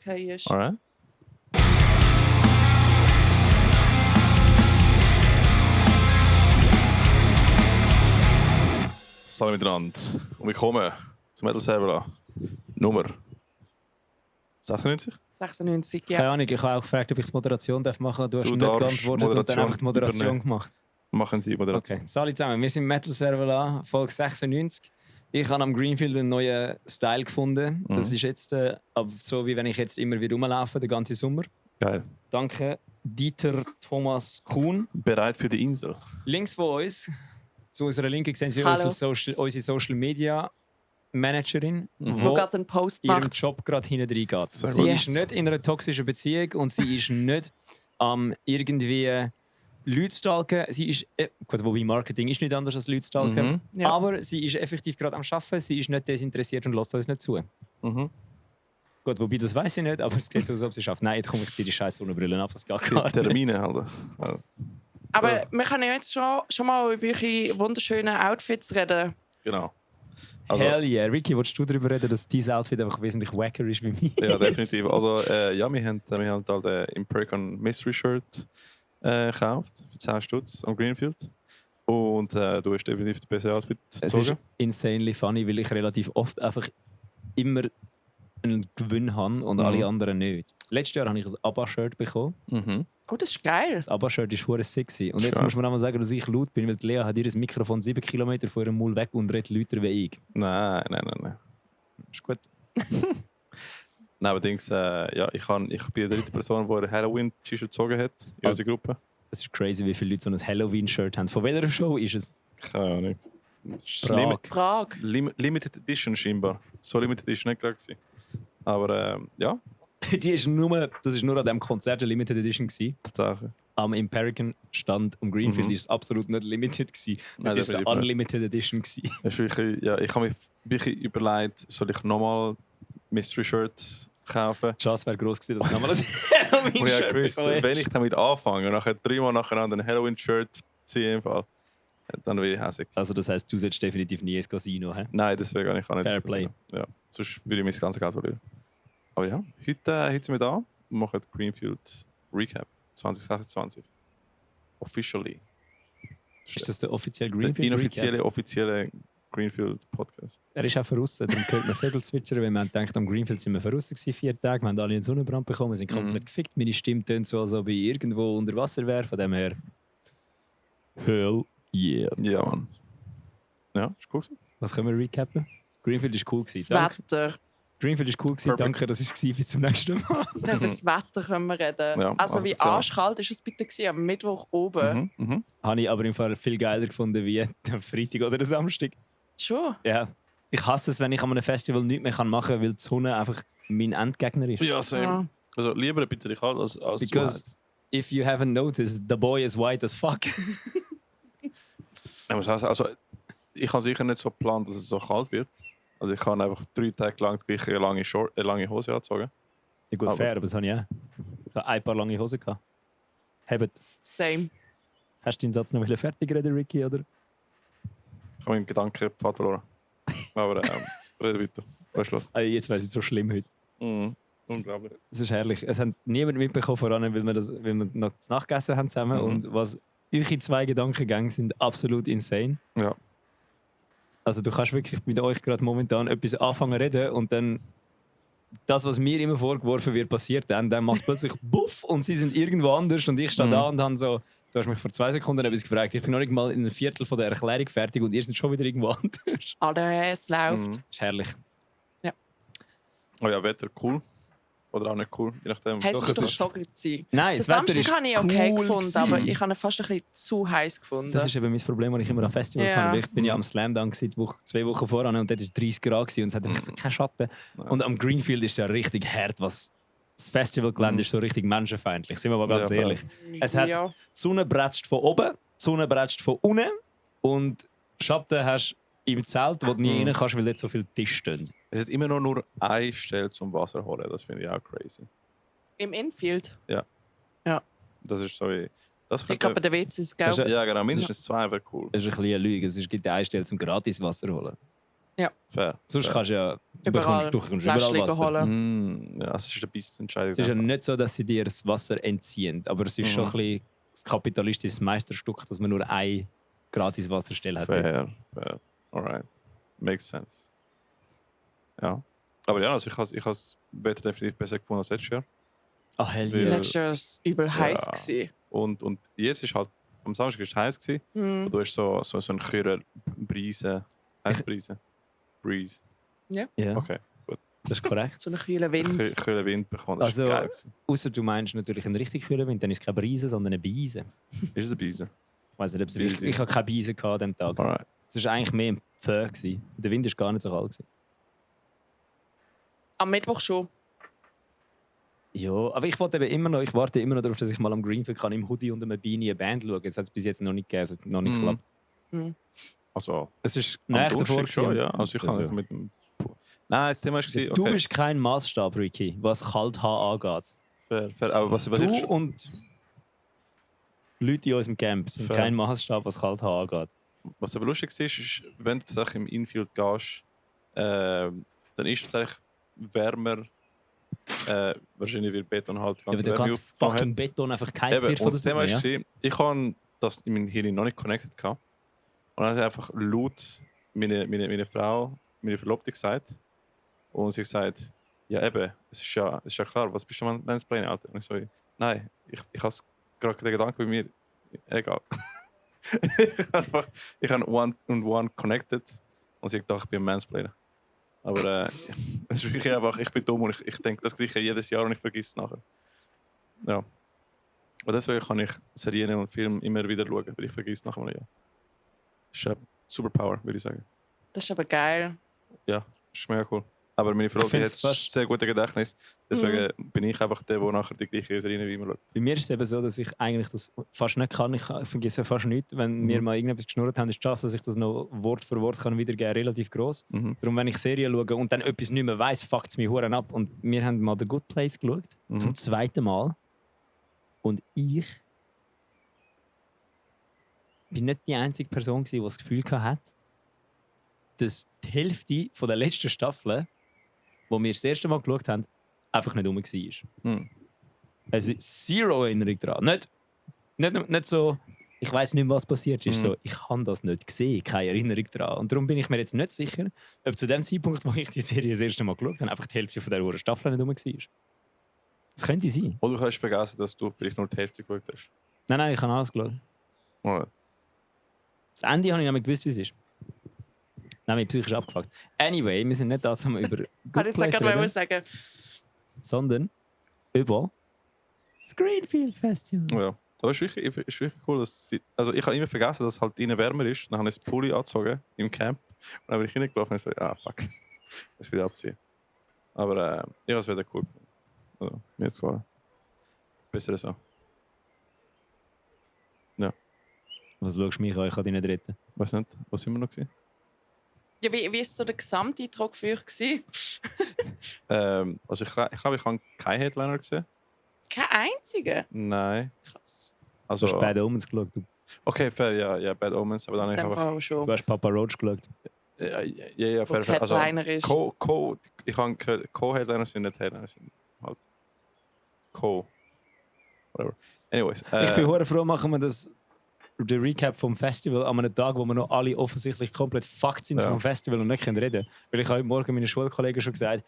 okay ist. Alright. Salut miteinander und willkommen zum Metal Server Nummer 96. 96, ja. Keine Ahnung, ich habe auch gefragt, ob ich die Moderation machen darf. Du hast Du nicht darfst geantwortet und dann einfach die Moderation übernehmen. gemacht. Machen Sie Moderation. Okay, salut zusammen. Wir sind Metal Server Folge 96. Ich habe am Greenfield einen neuen Style gefunden. Das ist jetzt so, wie wenn ich jetzt immer wieder rumlaufe, den ganzen Sommer. Geil. Danke, Dieter Thomas Kuhn. Bereit für die Insel. Links von uns, zu unserer Linken, sehen Sie Hallo. unsere Social Media Managerin, Wo gerade einen Post ihrem macht. Job gerade hinten rein geht. Sehr Sie gut. ist nicht in einer toxischen Beziehung und sie ist nicht irgendwie Leute stalken. Sie ist, gut, wobei Marketing ist nicht anders als Leute stalken. Ja. Aber sie ist effektiv gerade am Arbeiten, sie ist nicht desinteressiert und lässt uns nicht zu. Mhm. Gut, wobei das weiß ich nicht, aber es sieht so aus, ob sie schafft. Nein, jetzt komme ich ziehe die scheiß Sonnenbrille ab, was gar Die nicht. Termine halt. Ja. Aber wir können ja jetzt schon mal über eure wunderschönen Outfits reden. Genau. Also, Hell yeah. Ricky, willst du darüber reden, dass dein Outfit einfach wesentlich wacker ist wie mir? ja, definitiv. Also, ja, wir haben halt den Impericon Mystery Shirt gekauft für 10 Stutz am Greenfield. Und du hast definitiv das beste Outfit Es ist gezogen. insanely funny, weil ich relativ oft einfach immer einen Gewinn habe und alle anderen nicht. Letztes Jahr habe ich ein ABBA-Shirt bekommen. Mhm. Oh, das ist geil. Das ABBA-Shirt ist hure sexy. Und jetzt Schön. muss man auch mal sagen, dass ich laut bin, weil die Lea hat ihr Mikrofon 7 Kilometer von ihrem Maul weg und redet lauter wie ich. Nein. Ist gut. Nein, allerdings, ja, ich bin die dritte Person, die ein Halloween-T-Shirt gezogen hat in unserer Gruppe. Es ist crazy, wie viele Leute so ein Halloween-Shirt haben. Von welcher Show ist es? Keine Ahnung. Das ist Prag. Prag. Limited Edition scheinbar. So Limited Edition nicht gerade gewesen. Aber ja, Die ist nur, das ist nur an diesem Konzert eine Limited Edition gewesen. tatsächlich. Am Impericon stand am Greenfield Mhm. ist es absolut nicht limited gewesen. Nein, Das ist eine definitiv nicht. Unlimited Edition gewesen. Das ist wirklich, ja, ich habe mir wirklich überlegt, soll ich nochmal Mystery Shirt kaufen? Die Chance wäre gross gewesen, dass ich nochmal ein Und ich habe Halloween-Shirt gewusst, bekommen wenn ich damit anfange und nachher 3 Mal nacheinander ein Halloween-Shirt ziehe, im Fall, dann werde ich hässig. Also das heisst, du solltest definitiv nie ins Casino, hä? Nein, deswegen kann ich auch nicht. Fair das play. sagen. Ja, sonst würde ich mein ganzes Geld verlieren. Aber ja, heute sind wir da und machen Greenfield Recap 2026. Officially. Ist das der offizielle der Greenfield inoffizielle, offizielle Greenfield Podcast? Er ist auch verrissen, dann hört man Vögel zwitschern, weil man denkt, am Greenfield sind wir verrissen gewesen, 4 Tage, wir haben alle einen Sonnenbrand bekommen, wir sind komplett gefickt, meine Stimme tönt so, als ob ich irgendwo unter Wasser wäre, von dem her... Hell yeah. Ja, Mann. Ja, ist cool gewesen. Was können wir recappen? Greenfield ist cool Das gewesen. Danke. Wetter. Greenfield ist cool gewesen, Perfect. danke, das war bis zum nächsten Mal. Über das Wetter können wir reden. Ja, also wie erzähl. arschkalt ist es bitte gewesen, am Mittwoch oben? Habe ich aber im Fall viel geiler gefunden wie am Freitag oder am Samstag. Schon. Ja. Ich hasse es, wenn ich an einem Festival nichts mehr machen kann, weil die Sonne einfach mein Endgegner ist. Ja, same. Ja. Also lieber ein bisschen kalt als Because if you haven't noticed, the boy is white as fuck. ich muss auch sagen, also, ich habe sicher nicht so geplant, dass es so kalt wird. Also ich habe einfach 3 Tage lang die gleiche lange Hose angezogen. Ja, gut, Aber- fair, aber das habe ich auch. Ich habe ein paar lange Hosen gehabt. Habt. Same. Hast du den Satz noch fertig reden, Ricky, oder? Ich habe meinen Gedankenpfad verloren. Aber rede weiter. Was ist los? Ah, jetzt weiß ich so schlimm heute. Unglaublich. Es ist herrlich. Es hat niemand mitbekommen, vor allem, weil wir noch zu Nacht gegessen haben zusammen. Und was eure 2 Gedankengänge sind absolut insane. Ja. Also du kannst wirklich mit euch gerade momentan etwas anfangen zu reden und dann das, was mir immer vorgeworfen wird, passiert dann macht es plötzlich buff und sie sind irgendwo anders und ich stehe da und habe so, du hast mich vor 2 Sekunden etwas gefragt, ich bin noch nicht mal in einem Viertel von der Erklärung fertig und ihr seid schon wieder irgendwo anders. Alles läuft. Das ist herrlich. Oh ja, Wetter cool. Oder auch nicht cool, je nachdem. Heißt Doch, es es doch ist- so gewesen. Nein, Das das Wetter ist Samstag habe ich okay cool gefunden, gewesen. aber ich habe ihn fast ein bisschen zu heiß gefunden. Das ist eben mein Problem, das ich immer an Festivals Ja. habe. Weil ich bin ja am Slam Dunk 2 Wochen voran und dort war es 30 Grad gewesen und es hat einfach so keinen Schatten. Und am Greenfield ist es ja richtig hart, was das Festivalgelände ist so richtig menschenfeindlich. Sind wir mal ganz Ja, voll. ehrlich. Es hat ja. die Sonne bretzt von oben, die Sonne bretzt von unten und Schatten hast du im Zelt, wo du nie rein kannst, weil dort so viele Tische stehen. Es ist immer noch nur eine Stelle zum Wasser holen. Das finde ich auch crazy. Im Infield. Das ist so wie... Das Ich glaube, der WC ist gelb. ja, genau. Mindestens 2 wäre cool. Das ist ein bisschen eine Lüge. Es gibt eine Stelle zum gratis Wasser holen. Fair. Sonst Fair. kannst du ja Überall Du kommst Fläschchen überall Wasser. holen. Ja, es ist ein bisschen entscheidend. Es ist ja nicht so, dass sie dir das Wasser entziehen, aber es ist schon ein bisschen das kapitalistische Meisterstück, dass man nur eine gratis Wasserstelle hat. Fair. Alright. Makes sense. Ja. Aber ja, also ich habe das Wetter definitiv besser gefunden als letztes Jahr. Ach, hell Weil- yeah. Letztes Jahr war es übel heiß. Ja. Gewesen. Und jetzt ist halt, am Samstag ist es heiß gewesen. Mhm. Und du hast so einen kühlen Brise. Heiß Brise. Breeze. Ja, Okay. das ist korrekt. So einen kühlen Wind. Kühlen Wind bekommen. Das Also- ist geil gewesen. Außer du meinst natürlich einen richtig kühlen Wind, dann ist es keine Brise, sondern eine Beise. Ist es eine Brise? Ich weiß nicht, ob es Beise. richtig. Ich hatte keine Beise an diesem Tag. Alright. Es war eigentlich mehr ein Pfö. Der Wind war gar nicht so kalt. Am Mittwoch schon. Ja, aber ich warte immer noch darauf, dass ich mal am Greenfield kann, im Hoodie und einem Beanie eine Band schauen. Das hat es bis jetzt noch nicht gegeben, es hat noch nicht geklappt. Also, Es ist am näher davor Donnerstag schon, gewesen. ja. Also ich Also, kann mit dem... Nein, das Thema war... Du bist kein Maßstab, Ricky, was Kalthaar angeht. fair. Aber was Du ich schon... und Leute in unserem Camp sind Fair. kein Maßstab, was Kalthaar angeht. Was aber lustig ist, wenn du tatsächlich im Infield gehst, dann ist es eigentlich wärmer, wahrscheinlich weil Beton halt Ja, aber der Wärme ganze aufgenommen fucking Beton einfach geheizt Eben, wird von und der das Thema Sonne, ja? war, ich habe das in meinem Hirn noch nicht connected gehabt. Und dann hat einfach laut meine Frau, meine Verlobte gesagt. Und sie hat gesagt, ja eben, es ist ja klar, was bist du am Mansplaining, Alter? Und ich so, nein, ich habe gerade den Gedanken bei mir, egal. ich habe one connected und sie hat gedacht, ich bin ein Mansplainer. Aber es ist wirklich einfach, ich bin dumm und ich denke das Gleiche jedes Jahr und ich vergesse es nachher. Ja. Und deswegen kann ich Serien und Filme immer wieder schauen, weil ich vergesse nach einem Jahr. Das ist eine Superpower, würde ich sagen. Das ist aber geil. Ja, das ist mega cool. Aber meine Frau die hat find's fast- sehr gutes Gedächtnis. Deswegen bin ich einfach der nachher die gleiche Serie wie immer schaut. Bei mir ist es eben so, dass ich eigentlich das fast nicht kann. Ich vergesse fast nichts. Wenn wir mal irgendetwas geschnurrt haben, ist die Chance, dass ich das noch Wort für Wort kann wiedergeben, relativ groß. Darum, wenn ich Serien schaue und dann etwas nicht mehr weiss, fuckt es mich hure ab. Und wir haben mal The Good Place geschaut, zum zweiten Mal. Und ich bin nicht die einzige Person, die das Gefühl hatte, dass die Hälfte von der letzten Staffel, wo wir das erste Mal geschaut haben, einfach nicht rum war. Mhm. Also zero Erinnerung daran. Nicht so, ich weiß nicht mehr, was passiert ist. So, ich habe das nicht gesehen, keine Erinnerung daran. Und darum bin ich mir jetzt nicht sicher, ob zu dem Zeitpunkt, wo ich die Serie das erste Mal geschaut habe, einfach die Hälfte von der Staffel nicht rum war. Das könnte sein. Oder du hast vergessen, dass du vielleicht nur die Hälfte geschaut hast. Nein, ich habe alles geschaut. Alright. Das Ende habe ich nämlich gewusst, wie es ist. Dann habe ich psychisch abgefuckt. Anyway, wir sind nicht da, um über Kann Good ich Place jetzt gerade reden, sagen. sondern über das Greenfield Festival. Ja. Aber es ist wirklich cool, dass sie, also ich habe immer vergessen, dass es halt innen wärmer ist. Dann habe ich das Pulli angezogen im Camp. Und dann bin ich hingelaufen und so, fuck, das wieder abziehen. Aber ich habe es wieder cool. Also, mir jetzt gefallen. Besser so. Was schaust du mich an? Ich kann dich nicht retten. Weiß nicht, was sind wir noch gewesen? Ja, wie war so der Gesamteindruck für euch? Gewesen? Also ich glaube, ich habe keinen Headliner gesehen. Kein einziger. Nein. Krass. Du Also, hast Bad Omens geschaut. Du okay, fair, ja, Bad Omens. Aber dann In habe dem ich einfach... Fall schon. hast Papa Roach geschaut. Ja, Wo fair. Also, Headliner ist. ich habe gehört, Co-Headliner sind nicht Headliner, sind halt Co. Whatever. Anyways. Ich bin hure froh, machen wir das den Recap vom Festival an einem Tag, wo wir noch alle offensichtlich komplett fucked sind Ja. vom Festival und nicht reden können. Weil ich habe heute Morgen meinen Schulkollegen schon gesagt,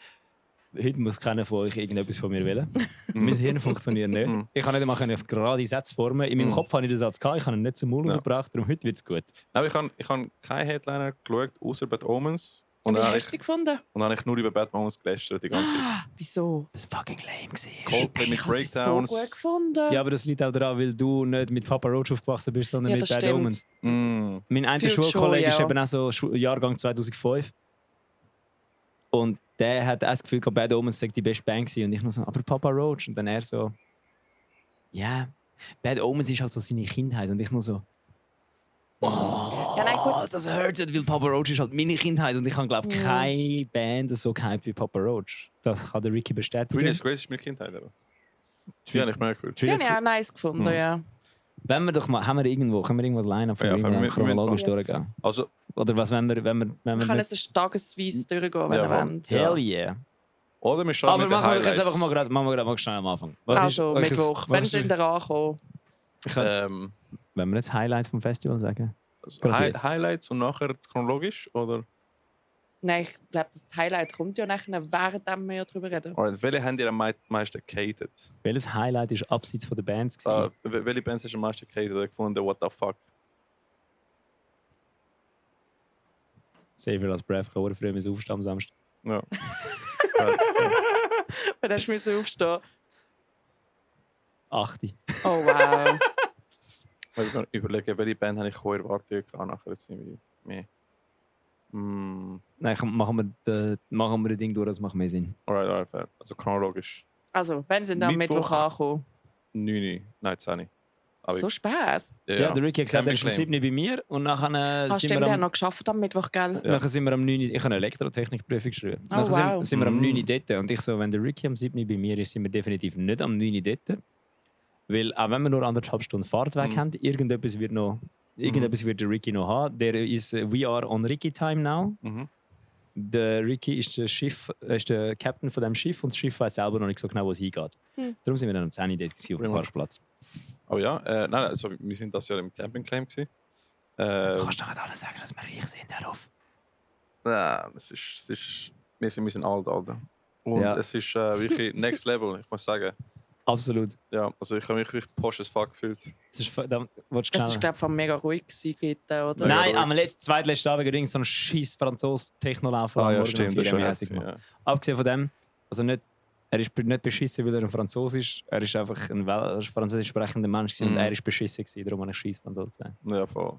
heute muss keiner von euch irgendetwas von mir wollen. Mein Hirn funktioniert nicht. Ich kann nicht einmal auf gerade Sätze formen. In meinem Kopf habe ich den Satz gehabt, ich habe ihn nicht zum Mund rausgebracht, darum heute wird es gut. Aber ich habe keinen Headliner geschaut, außer Bad Omens. Und Und wie dann habe hast du sie gefunden? und dann habe ich nur über Bad Omens gelästert die ganze Zeit. Wieso? Was fucking lame war. Coldplay mit Ich habe sie so Breakdowns. gut gefunden. Ja, aber das liegt auch daran, weil du nicht mit Papa Roach aufgewachsen bist, sondern Ja, mit das Bad stimmt. Omens. Mm. Mein einer Fühlt schon, Schulkollege ist ja. eben auch so Jahrgang 2005. Und der hat auch das Gefühl, Bad Omens sei die beste Band gewesen. Und ich nur so, aber Papa Roach. Und dann er so, ja, Bad Omens ist halt so seine Kindheit. Und ich nur so, Ja, nein, gut. das hurtet, weil Papa Roach ist halt meine Kindheit. Und ich habe, glaube ich, keine Band so gehypt wie Papa Roach. Das kann der Ricky bestätigen. Three Days Grace ist meine Kindheit. Aber. Die habe ich mehr gefühlt. Die habe ich auch nice gefunden, ja. Wenn wir doch mal, haben wir irgendwo, können wir irgendwas Line-Up von Ja, irgendwo wir- chronologisch Yes. durchgehen? Also, Oder was, wenn wir Wir können nicht... es tagesweise durchgehen, wenn Ja, ihr voll. wollt. Hell yeah. oder wir starten Aber mit den machen wir jetzt Highlights. einfach mal schnell am Anfang. Was Also, ist, Mittwoch, wenn sie da ankommen. Wenn wir jetzt Highlight vom Festival sagen? Also Gerade jetzt. Highlights und nachher chronologisch? Oder? Nein, ich glaube, das Highlight kommt ja nachher, während wir ja darüber reden. Alright, welche habt ihr am meisten gehatet? Welches Highlight ist abseits von der Bands? gewesen? Welche Bands hast du am meisten gehatet oder gefunden? What the fuck? Savior als Breath, kann früh müssen aufstehen am Samstag. Ja. Wenn hast du aufstehen. 8. Oh wow. Weil ich mir überlege, welche Band habe ich hohe Erwartungen gehabt, nachher jetzt nicht mehr. Nein, machen wir das Ding durch, das macht mehr Sinn. Alright, fair. Also chronologisch. Also, wenn sie dann am Mittwoch ankommen. 9, nein, 10. Aber So spät? Ja, der Ricky hat gesagt, er ist um Camping 7 bei mir und nachher Ah, sind stimmt, wir der hat am, noch geschafft am Mittwoch, gell? Ja. nachher sind wir am 9. Ich habe eine Elektrotechnikprüfung geschrieben. Oh, Nachher wow. sind wir am 9. dort. Und ich so, wenn der Ricky am 7. bei mir ist, sind wir definitiv nicht am 9. dort. Weil auch wenn wir nur 1,5 Stunden Fahrtweg haben, irgendetwas wird der Ricky noch haben. Der ist We are on Ricky Time now. Mhm. Der Ricky ist der Captain von dem Schiff und das Schiff weiß selber noch nicht so genau, wo es hingeht. Darum sind wir dann am 10. dort auf dem Pretty much. Parkplatz. Oh ja, nein, also wir sind das Jahr im Camping Claim gewesen. Du kannst doch nicht alle sagen, dass wir reich sind, darauf. Nein, wir sind alt, Alter. Und Ja. es ist wirklich next level, ich muss sagen. Absolut. Ja, also ich habe mich wirklich posh as fuck gefühlt. Das ist, da, willst du Das schnell- war, glaube ich, mega ruhig gewesen, oder? Mega Nein, ruhig. am zweitletzten Abend ging so ein scheiß Franzos-Techno-Lauf Ah ja, morgen stimmt, um das ist 4 schon Uhr heftig. gemacht. Ja. Abgesehen von dem, also nicht, er ist nicht beschissen, weil er ein Franzose ist. Er ist einfach ein französisch sprechender Mensch gewesen und er ist beschissen gewesen, darum habe ich scheiß Franzose gesagt. Ja, voll.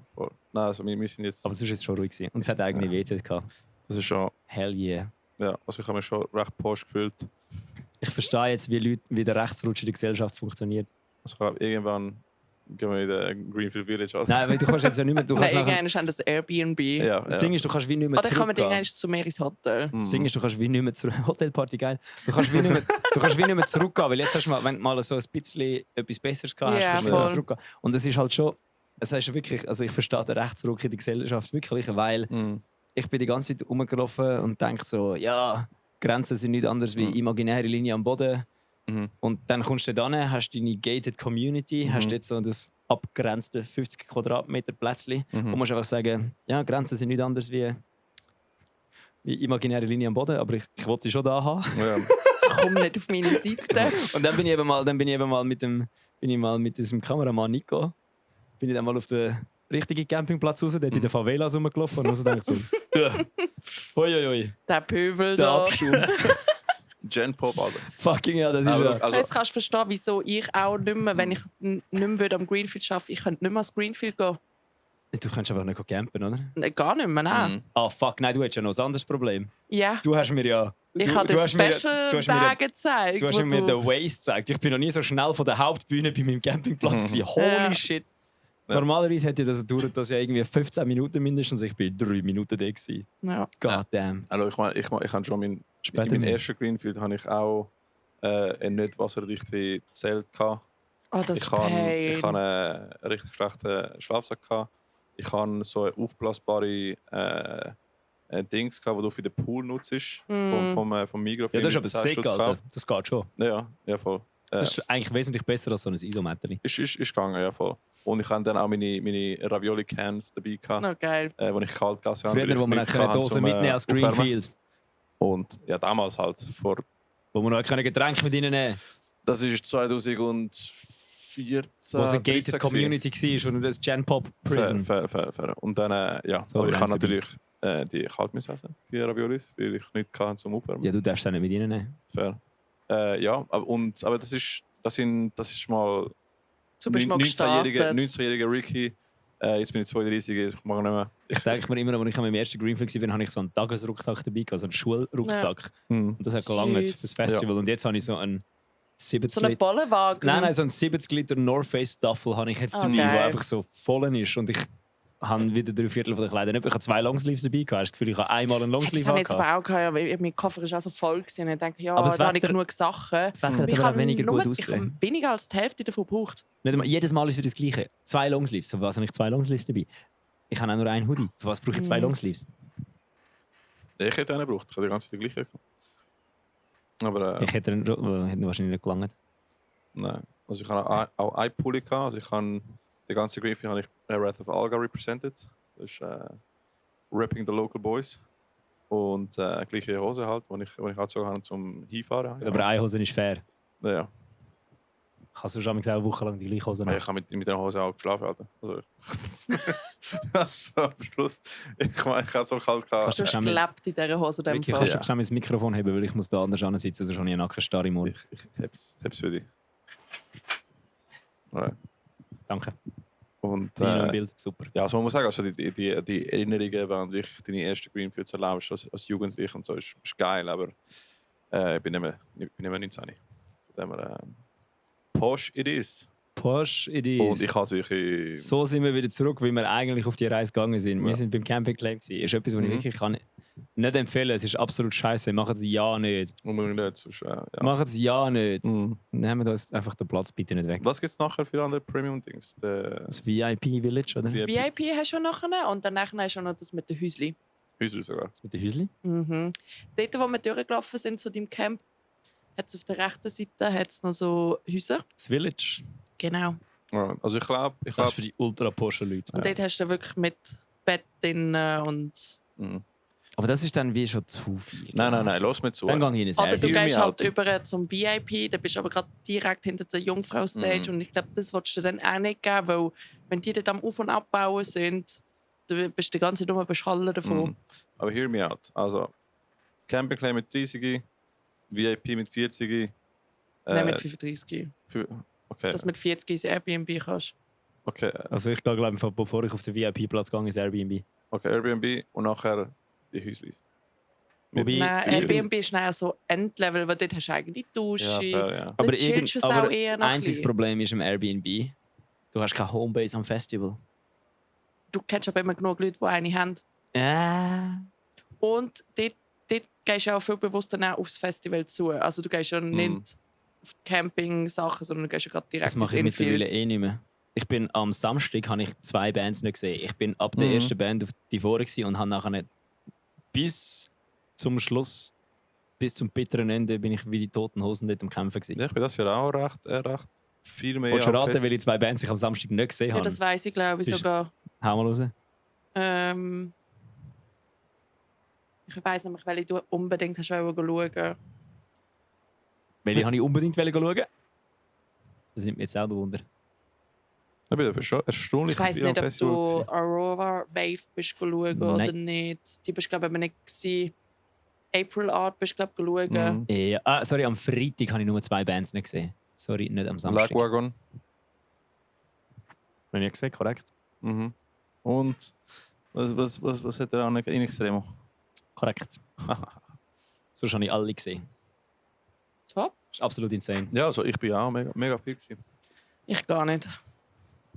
Nein, also wir sind jetzt. Aber sonst war es schon ruhig gewesen. Und es hat eigene WC gehabt. Das ist schon. Hell yeah. Ja, also ich habe mich schon recht posh gefühlt. Ich verstehe jetzt, wie der Rechtsrutsch in der Gesellschaft funktioniert. Also ich glaube, irgendwann gehen wir in den Greenfield Village. Also. Nein, weil du kannst jetzt ja nicht mehr. Du kannst Nein, nachher, irgendwann haben das Airbnb. Ja, das ja. Ding ist, du kannst wie nicht mehr Oder kann man zurückgehen. irgendwann zu mir ins Hotel? Das Ding ist, du kannst wie nicht mehr zurück. Hotelparty geil. Du kannst wie nicht mehr zurückgehen, weil jetzt hast du mal, wenn du mal so ein bisschen etwas Besseres gehabt hast, Ja, kannst du wieder voll. zurückgehen. Und es ist halt schon, es ist wirklich, also ich verstehe den Rechtsruck in der Gesellschaft wirklich, weil ich bin die ganze Zeit rumgelaufen und denke so, ja, Grenzen sind nichts anderes wie imaginäre Linie am Boden. Mhm. Und dann kommst du da hin, hast deine gated Community, hast jetzt so das abgrenzte 50 Quadratmeter Plätzchen und musst einfach sagen, ja, Grenzen sind nichts anderes wie imaginäre Linie am Boden, aber ich wollte sie schon da haben. Ja. Komm nicht auf meine Seite. Und dann bin ich eben mal mit diesem Kameramann Nico, bin ich dann mal auf den richtigen Campingplatz raus, dort in den Favelas rumgelaufen und also denke so, hoi, Der Pöbel der da. Abschub. Gen Pop, Alter. Fucking ja, das ist Aber, ja. also, Jetzt kannst du verstehen, wieso ich auch nicht mehr, wenn ich nicht mehr am Greenfield arbeite, ich könnte nicht mehr ans Greenfield gehen. Du kannst einfach nicht campen, oder? Nein, gar nicht mehr, nein. Mhm. Ah, fuck, nein, du hast ja noch ein anderes Problem. Ja, Du hast mir ja... ich du, habe du den hast mir- Special du hast mir- Bag gezeigt. Du hast wo mir du- den Waze gezeigt. Ich bin noch nie so schnell von der Hauptbühne bei meinem Campingplatz gewesen. Holy Ja. shit. Ja. Normalerweise hätte das dauert das ja irgendwie 15 Minuten mindestens. Ich bin 3 Minuten da gewesen. Ja. God damn. Also ich habe schon in Später meinem mehr. ersten Greenfield habe ich auch ein nicht wasserdichte Zelt gehabt. Oh, das Ich ist habe Pain. einen richtig schlechten Schlafsack gehabt. Ich habe so eine aufblasbare Dings gehabt, die du für den Pool nutzt. Vom Migros. Ja, das ist aber 10 sick, Stutz Alter. gekauft. Das geht schon. Ja, voll. Das ist eigentlich wesentlich besser als so ein Isometri. Ist gegangen, ja, voll. Und ich hatte dann auch meine Ravioli-Cans dabei gehabt, Oh, geil. wo ich kalt gegessen habe. Früher, weil ich wo man nichts keine hatte, Dose zum, mitnehmen als aufwärmen. Greenfield. Und ja, damals halt. Wo man noch keine Getränke mit ihnen nehmen Das ist 2014. wo es eine 13 gated Community war und das Gen Pop Prison. Fair. Und dann, ja, Sorry, aber ich habe Anthony. natürlich die kalt müssen essen, die Raviolis, weil ich nichts hatte zum Aufwärmen. Ja, du darfst es auch nicht mit ihnen nehmen. Fair. Ja, aber das ist mal Du bist mal gestartet. 19-jähriger Ricky. Jetzt bin ich 32, ich mag nicht mehr. Ich denke mir immer, als ich an meinem ersten Greenfield war, habe ich so einen Tagesrucksack dabei, also einen Schulrucksack. Hm. Und das hat gelangt Süß. für das Festival. Und jetzt habe ich so einen 70 So einen Bollenwagen. Nein, so einen 70 Liter North Face Duffel habe ich jetzt Oh, dabei, der geil. einfach so voll ist. Und ich habe wieder 3/4 von den Kleidern nicht. Ich habe 2 Longsleeves dabei gehabt. Hast du das Gefühl, ich habe einmal einen Das Longsleeve habe ich jetzt gehabt? aber auch gehabt, ja, weil mein Koffer ist auch so voll gewesen. Und ich denke, ja, Aber das da habe ich Wetter- genug Sachen. Das Wetter hat Ich aber auch habe weniger gut ich habe ausgesehen. weniger als die Hälfte davon gebraucht. Nicht einmal, jedes Mal ist wieder das Gleiche. 2 Longsleeves. So was habe ich 2 Longsleeves dabei? Ich habe auch nur einen Hoodie. Für was brauche ich 2 Longsleeves? Ich hätte einen gebraucht. Ich habe die ganze Zeit den gleichen gehabt. Aber Ich hätte ihn wahrscheinlich nicht gelangt. nein. Also ich habe auch einen Pulli gehabt. Also ich habe den ganzen Greenfield habe ich Wrath of Alga represented. Das ist Rapping the Local Boys. Und gleiche Hose halt, die ich angezogen habe zum Hinfahren. Aber eine Hose ist fair. Ja. Kannst du schon eine Woche lang die gleiche Hose Ich nehmen? habe mit der Hose auch geschlafen. Alter. Also, also am Schluss. Ich meine, ich habe so kalt gehabt. Du hast Kannst du gelebt in dieser Hose. in dem Vicky, Fall. kannst du Ja. schnell das Mikrofon haben, weil ich muss da anders sitzen, sonst habe ich einen Nackenstarre im Mund. Ich hab's für dich. Alright. Danke. Und Wie noch ein Bild. Super. ja, also man muss sagen, also die Erinnerungen, wenn du wirklich deine ersten Greenfields erlebst als Jugendlicher und so, ist geil, aber ich bin nicht mehr 19. Von dem her, Posh it is. Porsche it is. Und ich habe wirklich... So sind wir wieder zurück, wie wir eigentlich auf die Reise gegangen sind. Ja. Wir sind beim Camping Claim. Das ist etwas, was ich Mhm. wirklich nicht empfehlen kann. Es ist absolut scheiße. Machen Sie ja nicht. Unbedingt nicht, sonst, ja. Machen Sie ja nicht. Mhm. Nehmen wir uns einfach den Platz bitte nicht weg. Was gibt es nachher für andere Premium-Dings? Das VIP Village, oder? Das Das VIP hast du schon nachher und danach hast du noch das mit den Häusli. Häuser sogar. Das mit den Häusli? Mhm. Dort, wo wir durchgelaufen sind zu deinem Camp, hat es auf der rechten Seite hat's noch so Häuser. Das Village. Genau. Ja, also ich glaube... Das ist für die ultra Porsche Leute. Und dort hast du wirklich mit Bett drin und... Mhm. Aber das ist dann wie schon zu viel. Nein, los mir zu. Dann gehe ich in ein Oder du Hear me gehst halt out. über zum VIP, da bist du aber gerade direkt hinter der Jungfrau-Stage und ich glaube, das willst du dir dann auch nicht geben, weil wenn die dort am Auf- und Abbauen sind, dann bist du die ganze Zeit nur beschallen davon. Mhm. Aber hear me out. Also, Camping Claim mit 30, VIP mit 40. Nein, mit 35. Okay, Dass du mit 40 ins Airbnb kannst. okay, Also ich gehe, glaube ich, bevor ich auf den VIP-Platz gehe, ins Airbnb. okay, Airbnb und nachher die Häuslis. Wobei- Nein, irgend- Airbnb ist nachher so Endlevel, weil dort hast du eigene Dusche. Ja, fair, ja. Aber, Dann chillst du es auch eher noch ein einziges bisschen. Problem ist im Airbnb, du hast keine Homebase am Festival. Du kennst aber immer genug Leute, die eine haben. Und dort gehst du auch viel bewusster auch aufs Festival zu. Also du gehst ja nicht auf die Camping-Sachen, sondern du gehst ja gerade direkt Das mache ich ins mittlerweile Infield. nicht mehr. Ich bin am Samstag habe ich 2 Bands nicht gesehen. Ich bin ab der ersten Band auf die Vorre und habe nachher nicht bis zum Schluss, bis zum bitteren Ende, bin ich wie die Toten Hosen dort am Kämpfen gewesen. Ja, ich bin das Jahr auch recht viel mehr. Willst du am raten, Fest- welche 2 Bands ich am Samstag nicht gesehen Ja, habe? das weiss ich, glaube ich, Bist- sogar. Hau mal raus. Ich weiss nämlich, welche du unbedingt hast schauen. Welche habe ich unbedingt schauen? Das nimmt mich jetzt selber Wunder. Ich bin schon erstaunlich Ich weiss viel am nicht, ob Festival du gewesen. Aurora Wave bist schauen oder Nein. nicht. Die bist, glaube ich, aber nicht gewesen. April Art bist, glaube ich, schauen. Mhm. Ja, sorry, am Freitag habe ich nur 2 Bands nicht gesehen. Sorry, nicht am Samstag. Lagwagon. Habe ich gesehen, korrekt. Mhm. Und was hat er auch nicht in Extremo? Korrekt. Sonst habe ich alle gesehen. Top. Das ist absolut insane. Ja, also ich bin auch mega viel gewesen. Ich gar nicht.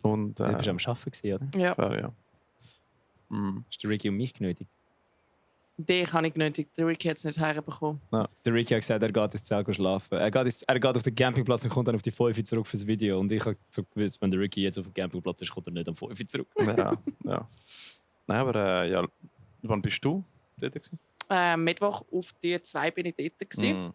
Und Du bist am Arbeiten, gewesen, oder? Ja. fair, ja. Mhm. Hast du Ricky und mich genötigt? Den habe ich genötigt. Der Ricky hat es nicht herbekommen. Der Ricky hat gesagt, er geht ins Zelt schlafen. Er geht auf den Campingplatz und kommt dann auf die 5 Uhr zurück fürs Video. Und ich habe so gewusst, wenn der Ricky jetzt auf dem Campingplatz ist, kommt er nicht um 5 Uhr zurück. Ja, ja. Nein, aber ja, wann bist du dort gewesen? Mittwoch auf die 2 bin ich dort gewesen,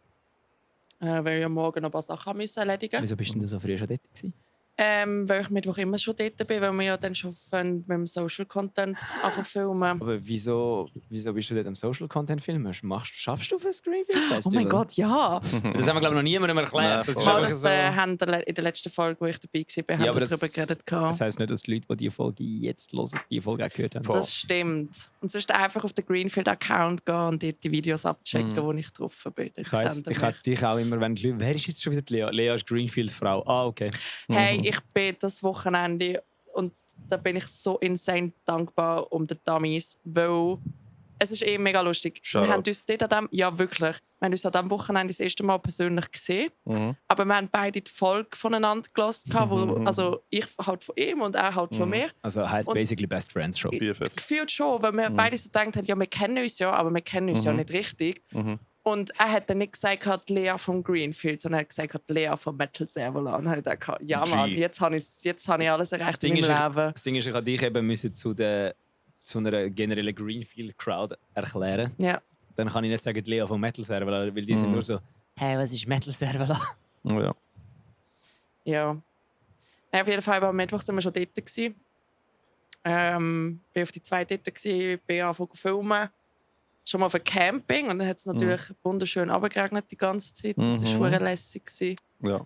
weil ich am Morgen noch ein paar Sachen erledigen musste. Wieso bist du denn so früh schon dort gewesen? Weil ich Mittwoch immer schon dort bin, weil wir ja dann schon mit dem Social Content filmen. Aber wieso bist du dort am Social Content filmen? Schaffst du für das Greenfield Oh Festival? mein Gott, ja! Das haben wir, glaube ich, noch niemandem erklärt. Nein, Das ist voll. Mal einfach das so. haben wir in der letzten Folge, wo ich dabei war, haben aber wir das- darüber geredet. Das heisst nicht, dass die Leute, die diese Folge jetzt hören, die Folge auch gehört haben. Voll. Das stimmt. Und sonst einfach auf den Greenfield-Account gehen und dort die Videos abchecken, wo ich drauf bin. Ich habe dich auch immer, wenn die Leute, wer ist jetzt schon wieder die Lea? Lea ist Greenfield-Frau. Ah, okay. Hey, ich bin das Wochenende und da bin ich so insane dankbar um die Dummies, weil Es ist mega lustig. Shut Wir haben up. uns dort ja wirklich, wir haben uns an diesem Wochenende das erste Mal persönlich gesehen. Mhm. Aber wir haben beide die Folge voneinander gehört, also ich halt von ihm und er halt von mir. Also heisst Und- basically Best Friends schon. BFFs. Gefühlt schon, weil wir beide so gedacht haben, ja, wir kennen uns ja, aber wir kennen uns ja nicht richtig. Mhm. Und er hat dann nicht gesagt, die Lea von Greenfield, sondern er hat gesagt, die Lea von Metal Servola. Und dann habe ich gedacht, ja Mann, G. jetzt habe ich alles Das erreicht Ding, in ist, meinem Leben. das Ding ist, ich habe dich eben müssen zu einer generellen Greenfield-Crowd erklären. Ja. Dann kann ich nicht sagen, die Lea von Metal Servola, weil die sind nur so, hey, was ist Metal Servola? Ja. Ja. Ja, auf jeden Fall, am Mittwoch sind wir schon dort. Bin auf die 2 dort, bin angefangen zu filmen. Schon mal für Camping. Und dann hat es natürlich wunderschön runtergeregnet die ganze Zeit. Das war Mhm. schon lässig. Ja.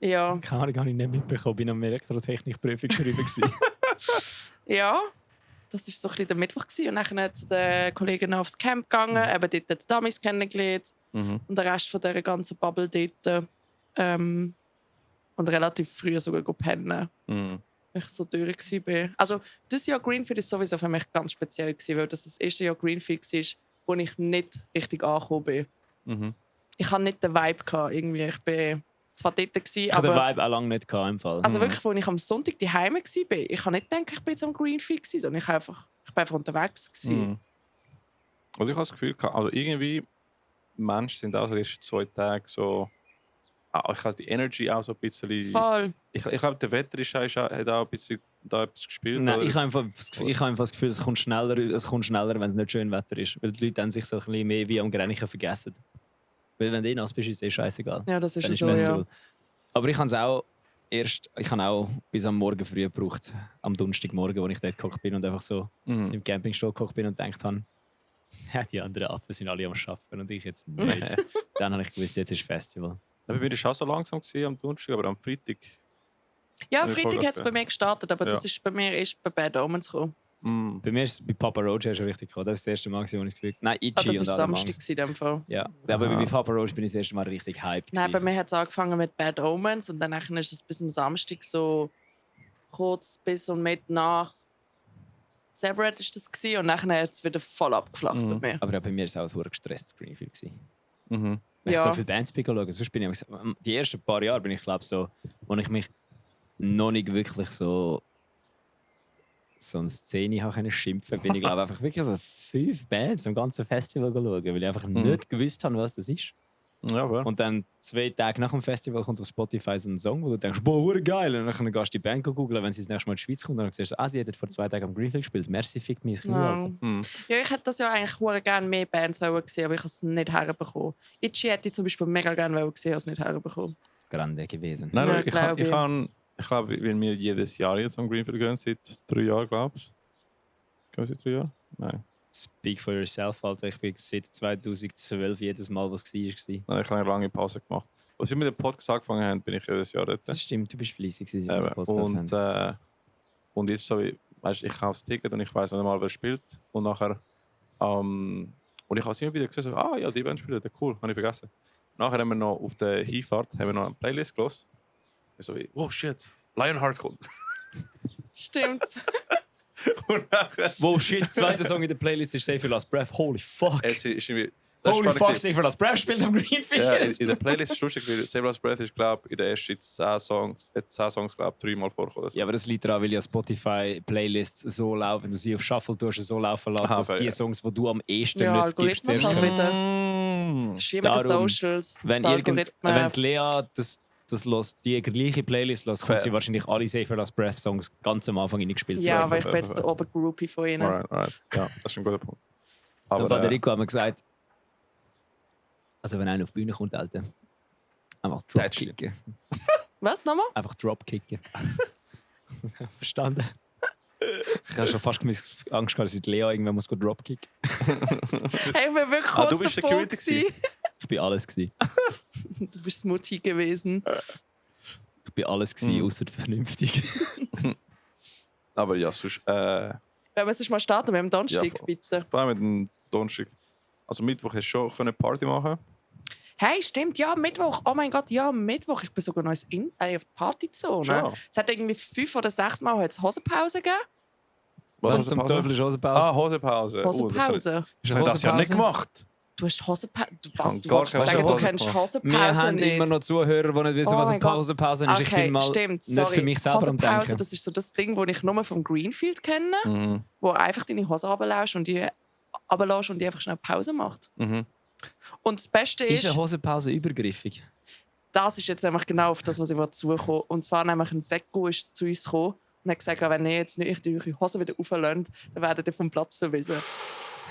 Ja. Keine Ahnung, habe ich nicht mitbekommen. Ich bin am Elektrotechnikprüfung geschrieben. Ja. Das war so ein bisschen der Mittwoch. Und dann zu den Kollegen aufs Camp gegangen, eben dort die Dummies kennengelernt. Mhm. Und der Rest von dieser ganzen Bubble dort. Und relativ früh sogar pennen. Mhm. Weil ich so durch war. Also, das Jahr Greenfield war sowieso für mich ganz speziell, weil das erste Jahr Greenfield war, wo ich nicht richtig angekommen bin. Mhm. Ich hatte nicht den Vibe gehabt, irgendwie. Ich bin zwar dort, Ich habe den aber Vibe auch lange nicht gehabt, im Fall. also wirklich, als ich am Sonntag daheim war, ich habe nicht gedacht, ich bin jetzt am Greenfield, sondern ich bin einfach unterwegs. Mhm. Also ich habe das Gefühl, also irgendwie Menschen sind auch so die ersten 2 Tage so. Ich habe die Energy auch so ein bisschen. Voll. Ich glaube, der Wetter hat auch ein bisschen da etwas gespielt. Nein, oder? ich habe einfach das Gefühl, es kommt schneller, wenn es nicht schön Wetter ist. Weil die Leute dann sich so ein bisschen mehr wie am Grenchen vergessen. Weil wenn du nass bist, ist es scheißegal. Ja, das ist Dann so, Festival. ja. Aber ich habe es auch bis am Morgen früh gebraucht. Am Donnerstagmorgen, wo ich dort gehockt bin und einfach so Mhm. im Campingstuhl gehockt bin und gedacht habe, ja, die anderen Affen sind alle am Arbeiten und ich jetzt nicht. Dann habe ich gewusst, jetzt ist Festival. Bei mir war es auch so langsam am Donnerstag, aber am Freitag. Ja, am Ja, Freitag voll hat es bei mir gestartet, aber Ja. das ist bei mir erst bei Bad Omens gekommen. Mhm. Bei mir ist es bei Papa Roach schon richtig gekommen. Das war das erste Mal, wo ich das Gefühl habe. Nein, Itchy Das und war alle Samstag in dem Fall. Ja, aber bei Papa Roach bin ich das erste Mal richtig hyped. Nein, bei gewesen. mir hat es angefangen mit Bad Omens und dann ist es bis am Samstag so kurz bis und mit nach Severed ist das gewesen, und dann hat es wieder voll abgeflacht Mhm. bei mir. Aber auch bei mir war es auch ein gestresst Greenfield gewesen. Mhm. Ich Ja. so viele Bands schauen. Sonst bin ich, die ersten paar Jahre bin ich glaube so, wo ich mich noch nicht wirklich so eine Szene habe können schimpfen, bin ich glaube einfach wirklich so 5 Bands am ganzen Festival schauen, weil ich einfach nicht gewusst habe, was das ist. Ja, aber. Und dann 2 Tage nach dem Festival kommt auf Spotify so ein Song, wo du denkst, boah, hure geil. Und dann gehst du die Band googeln, wenn sie das nächste Mal in die Schweiz kommt. Und dann siehst du, sie hat vor 2 Tagen am Greenfield gespielt. Merci, fick mich. Ja. Mhm. Ja, ich hätte das ja eigentlich hure gerne mehr Bands gesehen, aber ich habe es nicht herbekommen. Itchy hätte ich zum Beispiel mega gerne gesehen, habe es nicht herbekommen. Grande gewesen. Nein, Ja, ich glaube, weil wir jedes Jahr jetzt am Greenfield gehen, seit 3 Jahren, glaubst du? Gehen wir seit 3 Jahren? Nein. Speak for yourself, Alter. Ich bin seit 2012 jedes Mal, was war. Nein, ich habe eine lange Pause gemacht. Als wir mit dem Podcast angefangen haben, bin ich jedes Jahr dort. Das stimmt, du bist fleissig gewesen, Eben. beim Podcast haben. Und jetzt so, weißt, ich kaufe das Ticket und ich weiß nicht mal, wer spielt. Und nachher, und ich habe es immer wieder gesehen, so, ja, die Band spielt, cool, habe ich vergessen. Nachher haben wir noch auf der Hinfahrt eine Playlist gehört. Ich so wie, oh shit, Lionheart kommt. Stimmt. Und nachher, Wow, shit, zweiter Song in der Playlist ist Save Your Last Breath. Holy fuck. es ist irgendwie, das ist Holy spannend fuck, gewesen. Save Your Last Breath spielt am Greenfield. Ja, in der Playlist ist es lustig, weil Save Last Breath ist, glaube ich, in den ersten 10 Songs, glaube ich, 3-mal vorgekommen. Ja, aber das liegt daran, weil ja Spotify-Playlists so laufen, wenn du sie auf Shuffle tust, so laufen lässt, dass Aber die ja. Songs, die du am ehesten Ja, nicht skippst, Algorithmus zuerst halt kommen. wieder. Das ist immer die Darum, Socials, Wenn, die wenn die Lea die gleiche Playlist lässt, kommt Fair. sie wahrscheinlich alle Save Your Last Breath Songs ganz am Anfang reingespielt. Ja, fair, aber ich fair, bin jetzt fair. der Obergroupie von ihnen. Alright. Ja, das ist ein guter Punkt. Aber Aber Federico hat mir gesagt, also wenn einer auf die Bühne kommt, Alter, einfach Dropkicken. Was nochmal? Einfach Dropkicken. Verstanden? Ich habe schon fast Angst gehabt, dass ich die Lea irgendwann muss Dropkicken. Hey, ich bin wirklich Ah, kurz du bist davor Security gewesen. Ich bin alles gewesen. Du bist Mutti gewesen. Ich bin alles gewesen, außer vernünftig. Aber ja, sonst, Wenn wir es mal starten, wir haben Donnerstag, Ja, voll. bitte. vor allem mit dem Donnerstag. Also Mittwoch hast du schon eine Party machen. Hey, stimmt, ja, Mittwoch. Oh mein Gott, ja, Mittwoch. Ich bin sogar noch auf die Partyzone. Schon? Es hat irgendwie 5 oder 6 Mal hat's Hosenpause gegeben. Was zum Teufel ist Hosepause? Ah, Hosepause. Das habe Hosepause. ich das ja nicht gemacht. Du hast Hosepause. kann Du gar wolltest keine sagen, du Hosepause kennst machen. Wir Hosepause haben nicht. immer noch Zuhörer, die nicht wissen, Oh was eine mein Gott. Hosepause ist. Ich bin mal stimmt. nicht für mich selber am Hosepause, Denken. das ist so das Ding, das ich nur vom Greenfield kenne, Mhm. wo einfach deine Hose runterlässt und die runterlässt und die einfach schnell Pause macht. Mhm. Und das Beste Ist ist, eine Hosepause übergriffig? das ist jetzt nämlich genau auf das, was ich zukommen. Und zwar nämlich ein Sekko ist zu uns gekommen und hat gesagt, wenn ihr jetzt nicht eure Hose wieder auflöhnt, dann werdet ihr vom Platz verwiesen.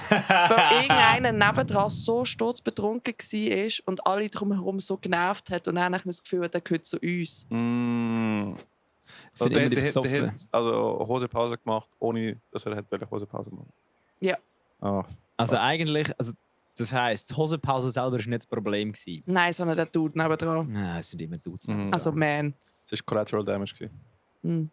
Weil irgendeiner nebendran so sturzbetrunken war und alle drumherum so genervt hat und dann das Gefühl hat, er gehört zu uns. Mm. Sind der, immer die der, der besoffen. hat also Hosepause gemacht, ohne dass er hätte Hosepause machen. Ja. Ah. Also eigentlich, das heisst, Hosepause selber war nicht das Problem gewesen. Nein, sondern der Dude nebendran. Nein, es sind immer Dudes. Mhm. Also man. Es war Collateral Damage. Mhm.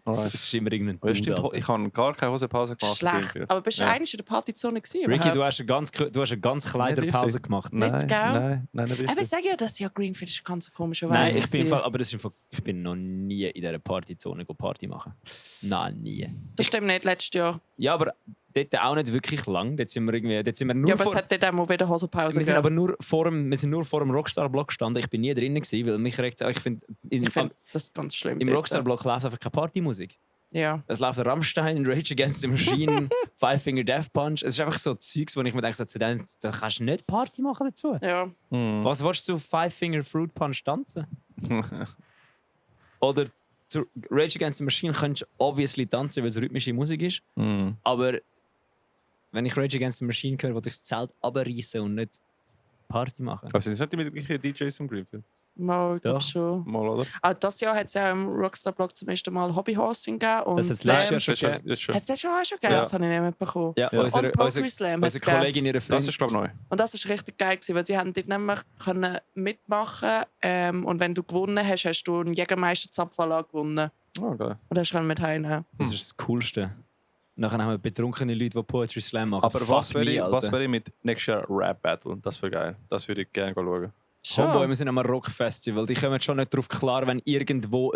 Es ist immer irgendein Aber das Dude. stimmt, Alter. ich habe gar keine Hosepause gemacht. Schlecht. Aber bist du Ja. eigentlich in der Partyzone gewesen? Ricky, du überhaupt? hast eine ganz Kleiderpause gemacht. Nicht, Nein, gell? nein, nicht Aber ich wirklich. sage ja, dass ja Greenfield ist ein ganz komischer Nein, Vibe ich bin, im gewesen. Fall, aber das ist im Fall, ich bin noch nie in dieser Partyzone Party machen. Nein, nie. Das stimmt nicht, letztes Jahr. Ja, aber dort auch nicht wirklich lang. Dort sind wir nur Ja, aber es vor, hat dort auch mal wieder Hosepause wir sind gegeben. aber wir sind nur vor dem Rockstar-Block gestanden. Ich bin nie drinnen gewesen, weil mich regt ich finde, Ich finde das ganz schlimm. im dort. Rockstar-Block läuft einfach keine Partymusik. Ja. Es läuft Rammstein, Rage Against the Machine, Five Finger Death Punch. Es ist einfach so Zeugs, wo ich mir denke, da kannst du nicht Party machen dazu. Ja. Mhm. Was willst du zu Five Finger Fruit Punch tanzen? Oder zu Rage Against the Machine kannst du obviously tanzen, weil es rhythmische Musik ist. Mhm. Aber wenn ich Rage Against the Machine höre, will ich das Zelt abreißen und nicht Party machen. Also, sind nicht die gleichen DJs im Greenfield? Mal, ich glaube Doch. schon. Mal, oder? Auch das Jahr hat es ja im Rockstar-Blog zum ersten Mal Hobbyhorsing gegeben. Und Das hat es letztes Jahr Slam. schon Das ist gegeben. das ist schön. Hat es das schon gegeben? Ja. Das habe ich nicht mitbekommen. Ja, Ja. Und unsere Poetry Slam hat es unsere gegeben. Kollegin, ihre Das Freundin. ist, glaube ich, neu. Und das ist richtig geil gewesen, weil sie haben dort nämlich können mitmachen und wenn du gewonnen hast, hast du einen Jägermeister-Zapfanlage gewonnen. Oh, geil. Und das können wir mit heimnehmen. Das ist das Coolste. Nachher haben wir betrunkene Leute, die Poetry Slam machen. Aber Fuck was me, wäre Alter. ich mit nächstes Jahr Rap Battle? Das wäre geil. Das würde ich gerne schauen. Homeboy, wir sind am Rockfestival. Die kommen schon nicht darauf klar, wenn irgendwo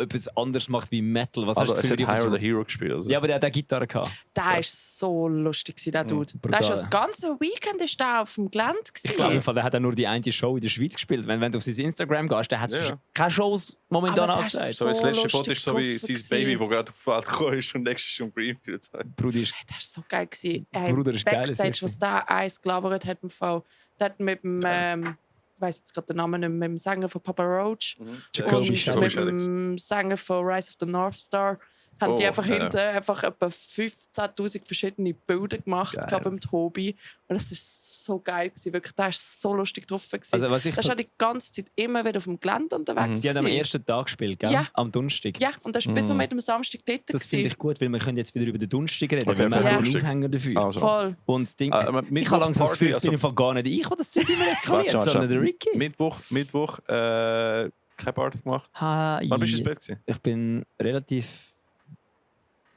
etwas anderes macht wie Metal. Was Also, hast es du hat für Hire Gefühl? the Hero gespielt. Also Ja, aber der hat auch Gitarre gehabt. Der war so lustig, der Dude. Der ist brutal. das ganze Weekend ist der auf dem Gelände. Ich glaube, der hat auch nur die eine Show in der Schweiz gespielt. Wenn du auf sein Instagram gehst, der hat Ja. keine Shows momentan Aber der ist angezeigt. so, das letzte lustig Foto ist so wie getroffen sein Baby, das gerade auf die Welt gekommen ist und nächstes ist im Greenfield. Bruder ist Das war so geil. Bruder, ist geil, Backstage, das was der eins gelabert hat, im Fall. Der hat mit dem, ich weiß jetzt gerade den Namen nicht mehr, mit dem Sänger von Papa Roach Jacoby und Shadows. mit dem Sänger von Rise of the North Star haben die Oh, einfach ja. hinten einfach etwa 15'000 verschiedene Bilder gemacht Geil. gehabt beim Tobi. Und das war so geil. Wirklich, der war so lustig drauf. Also, was ich Der war die ganze Zeit immer wieder auf dem Gelände unterwegs. Die haben am gewesen. ersten Tag gespielt, gell? Ja. Am Donnerstag. Ja, und das war bis mit dem Samstag dort. Das finde ich gut, weil wir können jetzt wieder über den Donnerstag reden, Okay, weil wir für haben den den Donnerstag. Aufhänger dafür. Also. Voll. Und das Ding, aber ich Mittwoch habe langsam das Party, Gefühl, es bin also- einfach gar nicht ich, der das Zeug immer eskaliert, Warte, sondern der Ricky. Mittwoch keine Party gemacht. Ha, Wann bist du ins Bett gewesen? Ich bin relativ...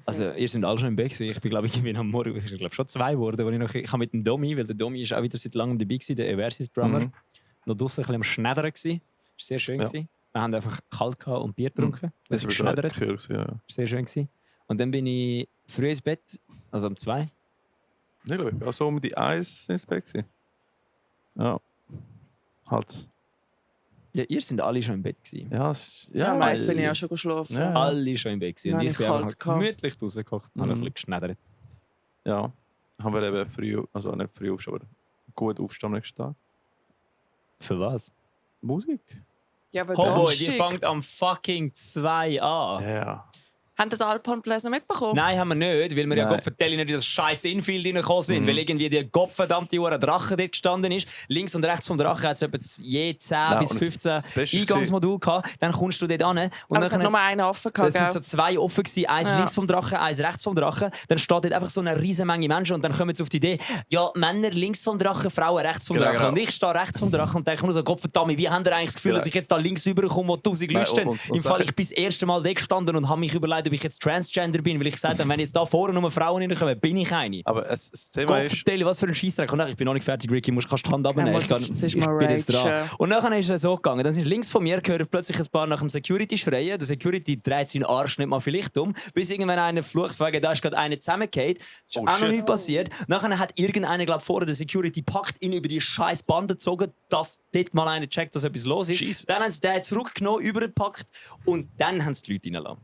Also, ihr seid alle schon im Bett gewesen. Ich bin, glaube ich, am Morgen, ich glaube schon 2 geworden, wo ich habe mit dem Domi, weil der Domi ist auch wieder seit langem dabei gewesen, der Eversis-Drummer. Mhm. Noch draussen ein bisschen am Schneddern gewesen. Das war sehr schön. Ja. Gewesen. Wir haben einfach kalt gehabt und Bier getrunken. Das ist war geschneddert. kühl gewesen, ja. Das war sehr schön. Gewesen. Und dann bin ich früh ins Bett, also um 2. Ich glaube, ich bin auch so um die 1 ins Bett gewesen. Ja. Halt. Ja, ihr seid alle schon im Bett gewesen. Ja, Ja, ja, meist bin ich weil- auch schon geschlafen. Ja. Alle schon im Bett gewesen. Und Nein, ich ich bin kalt einfach gehabt. gemütlich rausgekocht und habe ein Mhm. bisschen geschneddert. ja. Haben wir eben früh, also nicht früh aufstehen, aber gut aufstehen am nächsten Tag. Für was? Musik. Ja, aber Homeboy, die Donnerstag. fängt am fucking 2 an. Ja. Habt ihr den Alpan Bläser mitbekommen? Nein, haben wir nicht, weil wir ja Nein. Gott vertellen nicht in das scheiß Infield reingekommen sind, Mhm. weil irgendwie die gottverdammte Uhr Drache dort gestanden ist. Links und rechts vom Drachen hat es etwa je 10 bis und 15 das Beste Eingangsmodule gehabt. Dann kommst du dort an und Aber es hat dann nur einen offen gehabt. es sind so gell? 2 offen gewesen, eins Ja. links vom Drachen, eins rechts vom Drachen. Dann steht dort einfach so eine riesen Menge Menschen und dann kommen sie auf die Idee, ja, Männer links vom Drachen, Frauen rechts vom Genau, Drachen. genau. Und ich stehe rechts vom Drachen und denke mir so, Gottverdammt, wie haben ihr eigentlich das Gefühl, Genau. dass ich jetzt da links rüberkomme, wo 1000 Leute stehen? und Im Fall, Sache- ich bin das erste Mal dort gestanden und habe mich überlegt, ob ich jetzt Transgender bin, weil ich gesagt habe, wenn jetzt da vorne nur Frauen reinkommen, bin ich eine. Aber das Thema ist... Gott, was für ein Scheissdreck. Und ich bin noch nicht fertig, Ricky, kannst die Hand abnehmen. Ja, Ich mal bin jetzt dran. ragen. Und dann ist es so gegangen. Dann ist links von mir gehört plötzlich ein paar nach dem Security schreien. Der Security dreht seinen Arsch nicht mal vielleicht um, bis irgendwann einer flucht, wegen da ist gerade einer zusammengefallen. Ist auch noch nichts passiert. Nachher hat irgendeiner, glaube ich, vorher der Security packt, ihn über die scheiß Bande gezogen, dass dort mal einer checkt, dass etwas los ist. Jesus. Dann haben sie den zurückgenommen, übergepackt und dann haben sie die Leute reingelassen.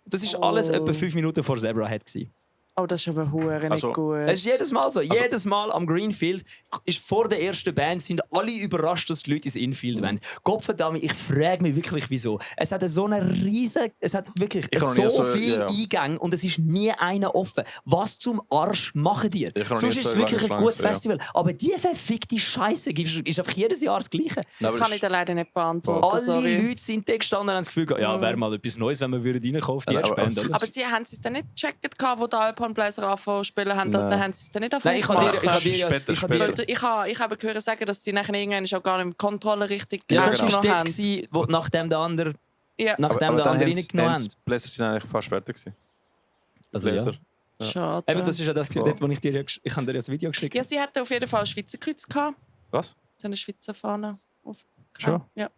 Das war alles etwa 5 Minuten vor Zebra Head. Oh, das ist aber hure nicht Also, gut. Es ist jedes Mal so. Jedes Mal am Greenfield ist vor der ersten Band sind alle überrascht, dass die Leute ins Infield wollen. Gottverdammt, ich frage mich wirklich, wieso. Es hat so eine riesige, es hat wirklich Ich habe noch nie so viele ja. Eingänge und es ist nie einer offen. Was zum Arsch machen die? Ich habe noch Sonst nie ist es so wirklich lange ein gutes Schlange Festival. Aber die verfickte Scheiße ist einfach jedes Jahr das Gleiche. das aber kann es- ich dir leider nicht beantworten. Alle sorry. Leute sind da gestanden und haben das Gefühl, ja, wäre mal etwas Neues, wenn wir reinkommen auf die Ja, erste aber- Band. Oder? Aber sie haben es dann nicht gecheckt, wo die Alphorn Bläser anfangen zu spielen haben. Nein. Dann haben sie es dann nicht Nein, ich habe dir, machen. ich habe dir, Später, ich habe dir, später. Ich habe gehört sagen, dass sie nachher irgendwann auch gar nicht mehr die Kontrolle richtig ja, Ja, das genau. war genommen dort, gewesen, wo nachdem der andere Ja, nachdem der andere reingenommen haben. Die Bläser sind eigentlich fast fertig gewesen. Also, ja. Bläser. Ja. schade. Eben, das ist ja das, So. dort, wo ich dir ich habe dir das Video geschickt. Ja, sie hatten auf jeden Fall ein Schweizer Kreuz gehabt. Was? Sie haben eine Schweizer Fahne auf. Schon? Ja.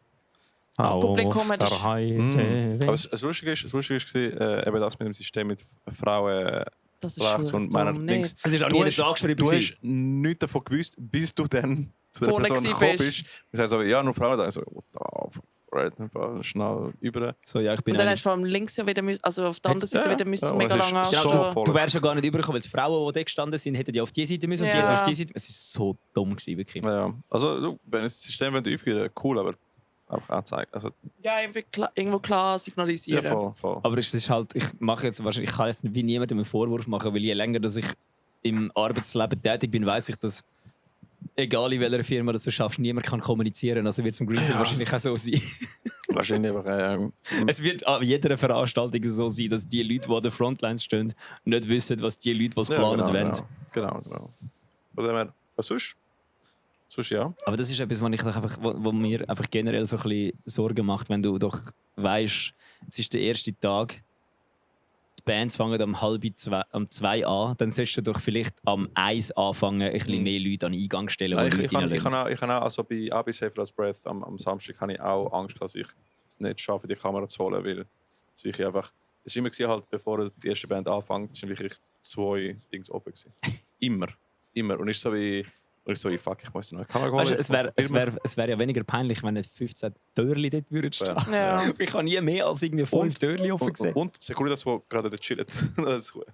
Das Publikum hat das- Aber das Lustige war, eben das mit dem System mit Frauen Das ist rechts schon und Männern dumm, links. nicht? Es ist auch Du nie hast- angeschrieben. Du hast nichts davon gewusst, bis du dann zu der Vorne Person gewesen gekommen bist. bist. Und sagst aber, ja, nur Frauen da. Ich so, what the fuck, right, einfach schnell über. So, ja, ich bin Und dann einer. hast du vor allem links ja wieder, also auf der anderen Seite Ja, wieder müssen ja, mega es ist lange so anstehen. voll. Du wärst ja gar nicht übergekommen, weil die Frauen, die da gestanden sind, hätten ja auf die Seite müssen und die Ja. hätten auf die Seite. Es war so dumm, gewesen, wirklich. Ja, also, du, wenn das System einführen cool, aber einfach anzeigen. Also, Ja, irgendwo klar ja, signalisieren. voll. Aber es ist halt, ich kann jetzt wie niemandem einen Vorwurf machen, weil je länger dass ich im Arbeitsleben tätig bin, weiß ich, dass egal in welcher Firma das du schaffst, niemand kann kommunizieren. Also wird es im Greenfield wahrscheinlich auch so sein. Wahrscheinlich einfach. Es wird an jeder Veranstaltung so sein, dass die Leute, die an der Frontline stehen, nicht wissen, was die Leute, die es planen wollen. Genau. Von dem her, was sonst? Sonst ja. Aber das ist etwas, wo mir einfach generell so ein bisschen Sorgen macht, wenn du doch weißt, es ist der erste Tag, die Bands fangen um 2 an, dann solltest du doch vielleicht am 1 anfangen, ein bisschen mehr Leute an den Eingang stellen, Nein, die ich Leute kann reinlassen. auch, also bei AB Safe Last Breath am Samstag habe ich auch Angst, dass ich es nicht schaffe, die Kamera zu holen, weil es wirklich einfach, es war immer gewesen, halt, bevor die erste Band anfängt, sind wirklich 2 Dings offen gewesen. Immer. Und ich so wie, fuck, ich muss eine neue Kamera holen. Weißt du, es wär ja weniger peinlich, wenn nicht 15 Türchen dort würden stehen. Ja. Ich habe nie mehr als irgendwie 5 Türchen offen gesehen. Und Securitas, die gerade dort chillen. Das ist gut.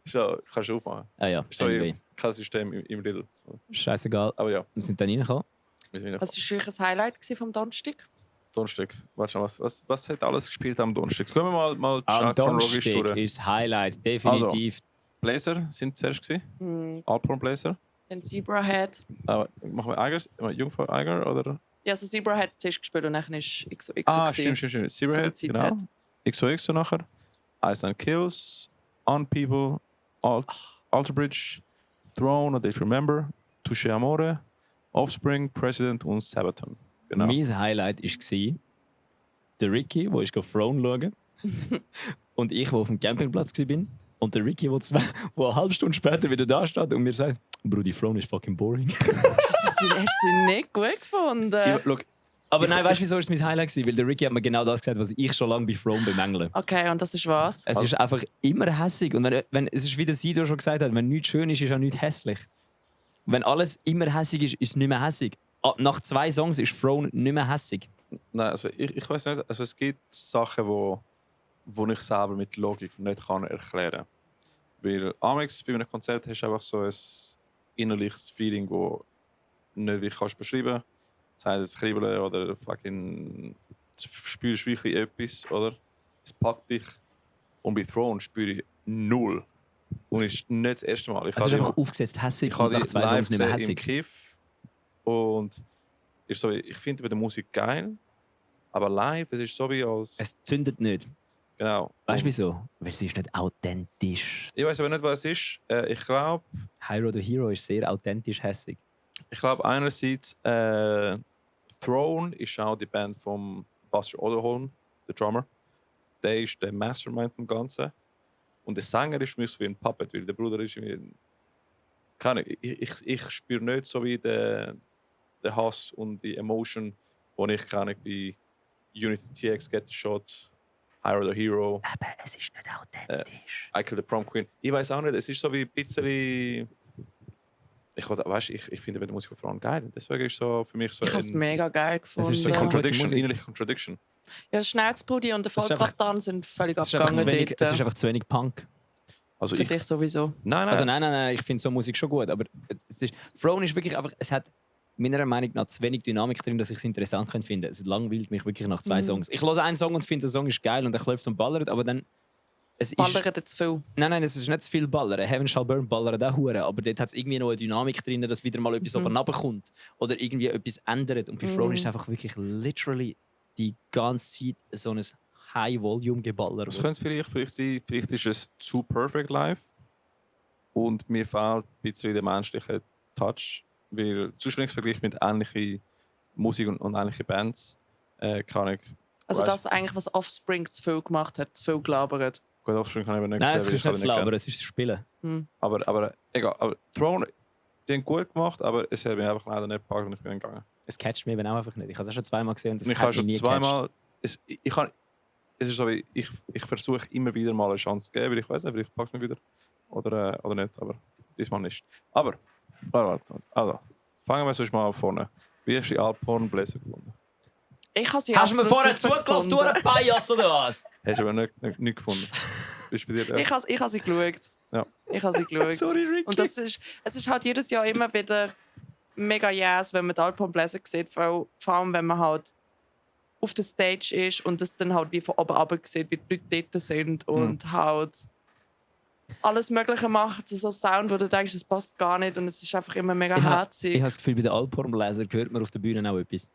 Ja, kannst du aufmachen. Ah ja, Ist so anyway. kein System im Lidl. Scheißegal. Aber ja, Wir sind dann reingekommen. wir sind Was war für euch ein Highlight vom Donnerstag? Donnerstag. Warte schon, was hat alles gespielt am Donnerstag? Gehen wir mal Am chronologisch Donnerstag durch. ist das Highlight definitiv. Bläser sind zuerst gewesen. Alphorn Bläser. Den Zebrahead. Machen wir Eiger, Jungfrau Eiger oder? Ja, also Zebrahead zuerst gespielt und dann ist XOXO. Stimmt. Von der Zebrahead, Zeit genau. her. XOXO nachher. Iceland Kills, On People, Alter Bridge, Throne oder Ich Remember, Touche Amore, Offspring, President und Sabaton. Genau. Mein Highlight war der Ricky, der ist Throne schauen. Und ich, der auf dem Campingplatz war. Und der Ricky, der eine halbe Stunde später wieder da steht und mir sagt, Bro, die Throne ist fucking boring. Hast du sie nicht gut gefunden? Look, Aber nein, weißt du, wieso ist mein Highlight gewesen? Weil der Ricky hat mir genau das gesagt, was ich schon lange bei Throne bemängle. Okay, und das ist was? Es ist einfach immer hässig. Und wenn es ist, wie der Sido schon gesagt hat, wenn nichts schön ist, ist auch nichts hässlich. Wenn alles immer hässig ist, ist es nicht mehr hässig. Nach 2 Songs ist Throne nicht mehr hässig. nein, also ich weiß nicht, also es gibt Sachen, wo ich selber mit Logik nicht kann erklären kann. Weil Amex bei einem Konzert hast du einfach so ein innerliches Feeling, das du nicht wirklich kannst beschreiben kannst. Das heisst, es kribbeln oder fucking du spürst wirklich etwas, oder? Es packt dich. Und bei Throne spüre ich 0. Und es ist nicht das erste Mal. Es ist einfach aufgesetzt hässig ich und habe nach die 2 live Songs nicht mehr gesehen im hässig. Kiff und ist so, ich finde bei der Musik geil, aber live es ist so wie als Es zündet nicht. genau. Weißt du Und wieso? Weil es ist nicht authentisch. Ich weiß aber nicht, was es ist. Ich glaube High Road to Hero ist sehr authentisch hässig. einerseits Throne ist auch die Band von Buster Oderholm, der Drummer. der ist der Mastermind vom Ganzen. Und der Sänger ist für mich so wie ein Puppet, weil der Bruder ist irgendwie... Keine Ahnung, ich spüre nicht so wie den Hass und die Emotion, die ich keine Ahnung, bei Unity TX, Get the Shot, Hire the Hero, Aber es ist nicht authentisch. I Kill the Prom Queen. Ich weiß auch nicht, es ist so wie ein bisschen... Ich finde die Musik von Frauen geil. Deswegen ist so für mich so Ich habe es mega geil gefunden. ist so eine Ja. Contradiction, Musik. innerliche Contradiction. Ja, Schnauzpudi und der Es ist einfach- Vollbrattan sind völlig Es ist, einfach abgegangen zu wenig, dort. es ist einfach zu wenig Punk. Also Für ich... dich sowieso. Nein. Also nein, ich finde so Musik schon gut, aber es ist, Throne ist wirklich einfach, es hat meiner Meinung nach zu wenig Dynamik drin, dass ich es interessant finde finden. Es langweilt mich wirklich nach 2 Songs. Ich höre einen Song und finde, der Song ist geil und er läuft und ballert, aber dann... Es Ballern zu viel. Nein, es ist nicht zu viel Ballern. Heaven Shall Burn ballert auch Hure, aber dort hat es irgendwie noch eine Dynamik drin, dass wieder mal etwas oben runterkommt oder irgendwie etwas ändert. Und bei Throne ist es einfach wirklich literally die ganze Zeit so ein High-Volume-Geballer. Das könnte vielleicht sein, vielleicht ist es zu perfect live und mir fehlt ein bisschen der menschliche Touch, weil Vergleich mit ähnlichen Musik und ähnlichen Bands kann ich... Also Weiss- das eigentlich, was Offspring zu viel gemacht hat, zu viel gelabert. Gut, Offspring kann ich aber nicht Nein, sehen, es weil ist ich habe nicht ihn das nicht aber es ist das Spielen. aber egal. Aber Throne, die haben gut gemacht, aber es hat mich einfach leider nicht gepackt und ich bin gegangen. Es catcht mich eben auch einfach nicht. Ich habe es auch schon zweimal gesehen und das Und ich hat habe mich schon nie zweimal... Es ist so, wie ich versuche immer wieder mal eine Chance zu geben, weil ich weiß nicht, vielleicht packe ich es mir wieder oder nicht, aber diesmal nicht. Aber, warte. Also, fangen wir sonst mal vorne. Wie hast du die Alphorn Bläser gefunden? Ich habe sie Hast du mir absolut vorher super zugelassen, du gefunden. ein Bias oder was? Hast du aber nicht gefunden. Bist du bei dir? Ich habe sie geschaut. Ja. Ich habe sie geschaut. Sorry, Ricky. Und es ist halt jedes Jahr immer wieder mega yes, wenn man die Alphorn Bläser sieht, weil, vor allem wenn man halt auf der Stage ist und es dann halt wie von oben runter sieht, wie die Leute dort sind und halt alles Mögliche macht, so Sound, wo du denkst, es passt gar nicht und es ist einfach immer mega Ich habe herzig. das Gefühl, bei den Alphorn-Bläser hört man auf der Bühne auch etwas.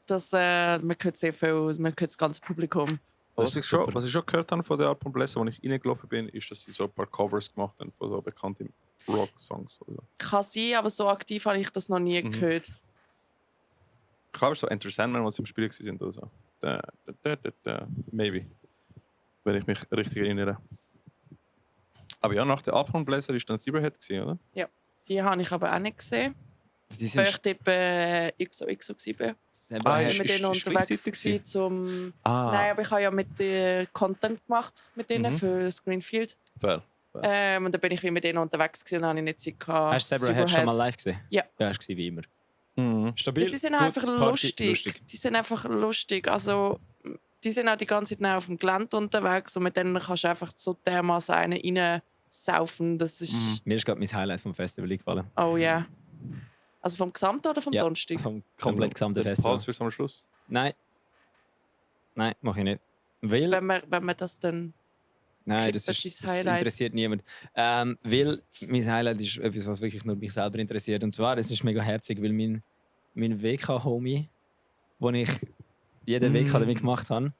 Man hört sehr viel, man hört das ganze Publikum. Was ich schon gehört habe von der Alphorn Bläser, als ich reingelaufen bin, ist, dass sie so ein paar Covers gemacht haben von so bekannten Rock-Songs. Also. Kann sein, aber so aktiv habe ich das noch nie gehört. Ich glaube, so Enter Sandman, als sie im Spiel waren oder so. Maybe. Wenn ich mich richtig erinnere. Aber ja, nach der Alphorn Bläser war dann Zebrahead, oder? Die habe ich aber auch nicht gesehen. Die Weil sind ich bei XOXO war. selber Ich ist- mit denen ist unterwegs gleichzeitig gewesen, zum... Ah, Nein, aber ich habe ja mit Content gemacht mit denen Mhm. für Screenfield. fair. Und dann bin ich wie mit denen unterwegs gewesen und habe ich nicht Zeit gehabt. Hast du Zebrahead schon mal live gesehen? Ja. Ja, hast du wie immer. Mhm. Stabil. Ja, sie sind gut, einfach Party, lustig. Die sind einfach lustig. Also, die sind auch die ganze Zeit auf dem Gelände unterwegs und mit denen kannst du einfach so dermaßen einen reinsaufen. Das ist... Mir ist gerade mein Highlight vom Festival eingefallen. Oh ja. Yeah. Also vom Gesamten oder vom Ja. Donnerstag? Vom komplett gesamten Der Festival. Pause für am Schluss. Nein, mache ich nicht. Weil... Wenn man das dann... Nein, Klipp, das das ist das das Highlight. interessiert niemand. Weil mein Highlight ist etwas, was wirklich nur mich selber interessiert. Und zwar, es ist mega herzig, weil mein WK-Homie, wo ich jeden WK damit gemacht habe,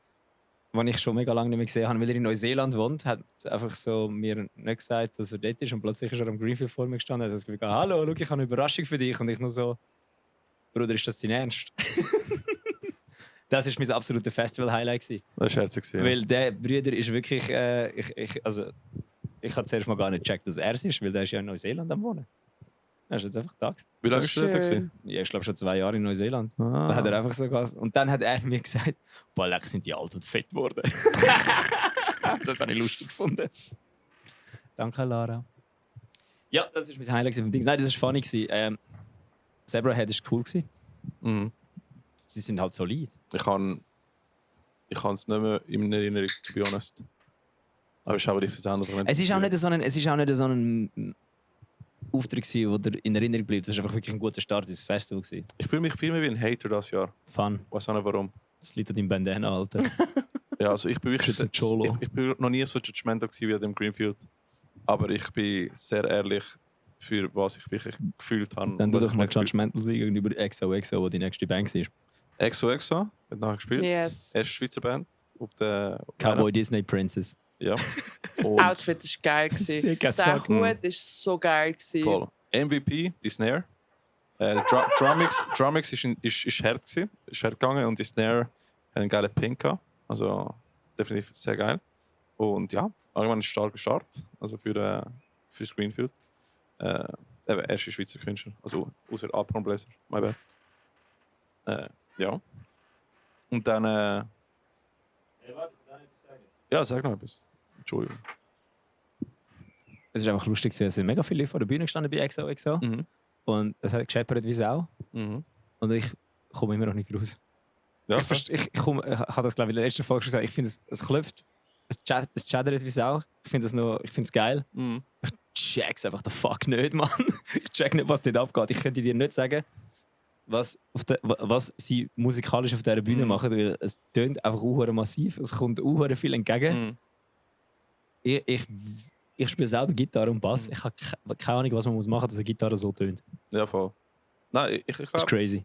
den ich schon mega lange nicht mehr gesehen habe, weil er in Neuseeland wohnt, hat einfach so mir nicht gesagt, dass er dort ist. Und plötzlich ist er am Greenfield vor mir gestanden und hat gesagt, hallo, schau, ich habe eine Überraschung für dich. Und ich nur so, Bruder, ist das dein Ernst? Das war mein absolutes Festival-Highlight gewesen. Das war herzig. Ja. Weil der Brüder ist wirklich. Ich habe zuerst mal gar nicht gecheckt, dass er es ist, weil der ist ja in Neuseeland am Wohnen. Er ist jetzt einfach da gewesen. Wie lange bist du da gewesen? Schön. Ja, ich glaube schon 2 Jahre in Neuseeland. Ah. Da hat er einfach so gehabt. Und dann hat er mir gesagt, boah, leck, sind die alt und fett geworden. Das habe ich lustig gefunden. Danke, Lara. Ja, das war mein Highlight vom Ding. Nein, das war funny. Zebrahead war cool. Mhm. Sie sind halt solid. Ich kann es nicht mehr in Erinnerung, to be honest. Aber ich habe das andere nicht. Es ist auch nicht so ein Auftritt gewesen, der dir in Erinnerung bleibt. Es war einfach wirklich ein guter Start ins Festival gewesen. Ich fühle mich viel mehr wie ein Hater das Jahr. Fun. Ich weiß auch nicht warum. Das liegt an deinem Bandana, Alter. Ja, also ich bin wirklich... Das ist ein Cholo. Ich bin noch nie so judgmental gewesen wie an dem Greenfield. Aber ich bin sehr ehrlich für was ich wirklich gefühlt habe. Dann und tu was doch ich mal nicht gefühlt- Judgmental sein gegenüber XOXO, wo die nächste Band war. XOXO hat nachher gespielt. Yes. Erste Schweizer Band. Auf der Cowboy Disney Princess. Ja. Das Und Outfit war geil. Sick as Der fuck. Hut war so geil. voll. MVP, die Snare. Drummix ist hart gewesen, ist hart gegangen und die Snare hat einen geilen Pin gehabt. Also definitiv sehr geil. Und ja, allgemein ein starker Start. Also für Greenfield. Eben erste Schweizer Künstler. Also außer Apron Blazer. My bad. Ja. Und dann. Ja, sag noch etwas. Entschuldigung. Es ist einfach lustig, es sind mega viele Leute vor der Bühne gestanden bei XOXO. Mhm. Und es hat gescheppert wie Sau. Mhm. Und ich komme immer noch nicht raus. Ja, Ich habe das, glaube ich, in der letzten Folge schon gesagt. Ich finde, es klopft, es chattert wie Sau. Ich finde es geil. Mhm. Ich check's einfach the fuck nicht, Mann. Ich check nicht, was dort abgeht. Ich könnte dir nicht sagen, was sie musikalisch auf dieser Bühne machen, weil es tönt einfach massiv. Es kommt viel entgegen. Mhm. Ich spiele selber Gitarre und Bass. Ich habe keine Ahnung, was man machen muss, dass eine Gitarre so tönt. Ja, voll. Nein, ich Das ist glaube, crazy.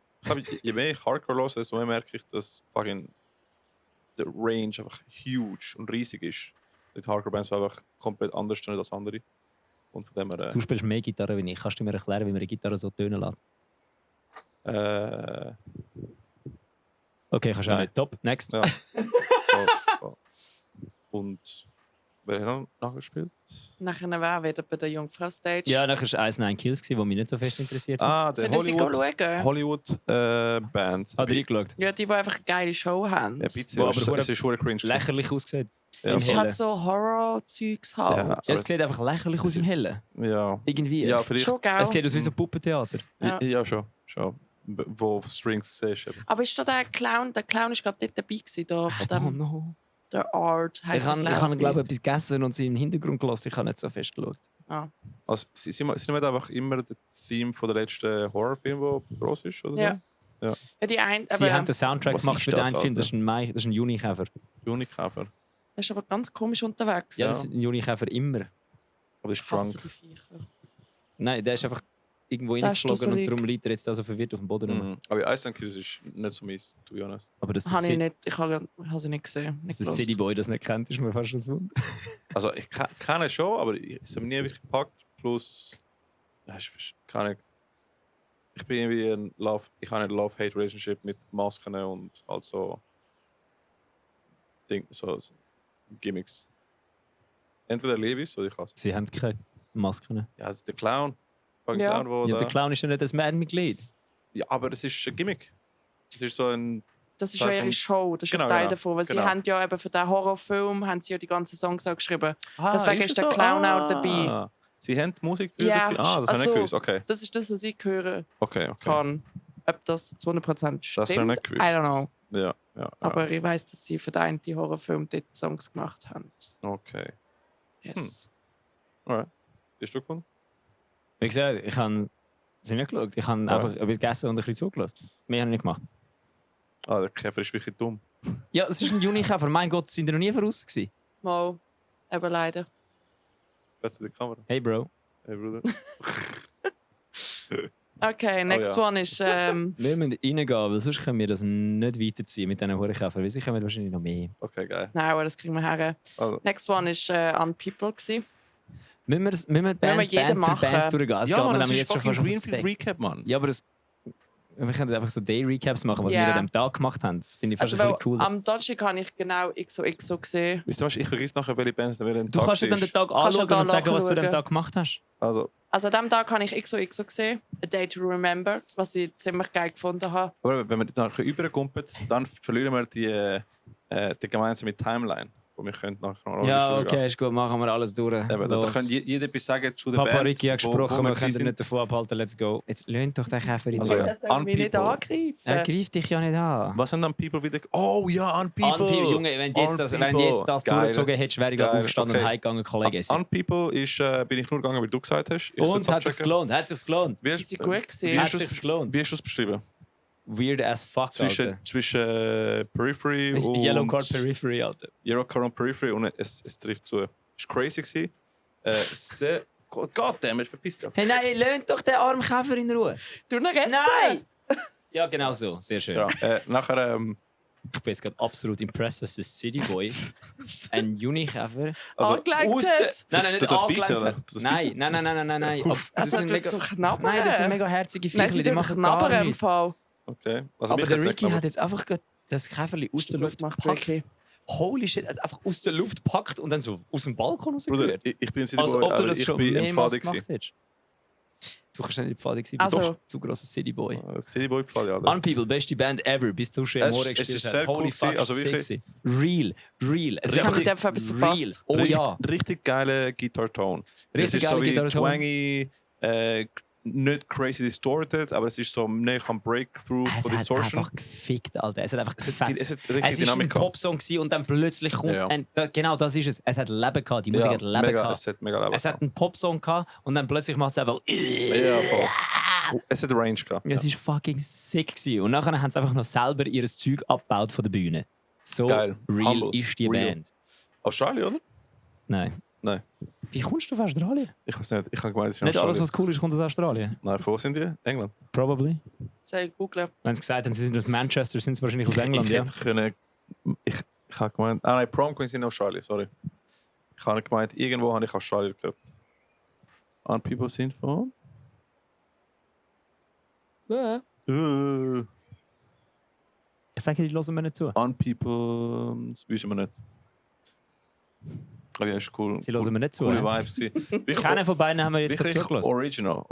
je mehr ich Hardcore höre, desto mehr merke ich, dass fucking der Range einfach huge und riesig ist. Die Hardcore-Bands sind einfach komplett anders als andere. Und von dem her. Du spielst mehr Gitarre wie ich. Kannst du mir erklären, wie man eine Gitarre so tönen lässt? Okay, kannst du auch Nein. nicht. Top, next. Ja. voll. Und wer hat noch nachgespielt? Nachher war wieder bei der Jungfrau-Stage. Ja, nachher war es 1-9 Kills, die mich nicht so fest interessiert haben. Ah, der Sollen Sie schauen? Hollywood-Band. Hat er reingeschaut? Ja, die einfach eine geile Show haben. Ja, bitte. Wo Es aber ist schon cringe. Lächerlich ausgesehen. Ja, Im Es Hellen. hat so Horror-Zeugs halt. Ja. Ja, es sieht einfach lächerlich aus im Hellen. ja. Irgendwie. Ja, vielleicht. Schon geil. Es sieht aus wie so ein Puppentheater. Ja. Ja, schon. Wo auf Strings siehst. Eben. Aber ist da der Clown? Der Clown ist gerade dort dabei gewesen, da von dem, know. der Art. Ich heisst er, habe, glaube ich, etwas gegessen und sie im Hintergrund gelassen. Ich habe nicht so fest geschaut. Also, sie sind nicht einfach immer das Theme von der letzten Horrorfilm, der groß ist, oder Ja. Ja, die ein, Sie aber haben den Soundtrack was gemacht ist für den das, einen Film. Alter? Das ist ein Junikäfer. so? Unikäfer. der ist aber ganz komisch unterwegs. Ja, Ja. das ist ein Junikäfer immer. Aber das ist Ich hasse drunk. die Viecher. Nein, der ist einfach irgendwo Der ist reingeflogen und dusselig. darum liegt er jetzt da so verwirrt auf dem Boden rum. Mhm. Aber Ice Kills ist nicht so mies, to be honest. Aber dass Habe ich der nicht. Ich habe sie nicht gesehen. Nicht City gehört. Boy das nicht kennt, ist mir fast schon Wunder. Also, ich kenne es schon, aber ich habe nie wirklich gepackt. Plus, ja, keine Ahnung. Ich bin irgendwie ich habe eine Love-Hate-Relationship mit Masken und also so Gimmicks. Entweder liebe ich es oder ich hasse es. Sie haben keine Masken. Ja, also der Clown. Fucking Ja. Clown, wo Ja, da- der Clown ist ja nicht das Bandmitglied. Ja, aber es ist ein Gimmick. Es ist so ein. Das ist Teil ja ihre von- Show, das ist Genau, ein Teil genau. davon. Weil Genau. sie haben ja eben für den Horrorfilm haben sie ja die ganzen Songs auch geschrieben. Deswegen ist der Clown auch dabei. Sie haben die Musik für Ja, den Film. Das habe ich also- nicht gewusst. Okay, Das ist das, was ich hören okay. kann. Ob das zu 100% stimmt, Das habe ich nicht gewusst. I don't know. Ja. Aber ich weiß, dass sie für den einen Horrorfilm dort Songs gemacht haben. Okay. Yes. Alright. Bist du gefunden? Wie gesagt, ich habe sie nicht geschaut. Ich habe Ja. einfach etwas gegessen und ein bisschen zugelassen. Mehr habe ich nicht gemacht. Ah, der Käfer ist wirklich dumm. Ja, es ist ein Junikäfer. Mein Gott, sind die noch nie voraus gewesen? Mal, eben leider. Plötzlich die Kamera. Hey, Bro. Hey, Bruder. Okay, next ja. one ist. Wir müssen reingehen, weil sonst können wir das nicht weiterziehen mit diesen Hurenkäfern. Weil sie kommen wahrscheinlich noch mehr. Okay, geil. Nein, aber das kriegen wir her. Also, Next one ist Unpeople. Gewesen. Müssen wir Band jeden für machen. Bands durchgehen? Es geht mir das nämlich ist jetzt schon fucking fast auf den Greenfield Sack. Recap, Mann. Ja, aber wir können einfach so Day-Recaps machen, was Ja. wir an diesem Tag gemacht haben. Das finde ich fast Also, ein weil bisschen cool. am Donnerstag habe ich genau XOXO gesehen. Wisst ihr was, ich vergesse nachher, welche Bands da während Du kannst ja dann den Tag Kannst du anschauen da und sagen, was du an dem nachschauen. Tag gemacht hast. Also, Also an diesem Tag habe ich XOXO gesehen. A Day to Remember, was ich ziemlich geil gefunden habe. aber wenn wir nachher überkommen, dann verlieren wir die gemeinsame Timeline, wo wir können nachher noch Ja, durchgehen. okay, ist gut, machen wir alles durch. Eben, da Los. kann jeder etwas sagen zu der Papa Band. Ricky hat gesprochen, wir können ihn sind. nicht davon abhalten, let's go. Jetzt löhnt doch den Käfer in Also, die ja. Tür. Das soll mich nicht Unpeople. angreifen. Er greift dich ja nicht an. Was haben dann People wieder... Oh ja, Unpeople! Junge, wenn du jetzt das Geil. durchgezogen hättest, wäre ich glaub, Geil, aufgestanden okay. und heimgegangen, Kollege. Unpeople ist, bin ich nur gegangen, weil du gesagt hast. Ich Und soll's hat sich's abchecken. gelohnt, hat sich's gelohnt. Wie Sie hast- sind gut wie gesehen. Hat hast du's- sich's gelohnt. Wie hast du es beschrieben? Weird as fuck, Alter. Zwischen Periphery und... Yellow Card Periphery, Alter. Yellow Card und Periphery und es trifft zu. Es war crazy. Sehr... Goddammit, verpiss dich. Hey, nein, löhnt doch den armen Käfer in Ruhe. Du ihn retten? Nein! Ja, genau so. Sehr schön. Ja, nachher... Ich bin jetzt gerade absolut impressed, dass der City Boy ein Junikäfer also, Angelenkt aus hat. Nein, nein, nicht Du tust angelenkt beißen, oder? hat. Du tust Nein, nein. Puh. Das Also, sind tut mega... so knabbern. Nein, das sind mega herzige Nein, Viecher, sie die tun machen knabbern gar im nichts. Fall. Okay. Also Aber mich der hat's nicht Ricky genommen. hat jetzt einfach gerade das Käferli aus der Luft gemacht, gepackt. Ricky. holy shit, er hat einfach aus der Luft gepackt und dann so aus dem Balkon Bruder, rausgerührt. ich bin City Als Boy, ob du aber das ich schon bin im mehrmals Pfadi gemacht gewesen. hättest. Du kannst nicht in Pfadi sein, Also- also, zu grosser Cityboy. City Boy Pfadi, Alter. Unpeople, beste Band ever, bis du schon Es- Amore es gespielt ist hast. sehr cool Holy gewesen, fuck, also wirklich- sexy. Real. Es ist Richtig- einfach Ich habe etwas verpasst. Oh ja. Richtig geiler Guitar-Tone. Es Richtig ist so geiler wie Gitarre-Ton. twangy, nicht crazy distorted, aber es ist so näher am Breakthrough Es von hat Distortion. einfach gefickt, Alter. Es hat einfach Es gefetzt. hat richtig Es war ein Dynamik gehabt. Popsong gewesen und dann plötzlich kommt Ja. genau das ist es. Es hat Leben gehabt, die Musik hat Leben mega, gehabt. es hat mega Leben Es hat einen Popsong gehabt und dann plötzlich macht es einfach. Ja, voll. Es hat Range gehabt. Es war fucking sick gewesen. Und nachher haben sie einfach noch selber ihr Zeug abgebaut von der Bühne. So Geil. real Humble. ist die Real. Band. Australien, oder? Nein. Nein. Wie kommst du auf Australien? Ich weiß nicht. Ich habe gemeint, es ist in Nicht alles, Australien. was cool ist, kommt aus Australien. Nein, wo sind die? England. Probably. Soll ich googeln? Wenn sie gesagt haben, sie sind aus Manchester, sind sie wahrscheinlich aus England, ich ja. hätte können. Ich habe gemeint. Ah nein, Prom Queens in Australien, sorry. Ich habe gemeint, irgendwo habe ich Australien gehört. Und People sind von. Ja. Ich sage, die hören mir nicht zu. On People. Das wissen wir nicht. Aber ja, ist cool. Sie hören mir nicht zu. Coole ne? Vibes. gewesen. Keiner von beiden haben wir jetzt gerade Wirklich zugelassen. Original,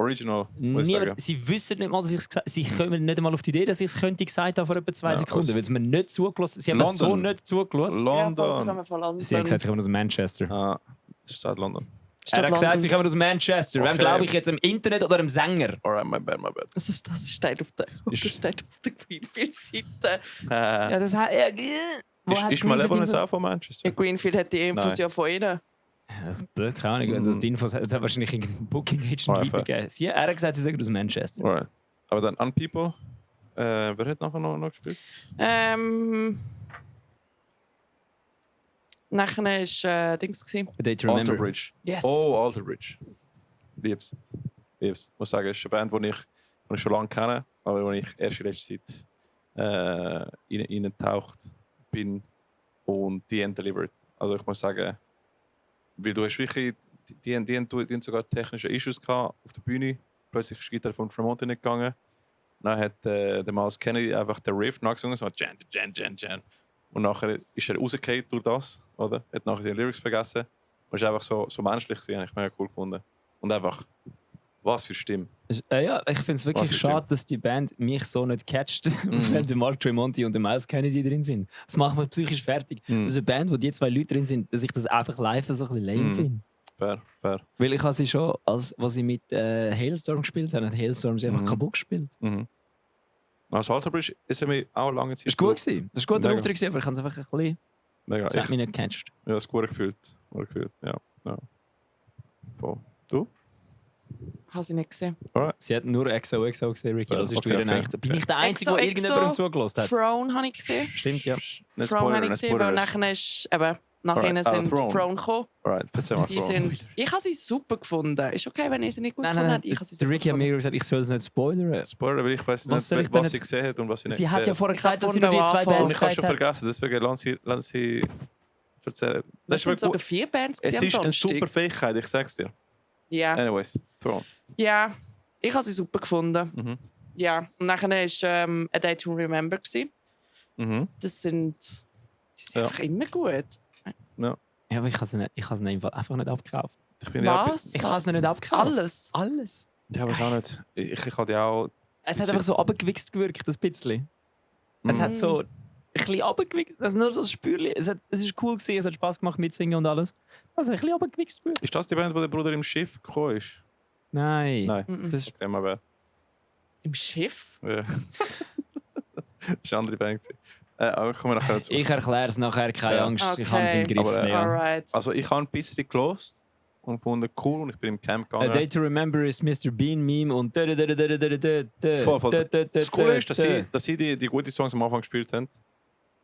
muss ich sagen. Niemand, sie wissen nicht mal, dass ich es gesagt habe. Sie kommen nicht einmal auf die Idee, dass ich es könnte gesagt habe vor etwa 2 Ja, Sekunden, also- weil sie mir nicht zugelassen. Sie haben mir so London. nicht zugelassen. Ja, falls ich London. komme von London. Sie haben gesagt, sie kommen aus Manchester. Ah, Stadt London. Er hat gesagt, sie kommen aus Manchester. Wem Okay. glaube ich jetzt? Im Internet oder im Sänger? Alright, my bad. Das steht auf der, das steht auf der Greenfield-Seite. Ja, das hat. Ist mal Lebanon auch von Manchester? Ja, Greenfield hat die Infos Nein. ja von ihnen. Blöd, keine Ahnung. Also das Infos hat es wahrscheinlich irgendein Booking Agent Alright, weitergegeben. Er hat gesagt, sie sagen aus Manchester. Alright. Aber dann On People. Wer hat nachher noch gespielt? Nachher war Dings. Gewesen. A Day to Remember. Alter Bridge. Yes. Oh, Alter Bridge. Lieb's. Ich muss sagen, es ist eine Band, die ich schon lange kenne, aber die ich erst in letzter Zeit reintaucht bin und die haben delivered. Also ich muss sagen, weil du hast wirklich, die haben sogar technische Issues gehabt auf der Bühne. Plötzlich ist die Gitarre von Tremonti nicht gegangen. Dann hat der Miles Kennedy einfach den Riff nachgesungen, so Jan. Und nachher ist er rausgefallen durch das, oder? Hat nachher seine Lyrics vergessen. Und ist einfach so menschlich gewesen, habe ich mega cool gefunden. Und einfach, was für Stimme. Ja, ich finde es wirklich Was ist schade, dass die Band mich so nicht catcht, wenn der Mark Tremonti und der Miles Kennedy drin sind. Das macht mich psychisch fertig. Das ist eine Band, wo die 2 Leute drin sind, dass ich das einfach live so ein bisschen lame finde. Fair. Weil ich habe sie schon, als sie mit Hailstorm gespielt haben, hat Hailstorm sie einfach kaputt gespielt. Also Alter Bridge ist mir auch lange Zeit. Das war gut gewesen. Das war ein guter Mega. Auftritt gewesen, aber ich habe es einfach ein bisschen, Mega. das hat mich nicht gecatcht. Ja, das gut gefühlt. Ja. Voll. Du? Habe ich nicht gesehen. Sie hat nur XOXO gesehen, Ricky. Ja, Das ist okay, du ihr okay. eigentlich. Bin ich der Einzige, der XOXO, irgendjemandem zugelassen hat? Throne habe ich gesehen. Stimmt, ja. Nicht Throne Spoiler, habe ich nicht gesehen, weil Spoilers. nachher ist eben, nach Alright, ihnen ah, sind Throne. Throne gekommen. Alright, erzähl mal Die Throne. sind, ich habe sie super gefunden. Ist okay, wenn ich sie nicht gut Nein, gefunden nein, habe. Ich habe sie der super Ricky hat mir gefunden. gesagt, ich soll es nicht spoilern. Spoiler, weil ich weiß Was soll ich nicht, denn was sie jetzt- gesehen hat und was sie nicht Sie hat ja gesehen vorher gesagt, dass sie von nur die der 2 Anfang- Und Bands ich habe gesagt schon hat. vergessen, deswegen lass sie erzählen. Das sind sogar 4 Bands Es gewesen ist am eine Donnerstag. super Fähigkeit, ich sag's dir. Ja. Anyways, Throne. Ja, ich habe sie super gefunden. Mhm. Ja, und nachher war A Day to Remember. Gewesen. Mhm. Die sind Ja. einfach immer gut. Ja, aber ich habe es einfach nicht abgekauft. Ich bin ja. Was? Ich habe es nicht abgekauft. Alles? Alles. Ja, weiß auch nicht. Ich hatte ja auch. Es hat einfach so abgewichst gewirkt, ein bisschen. Es hat so ein bisschen abgewichst. Das ist nur so ein Spürchen. Es ist cool gewesen, es hat Spaß gemacht mitsingen und alles. Es hat ein bisschen abgewichst gewirkt. Ist das die Band, wo der Bruder im Schiff gekommen ist? Nein. Nein. Mhm. Das ist, Okay, mal wer. Im Schiff? Ja. Das war eine andere Band. Aber kommen wir nachher dazu. ich erkläre es nachher, keine Ja. Angst. Ich habe es im Okay. Griff. Aber, ja. Alright. Also ich habe ein bisschen gelost und gefunden cool und ich bin im Camp A gegangen. Day to Remember ist Mr. Bean Meme und Voll. Das Coole ist, dass sie die guten Songs am Anfang gespielt haben.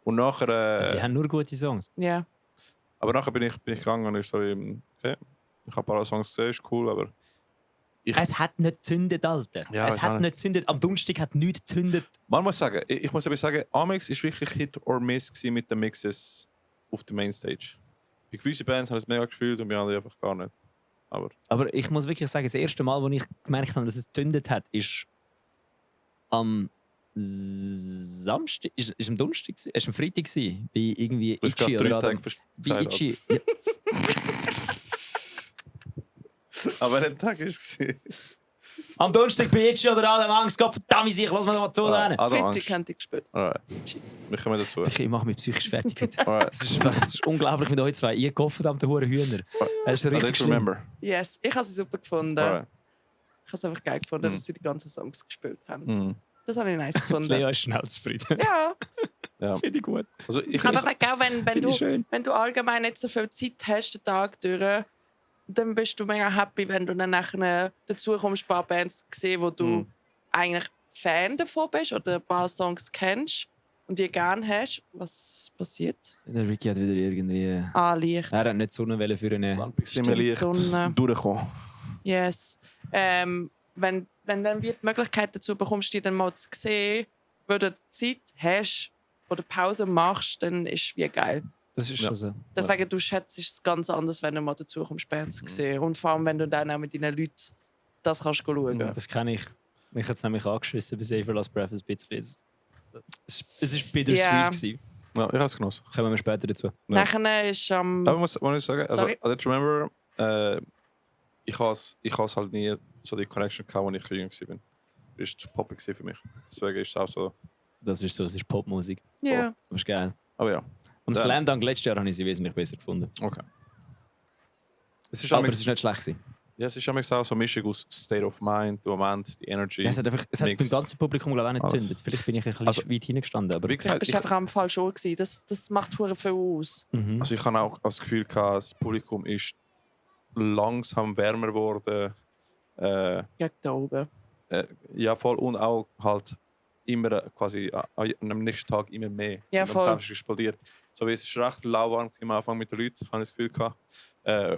Und nachher... Sie haben nur gute Songs. Ja. aber nachher bin ich gegangen und ich so, okay, ich habe ein paar Songs gesehen, ist cool, aber... Es hat nicht gezündet, Alter. Ja, es weiß hat auch nicht gezündet. Am Donnerstag hat nichts gezündet. Man muss sagen, ich muss aber sagen, Amex ist wirklich Hit or Miss gewesen mit den Mixes auf der Mainstage. Bei gewissen Bands haben es mega gefühlt und bei anderen einfach gar nicht. Aber ich muss wirklich sagen, das erste Mal, als ich gemerkt habe, dass es gezündet hat, ist am Samstag, ist am Donnerstag, ist am Freitag gewesen, bei irgendwie Du hast Itchy gerade 3 oder Tage Adam. Bei gesagt. Itchy. Ja, Aber welcher Tag war es? am Donnerstag bei Itchy oder Adam Angst gehabt, verdammt ich, lass mal zu lernen. Adam Freitag Angst. haben die gespielt. Alright. Wir kommen dazu. Ich mache mich psychisch fertig heute. Alright. Es ist unglaublich mit euch zwei. Ihr verdammte hure Hühner. Es ist I richtig don't schlimm. remember. Yes, ich habe sie super gefunden. Alright. Ich habe es einfach geil gefunden, dass sie die ganzen Songs gespielt haben. Mhm. Das habe ich nice gefunden. Lea ist schnell zufrieden. Ja, Ja. Finde ich gut. Also ich, aber ich glaube, wenn Finde ich schön. du allgemein nicht so viel Zeit hast, den Tag durch, dann bist du mega happy, wenn du dann nachher dazu kommst, ein paar Bands zu sehen, wo du eigentlich Fan davon bist oder ein paar Songs kennst und die gerne hast. Was passiert? Der Ricky hat wieder irgendwie... Licht. Er hat nicht die Sonnenwelle für eine... Lampe sind Stimmt, wir leicht Sonne. durchgekommen. Yes. Wenn dann die Möglichkeit dazu bekommst, die dann mal zu sehen, wenn du Zeit hast oder Pause machst, dann ist es wie geil. Das ist Ja. schon so. Deswegen, du schätzt es ganz anders, wenn du mal dazu kommst, Bands zu sehen. Und vor allem, wenn du dann auch mit deinen Leuten das kannst schauen. Das kenne ich. Mich hat es nämlich angeschissen bei Save Last Breath ein bisschen. Es war bittersweet. Ja. gewesen. Ja, ich habe es genossen. Kommen wir später dazu. Ja. Nachher ist am... Aber muss ich sagen, also, Sorry. I don't remember, ich has halt nie so die Connection gehabt, als ich jung war. Das war zu poppig für mich. Deswegen ist es auch so. Das ist so, es ist Popmusik. Ja. Das ist geil. Aber ja, Am Ja. Slam Dunk letztes Jahr habe ich sie wesentlich besser gefunden. okay. Es ist Aber amigs- es ist nicht schlecht gewesen. ja, es ist amigs auch so eine Mischung aus State of Mind, der Moment, die Energy. Ja, es hat einfach, es hat Mix. beim ganzen Publikum glaube ich, auch nicht Alles. gezündet. Vielleicht bin ich ein bisschen Also, weit hingestanden. Aber Wie Ich gesagt, bist ich, einfach am falschen Ort gewesen. Das macht hure viel aus. mhm. also ich habe auch das Gefühl gehabt, das Publikum ist langsam wärmer geworden. Gegen da oben. Ja, voll. Und auch halt immer quasi am nächsten Tag immer mehr. Ja, Und am voll. Samstag explodiert. So wie es ist recht lauwarm am Anfang mit den Leuten, habe ich das Gefühl gehabt.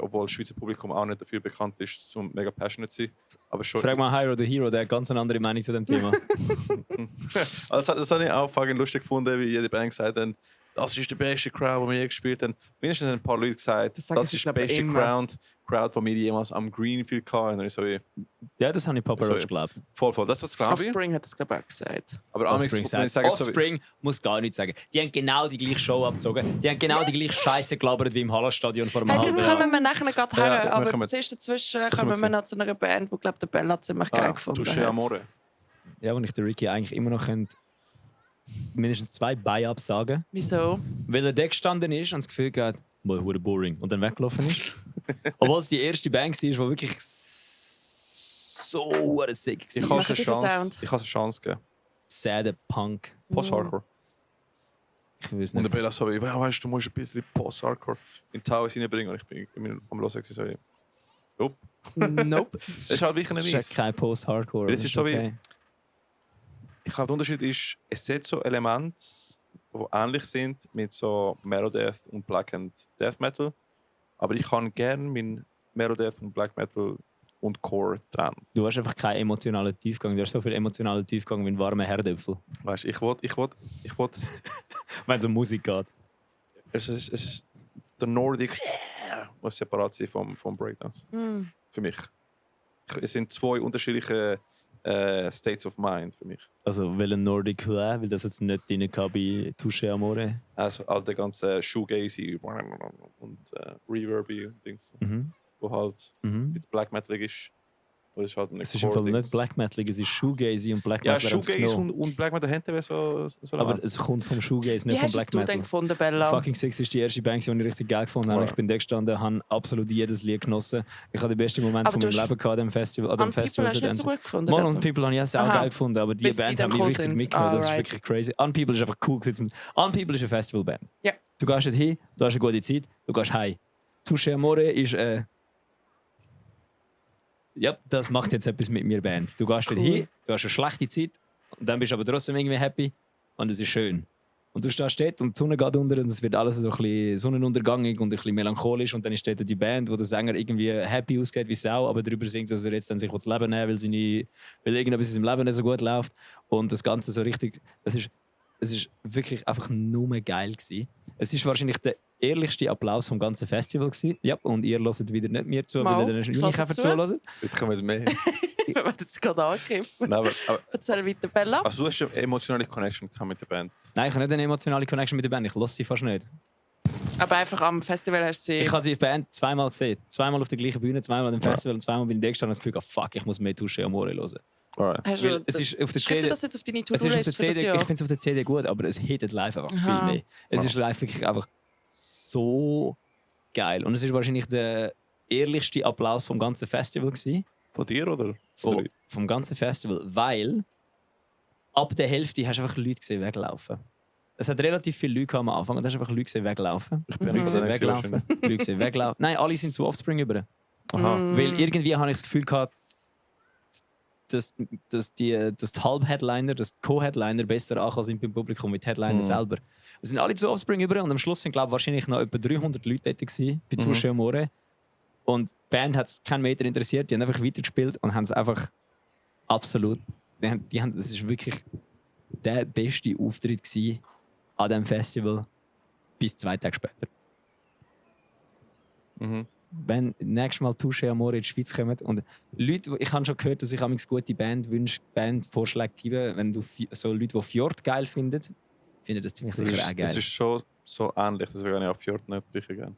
Obwohl das Schweizer Publikum auch nicht dafür bekannt ist, um mega passionate zu sein. Aber schon. Frag mal Hiro the Hero, der hat ganz eine andere Meinung zu dem Thema. Also das habe ich auch fucking lustig gefunden, wie jede Band gesagt hat, das ist die beste Crowd, die wir je gespielt haben. Mindestens haben ein paar Leute gesagt, Das sagen das sie, ist die glaube ich, beste immer. Crowd, die wir jemals am Greenfield hatten. Und ich so wie, Ja, das habe ich Papa So, Roach ja. geglaubt. voll, das glaube ich. Offspring hat das, glaube ich, auch gesagt. Aber amigs, Offspring wenn ich sagt, sage, so wie, Offspring muss gar nichts sagen. Die haben genau die gleiche Show abgezogen. Die haben genau die gleiche Scheiße gelabert wie im Hallenstadion vor einem Hey, halben dort Jahr. kommen wir nachher gerade Ja, her. wir Aber kommen- zuerst dazwischen wir kommen wir sehen. noch zu einer Band, die, glaube der Bella ziemlich geil gefunden Touché hat. Amore. Ja, und ich der Ricky eigentlich immer noch könnte mindestens 2 Buy-Ups sagen. Wieso? Weil er da gestanden ist und das Gefühl gehabt, boah, hure boring. Und dann weggelaufen ist. Obwohl es die erste Band war, die wirklich so hure sick Ich war. habe machen die für Sound? eine Chance gegeben. Sad Punk. Post-Hardcore. Ich weiß Und der nicht. Bella so wie, weißt du, musst ein bisschen Post-Hardcore in Towers reinbringen. Und ich bin am Hören so wie, nope. Nope. Das ist halt wirklich Das nicht ist kein Post-Hardcore. Das ist so wie- okay. Ich glaube, der Unterschied ist, es hat so Elemente, die ähnlich sind mit so Melodeath und Black and Death Metal. Aber ich kann gerne mit Melodeath und Black Metal und Core trennen. Du hast einfach keinen emotionalen Tiefgang. Du hast so viel emotionalen Tiefgang wie ein warmer Herdöpfel. Weißt du, ich will, Wenn es um Musik geht. es ist der Nordic muss separat sein vom Breakdance. Hm. Für mich. Es sind 2 unterschiedliche States of Mind für mich. Also, weil ein Nordic war, weil das jetzt nicht drin kam bei Touché Amore. Also all der ganze Shoegazy und Reverby und Dings, Mhm. wo halt Mhm. mit Black Metal ist. Oder ist halt ein Es ist im Fall nicht Black Metal, es ist Shoegazy und Black Ja, Metal. haben sie Shoegaze genommen. und Black Metal hätten wir so Aber lang. es kommt vom Shoegaze, Wie nicht vom hast Black du es Metal. denn gefunden, Bella? Fucking Six ist die erste Bank, die ich richtig geil gefunden habe. Ja. Ich bin da gestanden, habe absolut jedes Lied genossen. Ich habe den besten Moment Aber von du meinem hast- Leben gehabt, am Festival. An dem Unpeople Festival hast du nicht so gut gefunden? Mal oder? und People habe ich auch Aha. geil gefunden, aber die Bis sie Band dann haben mich gekommen richtig sind. mitgenommen. Das ist Alright. wirklich crazy. Unpeople ist einfach cool gewesen. Unpeople ist eine Festivalband. Ja. Du gehst nicht hin, du hast eine gute Zeit, du gehst heim. Touché Amore ist ja, das macht jetzt etwas mit mir Band. Du gehst Cool. nicht hin, du hast eine schlechte Zeit und dann bist du aber trotzdem irgendwie happy und es ist schön. Und du stehst dort und die Sonne geht unter und es wird alles so ein bisschen sonnenuntergangig und ein bisschen melancholisch und dann ist dort die Band, wo der Sänger irgendwie happy ausgeht wie Sau, aber darüber singt, dass er jetzt dann sich das Leben nehmen will, weil irgendetwas in seinem Leben nicht so gut läuft und das Ganze so richtig, es ist wirklich einfach nur geil gewesen. Es ist wahrscheinlich der ehrlichste Applaus vom ganzen Festival gewesen. Ja, und ihr hört wieder nicht mir zu, Mal, weil ihr den ich höre Unikäfer zu. zuhört. Jetzt kommen wir mehr. Wir werden jetzt gerade angegriffen. Nein, aber, Erzähl weiter, Bella. also du hast eine emotionale Connection gehabt mit der Band. Nein, ich habe nicht eine emotionale Connection mit der Band. Ich lasse sie fast nicht. Aber einfach am Festival hast du sie... Ich habe die Band zweimal gesehen. Zweimal auf der gleichen Bühne, zweimal am Festival und zweimal bin ich da gestanden und das Gefühl, fuck, ich muss mehr Touche Amore hören. Alright. Hast Weil du, es ist auf der schreib dir CD, das jetzt auf deine es ist auf To-Do-List der für das CD, Jahr. ich finde es auf der CD gut, aber es hittet live einfach viel Aha. mehr. Es Ja. ist live wirklich einfach so geil. Und es ist wahrscheinlich der ehrlichste Applaus vom ganzen Festival gewesen. Von dir oder von den Vom ganzen Festival, weil ab der Hälfte hast du einfach Leute gesehen weglaufen. Es hat relativ viele Leute am Anfang und hast einfach Leute gesehen weglaufen. Ich bin Leute nicht gesehen so weglaufen. Leute gesehen weglaufen. Nein, alle sind zu Offspring über. Aha. Weil irgendwie habe ich das Gefühl gehabt, dass die Halb-Headliner, dass die Co-Headliner besser angekommen sind beim Publikum mit Headliner selber. Es sind alle zu Offspring über und am Schluss sind, glaube ich, wahrscheinlich noch etwa 300 Leute dort gewesen, bei Touche Amore. Und die Band hat es keinen Meter interessiert, die haben einfach weitergespielt und haben es einfach absolut. Es ist wirklich der beste Auftritt gewesen an diesem Festival bis 2 Tage später. Mhm. Wenn nächstes Mal Touche Amore in die Schweiz kommen und Leute, ich habe schon gehört, dass ich amigs gute Bandvorschläge gebe, wenn du so Leute, die Fjord geil finden das ziemlich sicher auch geil. Es ist schon so ähnlich, deswegen habe ich auch Fjord nicht wirklich gerne.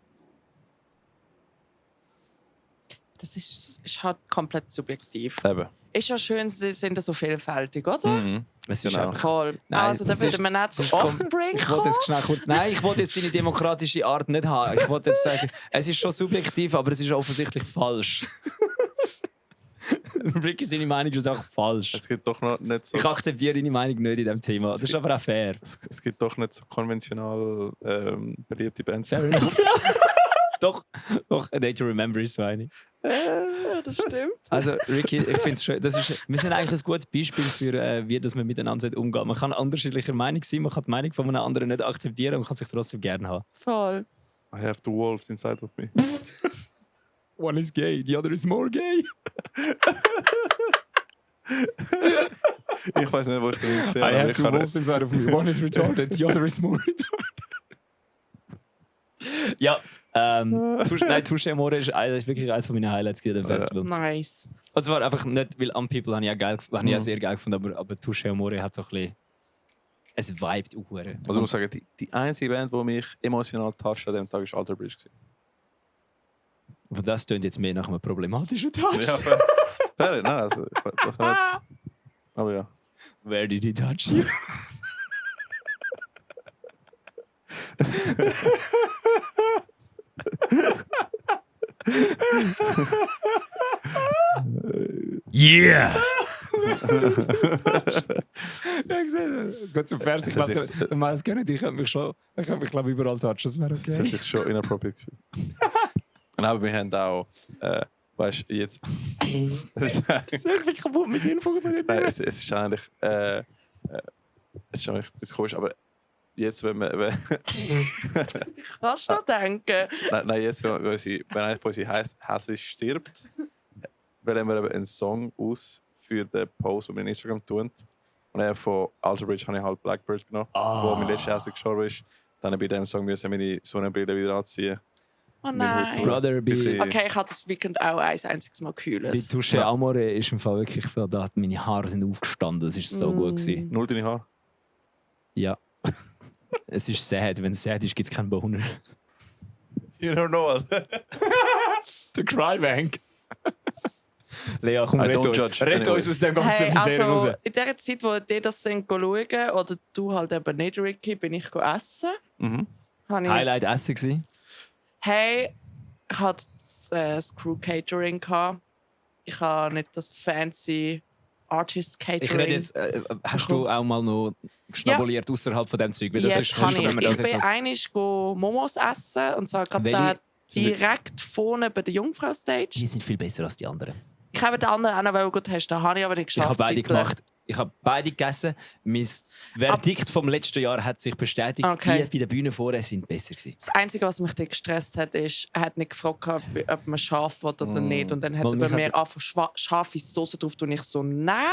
Das ist halt komplett subjektiv. Eben. Ist ja schön, sie sind so vielfältig, oder? Mhm. Es ist Genau. einfach, Voll. Nein, also da das würden ist- wir nicht das zu ist Offspring ich wollte kommen. jetzt schnell kurz, nein, ich wollte jetzt deine demokratische Art nicht haben. Ich wollte jetzt sagen, es ist schon subjektiv, aber es ist offensichtlich falsch. Ricky, seine Meinung ist auch falsch. Es gibt doch noch nicht so. Ich akzeptiere deine Meinung nicht in diesem Thema. Das ist aber auch fair. Es gibt doch nicht so konventional beliebte Bands. Fair enough. Doch, A Day to Remember ist so eine. Das stimmt. Also, Ricky, ich finde es schön. Wir sind eigentlich ein gutes Beispiel für, wie das man miteinander umgeht. Man kann unterschiedlicher Meinung sein, man kann die Meinung von einem anderen nicht akzeptieren und kann sich trotzdem gerne haben. Voll. I have the wolves inside of me. One is gay, the other is more gay. Ich weiß nicht, wo ich den gesehen I habe. have Ich two kann wolves inside of me. One is retarded, the other is more retarded. Ja, Touche Amore ist wirklich eines meiner Highlights an dem Festival. Nice. Und zwar einfach nicht, weil Am People habe ich auch sehr geil gefunden, aber Touche Amore hat so ein bisschen... Es vibet auch. Also ich muss sagen, die einzige Band, die mich emotional toucht an dem Tag, war Alter Bridge. Aber das klingt jetzt mehr nach einem problematischen Touch. Ja, fair, nein, also das nicht. Aber ja. Where did he touch you? Yeah! Ja, gesehen. Gut zum Vers. Ich Das glaube, ist- der Miles Kennedy könnte mich schon, der könnte mich glaube ich überall touchen. Das wäre Das hat okay. sich schon inappropriate gefühlt. Und aber wir haben auch, weißt du, jetzt. Das ist Das ist irgendwie kaputt, mein Sinn funktioniert Nein, nicht. es ist eigentlich. Es ist eigentlich ein bisschen komisch, aber jetzt, wenn wir. Kannst du noch denken? Nein, jetzt, wenn einer von uns hässlich stirbt, wählen wir eben einen Song aus für den Post, den wir in Instagram tun. Und eben von Alter Bridge habe ich halt Blackbird genommen, wo mein letzter hässlich gestorben ist. Dann bei diesem Song müssen wir meine Sonnenbrille wieder anziehen. Oh Mein nein. Hut Brother, Bisschen- Okay, ich habe das Weekend auch ein einziges Mal bei gekühlt. Touche Amore ist im Fall wirklich so, da hat meine Haare sind aufgestanden. Das ist so gut gewesen. Null deine Haare. Ja. Es ist sad. Wenn es sad ist, gibt es keinen Boner. You don't know. Der Crybank. Lea, komm, I rette don't uns. judge. Rette Anyway. uns aus dem ganzen Hey, Misere also raus. in der Zeit, wo die das schauen, oder du halt eben nicht, Ricky, bin ich essen. Mhm. Habe ich- Highlight Essen gewesen. Hey, ich hatte das Crew Catering gehabt. Ich habe nicht das fancy Artist Catering. Ich rede jetzt, hast du auch mal noch geschnabuliert außerhalb von dem Zeug? Weil das Yes, ist kann sonst, wenn man ich. das Ich bin jetzt als einig Momos essen und zwar gerade Welche? da direkt vorne bei der Jungfrau Stage. die sind viel besser als die anderen. Ich habe den anderen auch noch gut testen, habe ich aber nicht Ich geschafft. habe beide zeitlich. gemacht. Ich habe beide gegessen. Mein Verdikt vom letzten Jahr hat sich bestätigt. Okay. Die bei der Bühne vorher sind besser gewesen. Das Einzige, was mich dort gestresst hat, ist, er hat nicht gefragt, ob man scharf will oder nicht. Und dann hat Weil er mich bei mir hat angefangen, scharfe Soße drauf und ich so, nein!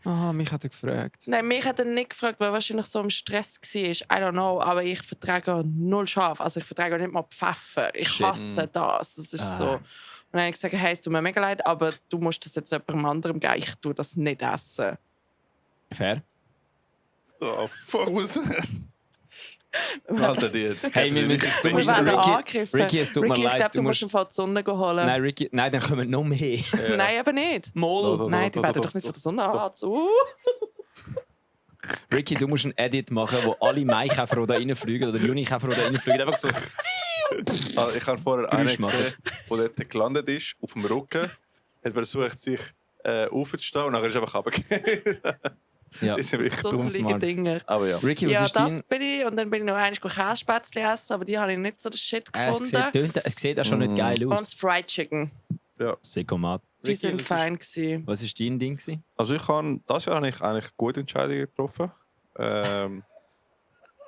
Aha, mich hat er gefragt. Nein, mich hat er nicht gefragt, weil er wahrscheinlich so im Stress war. I don't know, aber ich vertrage null scharf. Also ich vertrage nicht mal Pfeffer. Ich Shit. hasse das. Das ist so. Und dann habe ich gesagt, hey, es tut mir mega leid, aber du musst das jetzt jemandem anderem geben. Ich tue das nicht essen. Fair. Oh, fuck, was? Alter, die. Hey, du Wir musst werden Ricky- angegriffen. Ricky, es tut mir Ricky, ich leid, glaube, du du musst musst- im Fall die Sonne holen. Nein, Ricky, nein, dann kommen noch mehr. Nein, eben nicht. Mol. Nein, die werden doch nicht von der Sonne anziehen. Ricky, du musst ein Edit machen, wo alle Maikäfer, die da reinfliegen, oder Junikäfer, die da reinfliegen, einfach so. Also ich habe vorher Geräusch einen machen. gesehen, der dort gelandet ist, auf dem Rücken. Hat versucht, sich aufzustehen und nachher ist er einfach runtergefallen. Ja. Das sind wirklich Das dumm. liegen smart. Dinge. Aber ja. Ricky, was Ja, ist das dein... bin ich. Und dann bin ich noch einmal Käsespätzle essen, aber die habe ich nicht so den Shit Es gefunden. sieht auch schon nicht geil Und aus. das Fried Chicken. Sekomat. Die sind fein gewesen. Was war dein Ding? Also das Jahr habe ich eigentlich gute Entscheidungen getroffen.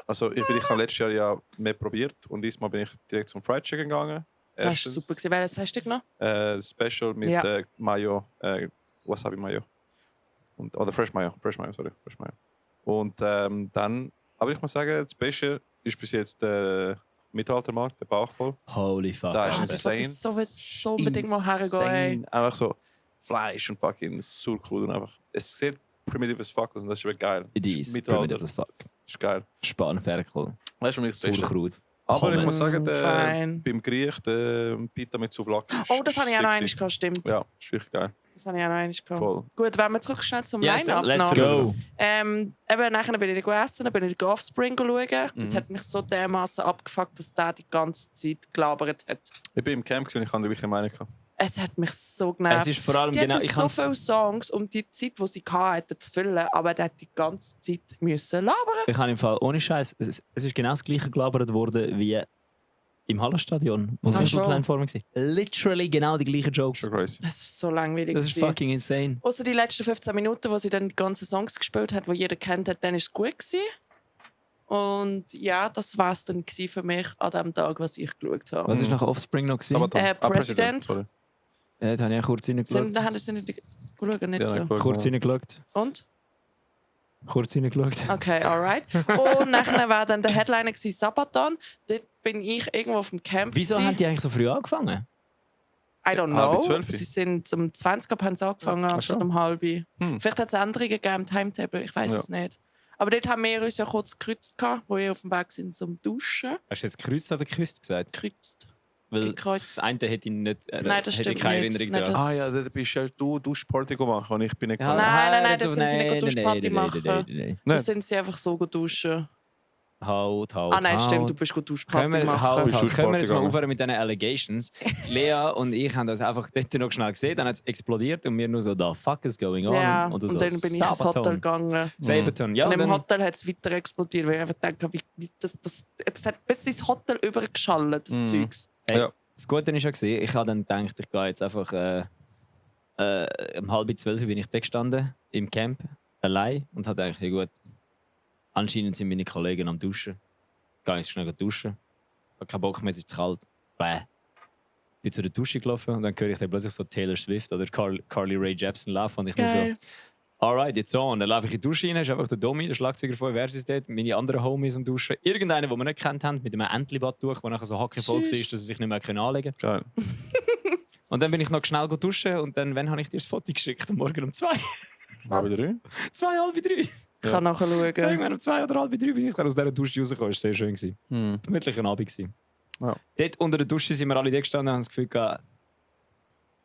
Also ich habe letztes Jahr ja mehr probiert und diesmal bin ich direkt zum Fried Chicken gegangen. Das war super gewesen. Welches hast du genommen? Special mit Ja. Mayo, Wasabi Mayo. Oder Fresh Mayo, Fresh Mayo. Und dann, aber ich muss sagen, das Beste ist bis jetzt der Mittelaltermarkt, der Bauch voll. Holy fuck. Da ist Ah, ein das insane. wollte ich so unbedingt mal hergehen. Ey. Einfach so Fleisch und fucking super cool und einfach. Es sieht primitive as fuck aus und das ist wirklich geil. It Das is Mittelalter. primitive as fuck. Das ist geil. Spanferkel. Das ist für mich das Beste. Sauerkraut. Aber ich Pommes. muss sagen, Fein. beim Griech, der Pita mit Souvlaki. Oh, das habe ich auch noch sexy. einmal gehabt, stimmt. Ja, ist wirklich geil. Das habe ich auch noch einmal gehabt. Voll. Gut, wenn wir zurück schnell zum Yes, Line-Up let's noch. go. Eben, nachher bin ich gegessen, dann bin ich Offspring schauen. Es Mhm. hat mich so dermaßen abgefuckt, dass der die ganze Zeit gelabert hat. Ich bin im Camp und ich hatte die gleiche Meinung. Es hat mich so Es genervt. ist vor allem Die genau. hatten Ich so kann's, viele Songs, um die Zeit, die sie hatten, zu füllen, aber der hat die ganze Zeit müssen labern. ich kann im Fall ohne Scheiß. Es ist genau das gleiche gelabert worden wie im Hallenstadion, wo Ah, Simple schon? Plan vor mir war. Literally genau die gleichen Jokes. Schon crazy. Das ist so langweilig. Das ist gewesen. fucking insane. Außer die letzten 15 Minuten, wo sie dann die ganzen Songs gespielt hat, die jeder kennt hat, dann war es gut gewesen. Und ja, das war es dann gewesen für mich an dem Tag, was ich geschaut habe. Was ist nach Offspring noch gewesen? Sabaton. President. Sorry. Ja, da habe ich auch kurz reingeschaut. Da haben sie nicht geschaut, nicht Ja, so. nein, Kurz reingeschaut. Und? Kurz reingeschaut. Okay, alright. Und nachher war dann der Headliner gewesen, Sabaton. Dort bin ich irgendwo auf dem Camp. Wieso gewesen. haben die eigentlich so früh angefangen? I don't Halb know. 12? Sie sind um 20 Uhr haben sie angefangen, anstatt schon. um halb. Hm. Vielleicht hat es Änderungen gegeben im Timetable, ich weiß Ja. es nicht. Aber dort haben wir uns ja kurz gekreuzt, wo wir auf dem Weg sind zum Duschen. Hast du jetzt gekreuzt oder geküsst gesagt? Gekreuzt. Weil Gekreuzt. das eine hätte ihn nicht. Nein, das hätte stimmt keine nicht. Erinnerung Nein, daran. das- Ah ja, da bist ja du Duschparty gemacht und ich bin nicht Ja, gegangen. Nein, das so- sind sie nicht nein, Duschparty nein, machen. nein. Das sind sie einfach so duschen. Halt. Ah nein, stimmt, du bist Können Duschparty wir, machen. halt. Bist du Können wir jetzt mal Party aufhören mit diesen Allegations? Lea und ich haben das einfach dort noch schnell gesehen, dann hat es explodiert und wir nur so, the fuck is going on? Ja, du und so, dann bin ich ins Sabaton. Hotel gegangen. Sabaton, ja. Und im dann- Hotel hat es weiter explodiert, weil ich einfach denke, das hat bis ins Hotel übergeschallt, das Mhm. Zeugs. Hey, Ja. Das Gute ist ja gesehen, ich habe dann gedacht, ich gehe jetzt einfach um 11:30 bin ich da gestanden im Camp allein und habe gedacht, ja gut, anscheinend sind meine Kollegen am Duschen. Gehe ich schnell duschen. Habe keinen Bock mehr, es ist zu kalt. Bäh. Bin zu der Dusche gelaufen und dann höre ich dann plötzlich so Taylor Swift oder Carly Rae Jepsen laufen und ich nur so, Geil. alright, jetzt so. Und dann laufe ich in die Dusche rein, ist einfach der Domi, der Schlagzeuger von Versus dort, meine anderen Homies am Duschen. Irgendeiner, den wir nicht kennt haben, mit einem Entli-Badtuch, der nachher so hackevoll war, dass Tschüss. er sich nicht mehr anlegen konnte. Geil. Und dann bin ich noch schnell duschen und dann, wann habe ich dir das Foto geschickt? Am Morgen um 2. Halb 3? 2:30. Ich kann nachschauen. Irgendwann um 2 oder halb 3 bin ich dann aus dieser Dusche rausgekommen. Das war sehr schön. Gewesen. Hm. Gemütlicher Abend. Gewesen. Ja. Dort unter der Dusche sind wir alle da gestanden und haben das Gefühl gehabt,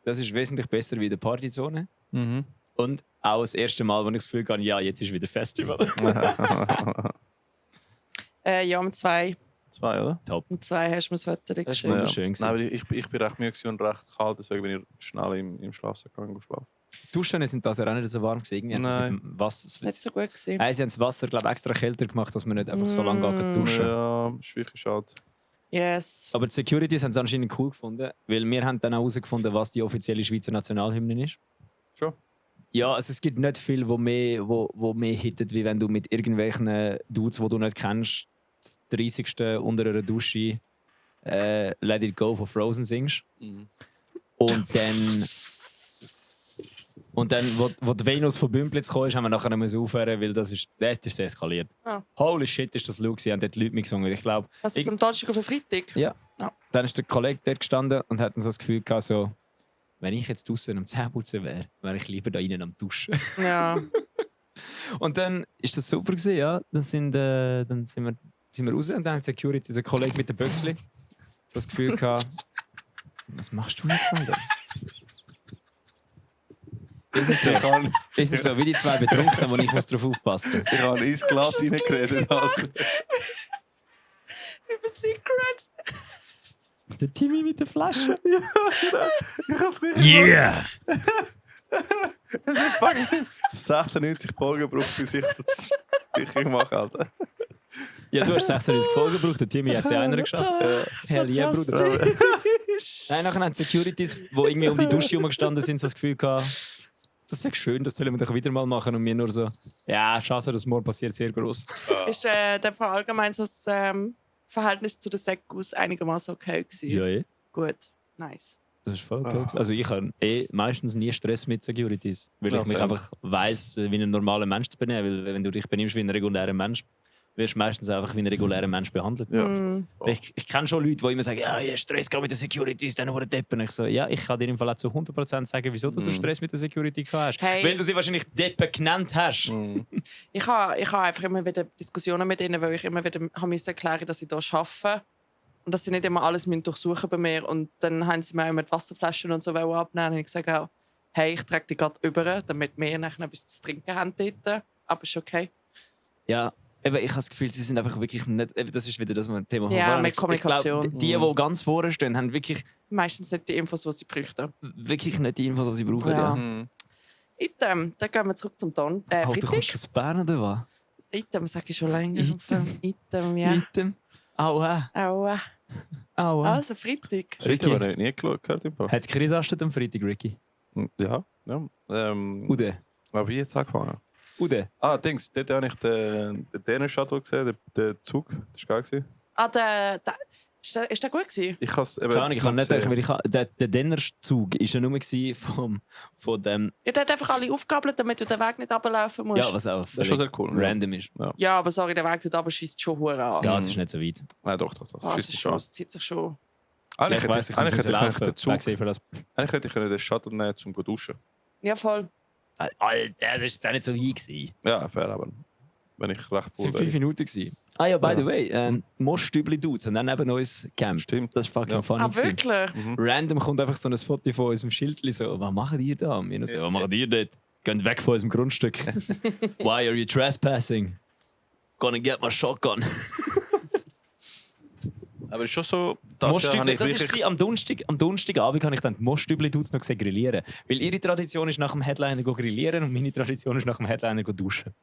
das ist wesentlich besser wie in der Partyzone. Mhm. Und auch das erste Mal, wo ich das Gefühl hatte, ja, jetzt ist wieder Festival. Ja, um 2. 2, oder? Top. Um 2 hast du mir das Foto Das ist geschickt. wunderschön. Nein, aber ich bin recht müde und recht kalt, deswegen bin ich schnell im Schlafsack gegangen und geschlafen. Duschen sind das ja auch nicht so warm gewesen. Irgendwie haben sie es Nein. mit dem Wasser, Das war nicht so gut. Gewesen. Sie haben das Wasser glaub, extra kälter gemacht, dass man nicht einfach so lange gehen duschen. Ja, ist wirklich schade. Yes. Aber die Securities haben es anscheinend cool gefunden, weil wir haben dann auch herausgefunden, was die offizielle Schweizer Nationalhymne ist. Schon? Ja, also es gibt nicht viel, wo mehr hittet, wie wenn du mit irgendwelchen Dudes, die du nicht kennst, das 30. unter einer Dusche Let It Go von Frozen singst. Mhm. Und dann, wo die Venus von Bümplitz kam, haben wir nachher müssen aufhören, weil das ist eskaliert. Ja. Holy shit, ist das laut gewesen, haben dort die Leute mitgesungen. Ich glaube, Was ist am Donnerstag auf den Freitag? ja. Ja. Dann ist der Kollege dort gestanden und hat dann so das Gefühl gehabt, so, wenn ich jetzt draußen am Zähneputzen wäre, wäre ich lieber da innen am Duschen. Ja. Und dann ist das super gewesen, ja. Dann sind wir raus und dann hat Security, der Kollege mit dem Büchsli, so das Gefühl gehabt, was machst du jetzt, Alter? Wir sind so wie die zwei Betrunkenen, wo ich drauf aufpassen muss. Ich habe ins Glas reingeredet. Alter. Über Secrets. Der Timmy mit der Flasche. Ich kann es richtig Yeah! Es ist fucking 96 Folgen gebraucht, bis ich das richtig mache, Alter. Ja, du hast 96 Folgen gebraucht, der Timmy hat sie einer geschafft. Hell yeah, Bruder. Fantastisch. Nein, nachher haben die Securities, die irgendwie um die Dusche herumgestanden sind, so das Gefühl gehabt, das ist schön, das sollen wir doch wieder mal machen. Und wir nur so, ja, Chance, dass morgen passiert, sehr groß. Ist der Fall allgemein so das Verhältnis zu den Sekkus einigermaßen okay gewesen? Ja, eh. Gut, nice. Das ist voll okay. Also ich habe meistens nie Stress mit Securities, weil Ja, ich mich same. einfach weiss, wie ein normaler Mensch zu benehmen. Weil wenn du dich benimmst wie ein regulärer Mensch, wirst du meistens einfach wie ein regulärer Mensch behandelt. Ja. Mm. Ich kenne schon Leute, die immer sagen, ja, ich habe Stress gerade mit den Securities, dann wurde Deppen. Ich so, ja, ich kann dir im Fall auch zu 100% sagen, wieso du Stress mit der Security gehabt hast. Hey. Weil du sie wahrscheinlich Deppen genannt hast. Mhm. Ich habe einfach immer wieder Diskussionen mit ihnen, weil ich immer wieder musste erklären, dass ich hier arbeite und dass sie nicht immer alles durchsuchen bei mir. Und dann haben sie mir auch mit Wasserflaschen und so abnehmen. Und ich sage auch, hey, ich trage die gerade über, damit wir nachher etwas zu trinken haben dort. Aber ist okay. Ja, eben, ich habe das Gefühl, sie sind einfach wirklich nicht. Eben, das ist wieder das Thema von Ja, vorhin. mit Kommunikation. Ich glaub, die ganz vorne stehen, haben wirklich Meistens nicht die Infos, die sie bräuchten. nicht die Infos, die sie brauchen. Ja. Ja. Mhm. Item, dann gehen wir zurück zum Halt, du kommst Freitag. aus Bern oder was? Item sage ich schon länger. Item. Ja. Item. Aua. Aua. Aua. Also Freitag. Ricky, habe ich nie gehört im Fall. Hat es Chris Astet am Freitag, Ricky? Ja. Ude. Aber wie jetzt angefangen? Ude. Ah, Dings, dort habe ich den Dänen-Shuttle gesehen, den Zug. Das war geil. Ist der gut gewesen? Ich habe es eben Keine Ahnung, ich kann nicht gesehen. denken, weil der Dennerzug war ja nur von dem. Ja, der hat einfach alle aufgegabelt, damit du den Weg nicht runterlaufen musst. Ja, was auch Das ist schon sehr cool. random ist. Ja, aber sorry, der Weg dort runter schießt schon hure Das an. geht, ist nicht so weit. Nein, doch. Ah, Schießt es ist mich schon, an. es zieht sich schon. Eigentlich Ich weiss, ich kann hätte ich laufen. den Zug. Für das. Eigentlich hätte ich den Shuttle nehmen, um zu duschen. Ja, voll. Alter, das war jetzt auch nicht so weit gewesen. Ja, fair, aber wenn ich recht Es waren voll 5 Minuten. Gewesen. Ah ja, by Ja. the way, Moschstübli-Dudes haben dann neben uns gecampt. Stimmt. Das war fucking Ja. funny. Ah, gewesen. wirklich? Mhm. Random kommt einfach so ein Foto von unserem Schildchen so, was macht ihr da? Und wir so, was macht ihr dort? Geht weg von unserem Grundstück. Why are you trespassing? Gonna get my shotgun. Aber es ist schon so, das Jahr habe ich Das wirklich... war am Donnerstagabend habe ich dann die Moschstübli-Dudes noch gesehen grillieren. Weil ihre Tradition ist nach dem Headliner grillieren und meine Tradition ist nach dem Headliner duschen.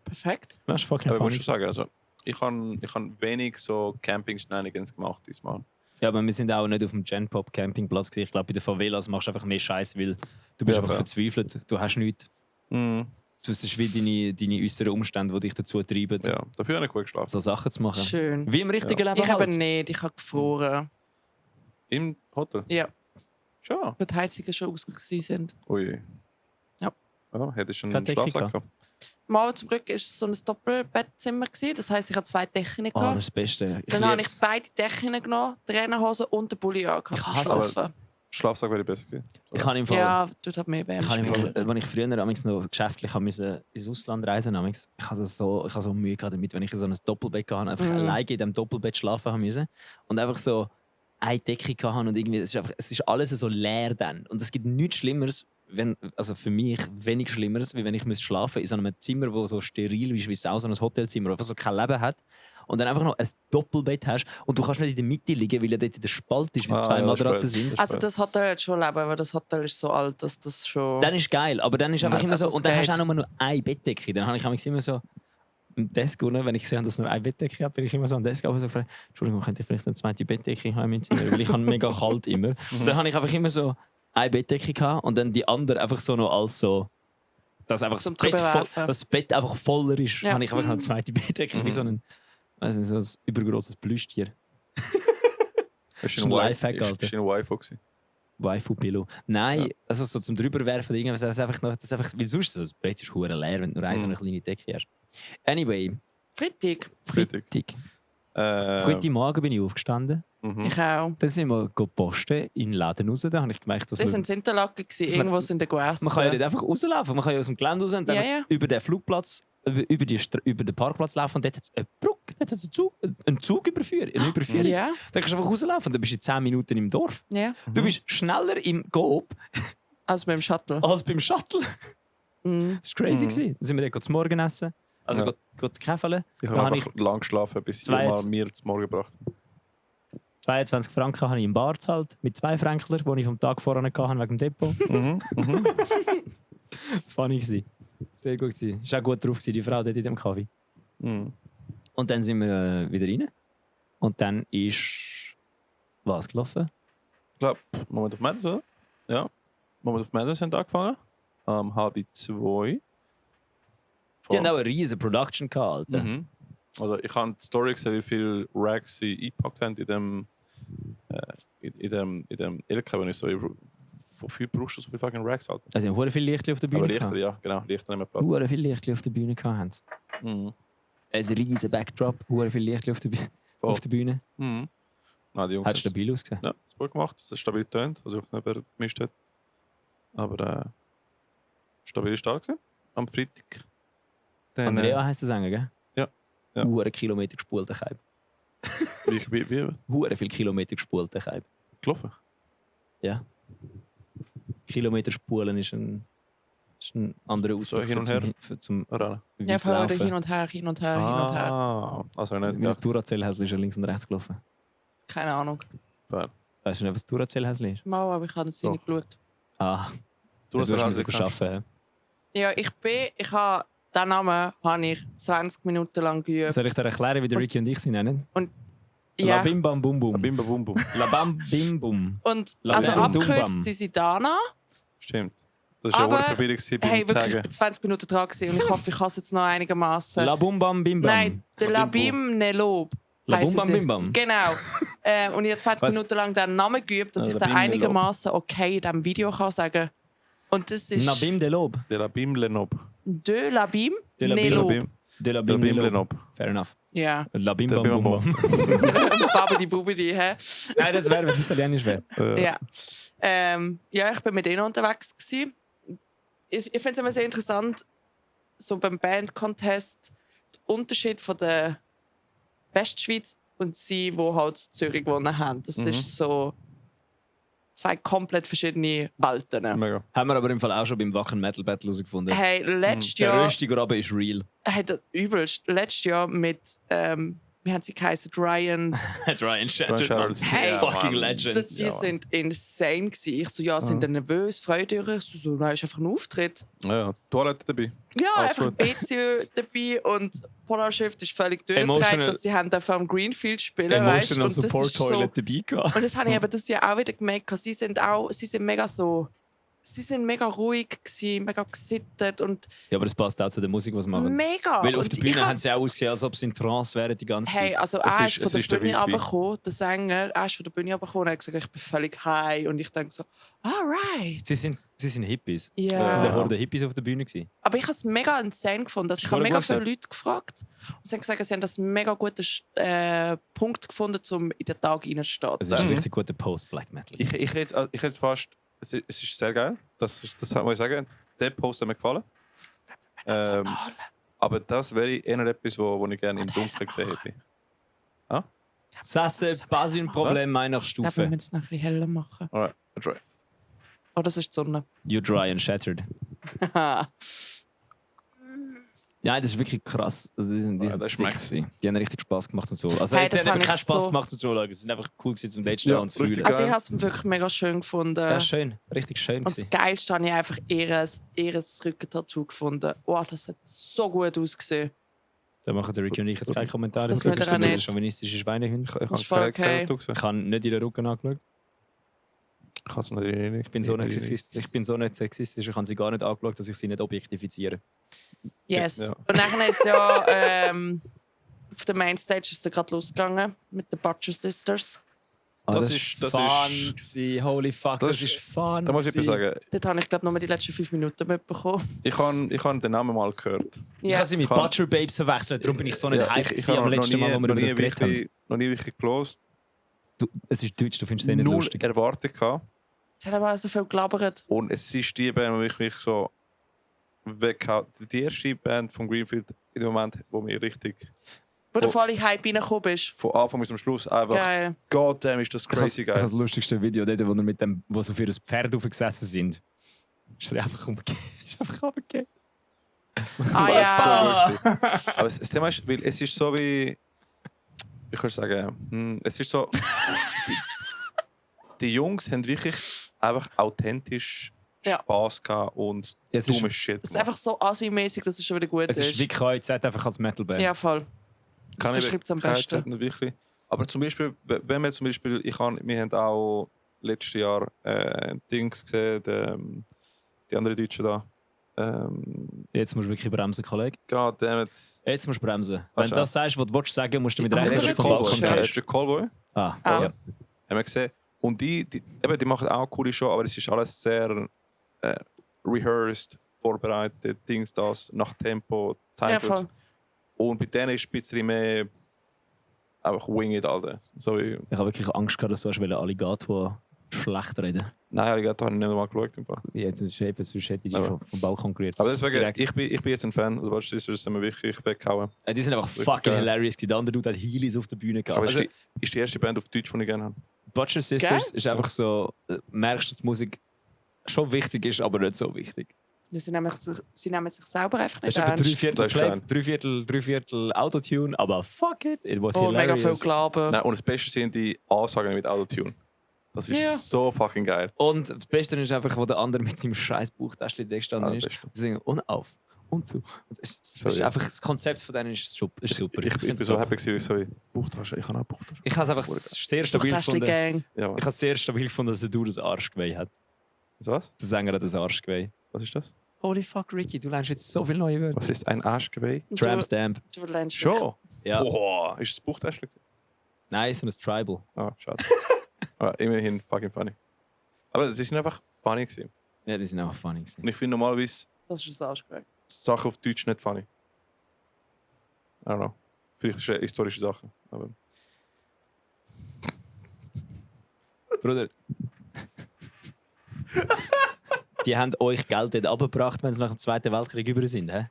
Perfekt. Das ist fucking Aber ich muss funny. schon sagen, also, ich habe wenig so Camping-Shenanigans gemacht diesmal. Ja, aber wir sind auch nicht auf dem Genpop Campingplatz gewesen. Ich glaube, bei den Favelas machst du einfach mehr Scheiß, weil du bist Ja, einfach fair. verzweifelt. Du hast nichts. Mhm. Das ist wie deine äußeren Umstände, die dich dazu treiben, Ja, dafür habe ich gut geschlafen. so Sachen zu machen. Schön. Wie im richtigen Leben Ich habe halt. nicht, ich habe gefroren. Im Hotel? Ja, Schon. weil die Heizungen schon ausgegangen sind. Ui. Ja. Ja, hättest du Keine einen Decke Schlafsack gehabt? Mal zum Glück war es so ein Doppelbettzimmer gewesen. Das heisst, ich hatte 2 Decken Oh, gehabt. das ist das Beste. Dann habe ich lieb's. beide Decken genommen, die Trainerhose und den Pulli angehabt. Ich zum hasse Schlafen. Schlafsack wäre besser gewesen. Ich habe im Fall, Ja, tut halt mehr Wärme. ich habe im spielen. Fall, als ich früher noch geschäftlich musste ins Ausland reisen musste, ich hatte so Mühe gehabt damit, wenn ich so ein Doppelbett hatte, einfach alleine in diesem Doppelbett schlafen musste und einfach so eine Decke hatte und irgendwie, es ist alles so leer dann. Und es gibt nichts Schlimmeres, also für mich wenig Schlimmeres, wie wenn ich schlafen muss in so einem Zimmer, das so steril ist, wie es auch so ein Hotelzimmer, das so kein Leben hat. Und dann einfach noch ein Doppelbett hast und du kannst nicht in der Mitte liegen, weil ja dort der Spalt ist, wie es 2 ja, Matratzen das ist sind. Also das Hotel hat schon Leben, weil das Hotel ist so alt, dass das schon... Dann ist geil, aber dann ist einfach immer also so. es Und dann hast du geht. auch nur eine Bettdecke. Dann habe ich manchmal immer so im Desk, wenn ich sehe, dass nur eine Bettdecke habe, bin ich immer so am Desk und so gefragt, Entschuldigung, könnte ich vielleicht eine zweite Bettdecke haben in meinem Zimmer? Weil ich habe mega kalt immer. Und dann habe ich einfach immer so eine Bettdecke gehabt und dann die andere einfach so noch als so, dass einfach Zum das Bett, drüberwerfen. das Bett einfach voller ist. Ja. Habe ich einfach eine zweite Bettdecke wie so ein, weiss nicht, so ein übergrosses Plüschtier. Ist ein Lifehack, Alter. Ist ein Waifu gewesen. Waifu-Pillow. Nein, Ja. also so zum drüberwerfen oder irgendwas, das ist einfach noch, das ist einfach, weil sonst ist das Bett ist hure leer, wenn du nur so eine kleine Decke hast. Anyway, Freitag. Freitag. Freitagmorgen bin ich aufgestanden. Mhm. Ich auch. Dann sind wir posten in den Laden raus. Da habe ich gemerkt, dass Das man, sind Interlaken, dass irgendwo man- sind der Guessen. man kann ja nicht einfach rauslaufen. Man kann ja aus dem Gelände raus und dann Ja, ja. über den Flugplatz, über den Parkplatz laufen und dort hat es eine Brücke, dort hat es einen Zug überführen, eine Überführung. Ja, Dann kannst du einfach rauslaufen und dann bist du in 10 Minuten im Dorf. ja. Du bist schneller im Coop Also mit dem Shuttle. als beim Shuttle. Mhm. Das war crazy. Mhm. Dann sind wir dann zum Morgen essen. Also Ja. geht käfeln. Ich Da habe habe einfach lang geschlafen, bis zwei ich mal jetzt- mir zum Morgen gebracht habe. 22 Franken habe ich im Bar gezahlt. Mit 2 Fränkler, die ich vom Tag vorher hatte wegen dem Depot. Funny gewesen. Sehr gut gewesen. Ist auch gut drauf gewesen, die Frau dort in dem Kaffee. Mhm. Und dann sind wir wieder rein. Und dann ist was gelaufen? Ich glaube, Moment of Madness, oder? Ja. Moment of Madness haben angefangen. 1:30. Die haben auch eine riesen Production gehabt, Alter. Mhm. Also ich habe die Story gesehen, wie viele Racks sie eingepackt haben in dem LKW. Ich so, wofür brauchst du so viele fucking Racks, Alter? Also, sie haben hure viele Lichter auf der Aber Bühne Lichter, gehabt. ja, genau. Lichter nehmen Platz. Hure viele Lichter auf der Bühne gehabt haben sie. Mhm. Ein riesen Backdrop, hure viele Lichter auf der, Voll. auf der Bühne. Mhm. Nein, die Jungs Hat haben stabil ausgesehen. ja, das gut gemacht. Es ist stabil getönt. Also ich weiß nicht, wer gemischt hat. Aber stabil ist da gewesen. Am Freitag. Dann, Andrea heisst der Sänger, gell? Ja. Ja. Hure Kilometer gespulten Keib. wie Hure viele Kilometer gespulten Keib. gelaufen. Ja. Kilometer spulen ist ein anderer Ausdruck hin und her. zum Rennen. Ja, weit vorher laufen. hin und her, hin und her, hin und her. Ah, also nicht Mein gedacht. Duracell-Häsli ist ja links und rechts gelaufen. Keine Ahnung. Fair. Weißt du nicht, was Duracell-Häsli ist? Mal, aber ich habe es Doch. nicht geschaut. Ah, Du du hast hast also mir sogar arbeiten. Ja, ich habe den Namen habe ich 20 Minuten lang geübt. Soll ich dir erklären, wie der Ricky und ich sie nennen? La Ja. Bim Bam Bum Bum. Bim bum bum. La Bam Bim Bum. Und La also Bam Bum Bam. abgekürzt sind sie Dana. Stimmt. Das war Aber, eine Verwirrung beim Hey, wirklich Tagen. 20 Minuten dran gewesen und ich hoffe, ich kann es jetzt noch einigermaßen. La Bum Bam Bim Bam. Nein, der La Bim Labim Nelob. La Bum heissen Bam sie. Bim Bam. Genau. Und ich habe 20 Was? Minuten lang den Namen geübt, dass Ah, ich Labim den Nelob. einigermaßen okay in diesem Video kann sagen. Und das ist Nabim de Lob. De la Bim Lenob. De Labim De la Bim Nelob. Bim. De La De la Bim Bim de Lob. Lenob. Fair enough. Ja. La Bim De Bam Bim Bum Bam. Bam. Babidi Bubidi, hä? Nein, das wäre, wenn es italienisch wäre. Ja. Ja, ich bin mit ihnen unterwegs gewesen. Ich finde es immer sehr interessant, so beim Band-Contest, der Unterschied von der Westschweiz und sie, wo halt in Zürich gewonnen haben. Das ist so zwei komplett verschiedene Welten. Mega. Haben wir aber im Fall auch schon beim Wacken Metal Battle herausgefunden. Hey, letztes Der Jahr, röstige Graben ist real. hey, das übelst. Letztes Jahr mit, wie haben sie geheißen? Ryan. Ryan Ryan Shatters. Hey, fucking Mann. legend. Die sind insane gewesen. Ich so, ja, sind die nervös, freut ihr euch? So, nein, ist einfach ein Auftritt. Ja, Toilette dabei. Ja, Alles einfach gut. BCU dabei und Polar Shift ist völlig durchgedreht, Emotional- dass sie haben am Greenfield spielen, weißt Emotional und das Support ist so, Toilet dabei gehabt. und das habe ich eben das Jahr auch wieder gemerkt. Sie sind mega so, sie sind mega ruhig gewesen, mega gesittet und Ja, aber das passt auch zu der Musik, was sie machen. mega. Weil auf und der Bühne haben sie auch ausgesehen, als ob sie in Trance wären die ganze Hey, Zeit. also Es er ist- ist von es der ist der Bühne Weisswein. runtergekommen, der Sänger, er ist von der Bühne runtergekommen und hat gesagt, ich bin völlig high und ich denke so, alright. Sie sind Hippies. Ja. Es sind eine Ja. Horde Hippies auf der Bühne gewesen. Aber ich habe es mega insane gefunden. Also ich habe Voll mega gut viele gesagt. Leute gefragt und sie haben gesagt, sie haben das einen mega guten Punkt gefunden, um in den Tag reinzustarten. Es ist ein richtig guter Post-Black Metal. Ich hätte fast. Es ist sehr geil. Das muss ich sagen. Der Post hat mir gefallen. Aber das wäre eher etwas, wo ich gerne im Dunkeln gesehen hätte. Ça, c'est pas un Problem meiner Ich glaube, wir Stufe. müssen es noch ein bisschen heller machen. Alright, I'll try. Oh, das ist die Sonne. You dry and shattered. Ja, das ist wirklich krass. Also die sind das sick schmeckt's. gewesen. Die haben richtig Spass gemacht zum Zuschauen. Also Hey, jetzt das haben habe keinen ich Spass so- gemacht zum Zuschauen. Es sind einfach cool gewesen, zum Date stehen Ja, und zu richtig fühlen. Also ich geil. habe es wirklich mega schön gefunden. Ja, schön. Richtig schön Und das gewesen. Geilste habe ich einfach ihres Rückentattoo gefunden. Oh, das hat so gut ausgesehen. Da machen der Ricky und ich jetzt keinen Kommentar. Das dazu. will er sind auch nicht. chauvinistische Schweinehunde. Ich ist voll okay. Ich habe nicht in den Rücken angeschaut. Ich kann es natürlich nicht. Ich bin so nicht sexistisch, ich habe sie gar nicht angeschaut, dass ich sie nicht objektifiziere. Yes. Ja. Und dann ist ja auf der Mainstage ist es gerade losgegangen mit den Butcher Sisters. Das Das ist- war fun gewesen. Holy fuck, das ist fun. Da muss ich etwas sagen. Dort habe ich glaube nur die letzten 5 Minuten mitbekommen. Ich habe den Namen mal gehört. Ich habe sie mit Kann- Butcher Babes verwechselt, darum bin ich so nicht hyped ich gewesen am habe letzten Mal, wo wir über das geredet haben. noch nie wirklich gelost. Es ist Deutsch, du findest es nicht Null lustig. Erwartung gehabt. Es hat aber auch so viel gelabert. Und es ist die Band, die mich wirklich so weghaut. Die erste Band von Greenfield in dem Moment, wo mir richtig Wo du Von- voll in Hype reingekommen bist. von Anfang bis zum Schluss einfach Geil. goddamn ist das Ich habe crazy geil. das lustigste Video dort, wo, mit dem, wo sie auf ihr Pferd aufgesessen sind. Ist er einfach umgekehrt. Ist einfach runtergefallen. Ah Das ja. ist so gut gewesen. Aber das Thema ist, weil es ist so wie. Ich kann sagen, es ist so. Die Jungs haben wirklich einfach authentisch Ja. Spaß gehabt und Es ist, dumme Shit. Das ist einfach so assi-mäßig, dass es schon wieder gut es ist wie KIZ einfach als Metalband. Ja, voll. Das beschreibt es am besten. Nicht wirklich. Aber zum Beispiel, wenn wir zum Beispiel, wir haben auch letztes Jahr Dings gesehen, die anderen Deutschen da. Jetzt musst du wirklich bremsen, Kollege. Goddammit. Jetzt musst du bremsen. Wenn Warte. du das sagst, was du willst sagen, musst du mit Aber rechnen, das dass ist du vom Balkon Callboy. gehst. Der Callboy. Ah, Ah. ja. Haben wir gesehen. Und die machen auch coole Show, aber es ist alles sehr rehearsed, vorbereitet, Dings, das, nach Tempo, Ja, Time. voll. Und bei denen ist es ein bisschen mehr einfach wing it, Alter. So wie, Ich habe wirklich Angst gehabt, dass du hast Alligator schlecht reden. nein, Alligator habe ich nicht mal geschaut. Im Fall. Jetzt ist eben, sonst hätte ich dich Aber- schon vom Balkon gerührt. Aber deswegen, Direkt. ich bin jetzt ein Fan. Also, weißt du, das ist mir wirklich weggehauen. Die sind einfach Richtig fucking geil. hilarious gewesen. Der andere Dude hat Heelys auf der Bühne gehabt. Aber Also, ist die erste Band auf Deutsch, die ich gerne habe. Butcher Sisters ist einfach so, merkst, dass Musik schon wichtig ist, aber nicht so wichtig. Sie nehmen sich selber einfach Es nicht ist etwa ernst. Das ist geil. drei Viertel Autotune, aber fuck it, it was Oh, mega viel hilarious. Glauben. Nein, und das Beste sind die Ansagen mit Autotune. Das ist Ja. so fucking geil. Und das Beste ist einfach, wo der andere mit seinem scheiß Buchtäschchen da gestanden Ah, ist. das Beste. Die singen und auf und zu. Und es So, ist ja. einfach, das Konzept von denen ist super. Ich bin find's so top. happy gewesen, so wie Buchtasche. Ich habe auch Buchtasche. Ich habe es einfach Das ist sehr stabil gefunden. Gang. Ja, Mann. Ich habe es sehr stabil gefunden, dass der Dude ein Arschgeweih hat. Was? Der Sänger hat ein Arschgeweih. Was ist das? Holy fuck, Ricky, du lernst jetzt so viele neue Wörter. Was ist ein Arschgeweih? Tramp Stamp. Du lernst Schon? Ja. Boah, ist das Buchtasche? Nein, so ein Tribal. Ah, schade. Aber immerhin fucking funny. Aber sie sind einfach funny gewesen. Ja, die sind einfach funny gewesen. Und ich finde normalerweise Das ist ein Arschgeweih. Sachen auf Deutsch nicht funny. I don't know. Vielleicht ist es eine historische Sache. Aber Bruder. Die haben euch Geld dort abgebracht, wenn sie nach dem Zweiten Weltkrieg über sind, hä?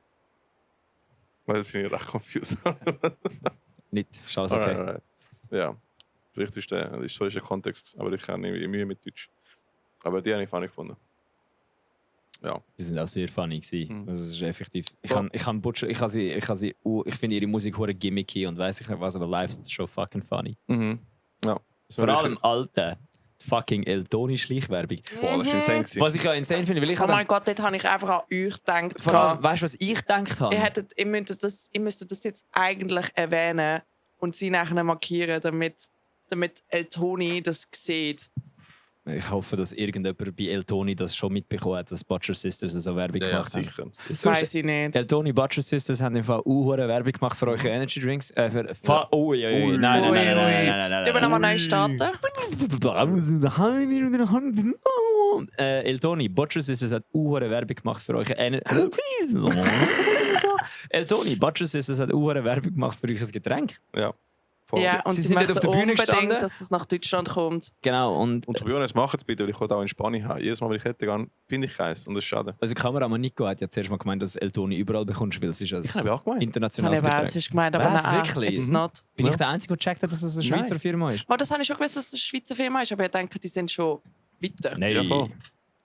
das finde ich recht confused. Nicht, ist alles okay. Alright. Ja, vielleicht ist der historische Kontext, aber ich habe irgendwie Mühe mit Deutsch. Aber die habe ich funny gefunden. Ja. Die sind auch sehr funny gewesen. Mhm. Also es ist effektiv. Ich Ja. kann Butcher, ich finde ihre Musik hure gimmicky und weiß ich nicht was, aber live ist es schon fucking funny. Mhm. Ja. Das Vor war allem wirklich- alte fucking El Toni Schleichwerbung. Boah, das ist insane gewesen. Was ich ja insane finde, weil ich Oh habe mein Gott, dort habe ich einfach an euch gedacht. vor allem, weißt du, was ich gedacht habe? Ihr müsstet das jetzt eigentlich erwähnen und sie nachher markieren, damit El Toni das sieht. Ich hoffe, dass irgendjemand bei El Toni das schon mitbekommen hat, dass Butcher Sisters so Werbung Ja, gemacht haben. sicher. Das Sonst- weiß ich nicht. El Toni Butcher Sisters haben im Fall hure Werbung gemacht für eure Energy Drinks. Ui. Nein. Tun wir nochmal neu starten? El Toni, Butcher Sisters hat hure Werbung gemacht für euch. El Toni, Butcher Sisters hat hure Werbung gemacht für euch ein Getränk. Ja. Voll. Ja, und Sie sie sind nicht möchten auf der Bühne unbedingt, gestanden. dass das nach Deutschland kommt. Genau, und Und zu Bionis, macht es bitte, weil ich will auch in Spanien haben. Jedes Mal, wenn ich hätte, finde ich keins. Und das ist schade. also Kameramann Nico hat ja zuerst mal gemeint, dass El Toni überall bekommst, weil es ist ein Ich habe auch gemeint. Das habe internationales ich auch Getränk. zuerst gemeint, aber Was, nein, wirklich? it's Mhm. not. Bin Ja. ich der Einzige, der gecheckt hat, dass es eine Nein. Schweizer Firma ist? Oh, das habe ich schon gewusst, dass es eine Schweizer Firma ist, aber ich denke, die sind schon weiter. Nein, Ja, voll.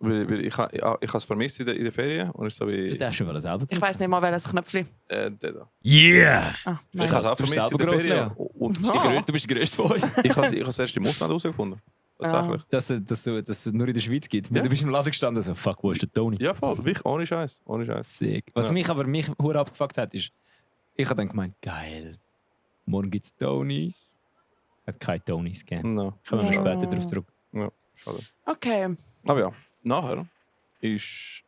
Weil ich habe es vermisst in der Ferien. Und ich so wie. du darfst schon mal selber Ich weiß nicht mal, welches Knöpfchen. Der da. Yeah! Ah, Ich nice. habe es auch Du bist vermisst in der selber gross, Ferien. Lea. Und Ja. Du bist der Größte von euch. ich habe es erst im Ausland herausgefunden. Tatsächlich. Dass es nur in der Schweiz gibt. Ja. Du bist im Laden gestanden so, fuck, wo ist der Toni? Ja, voll. Wirklich, ohne Scheiß. Ohne Scheiß. Sick. Was Ja. mich hure abgefuckt hat, ist, ich habe dann gemeint, geil, morgen gibt es Tonis. Hat keine Tonis gegeben. No. Kommen wir Ja. später darauf zurück. Schade. Okay. Aber ja, nachher ist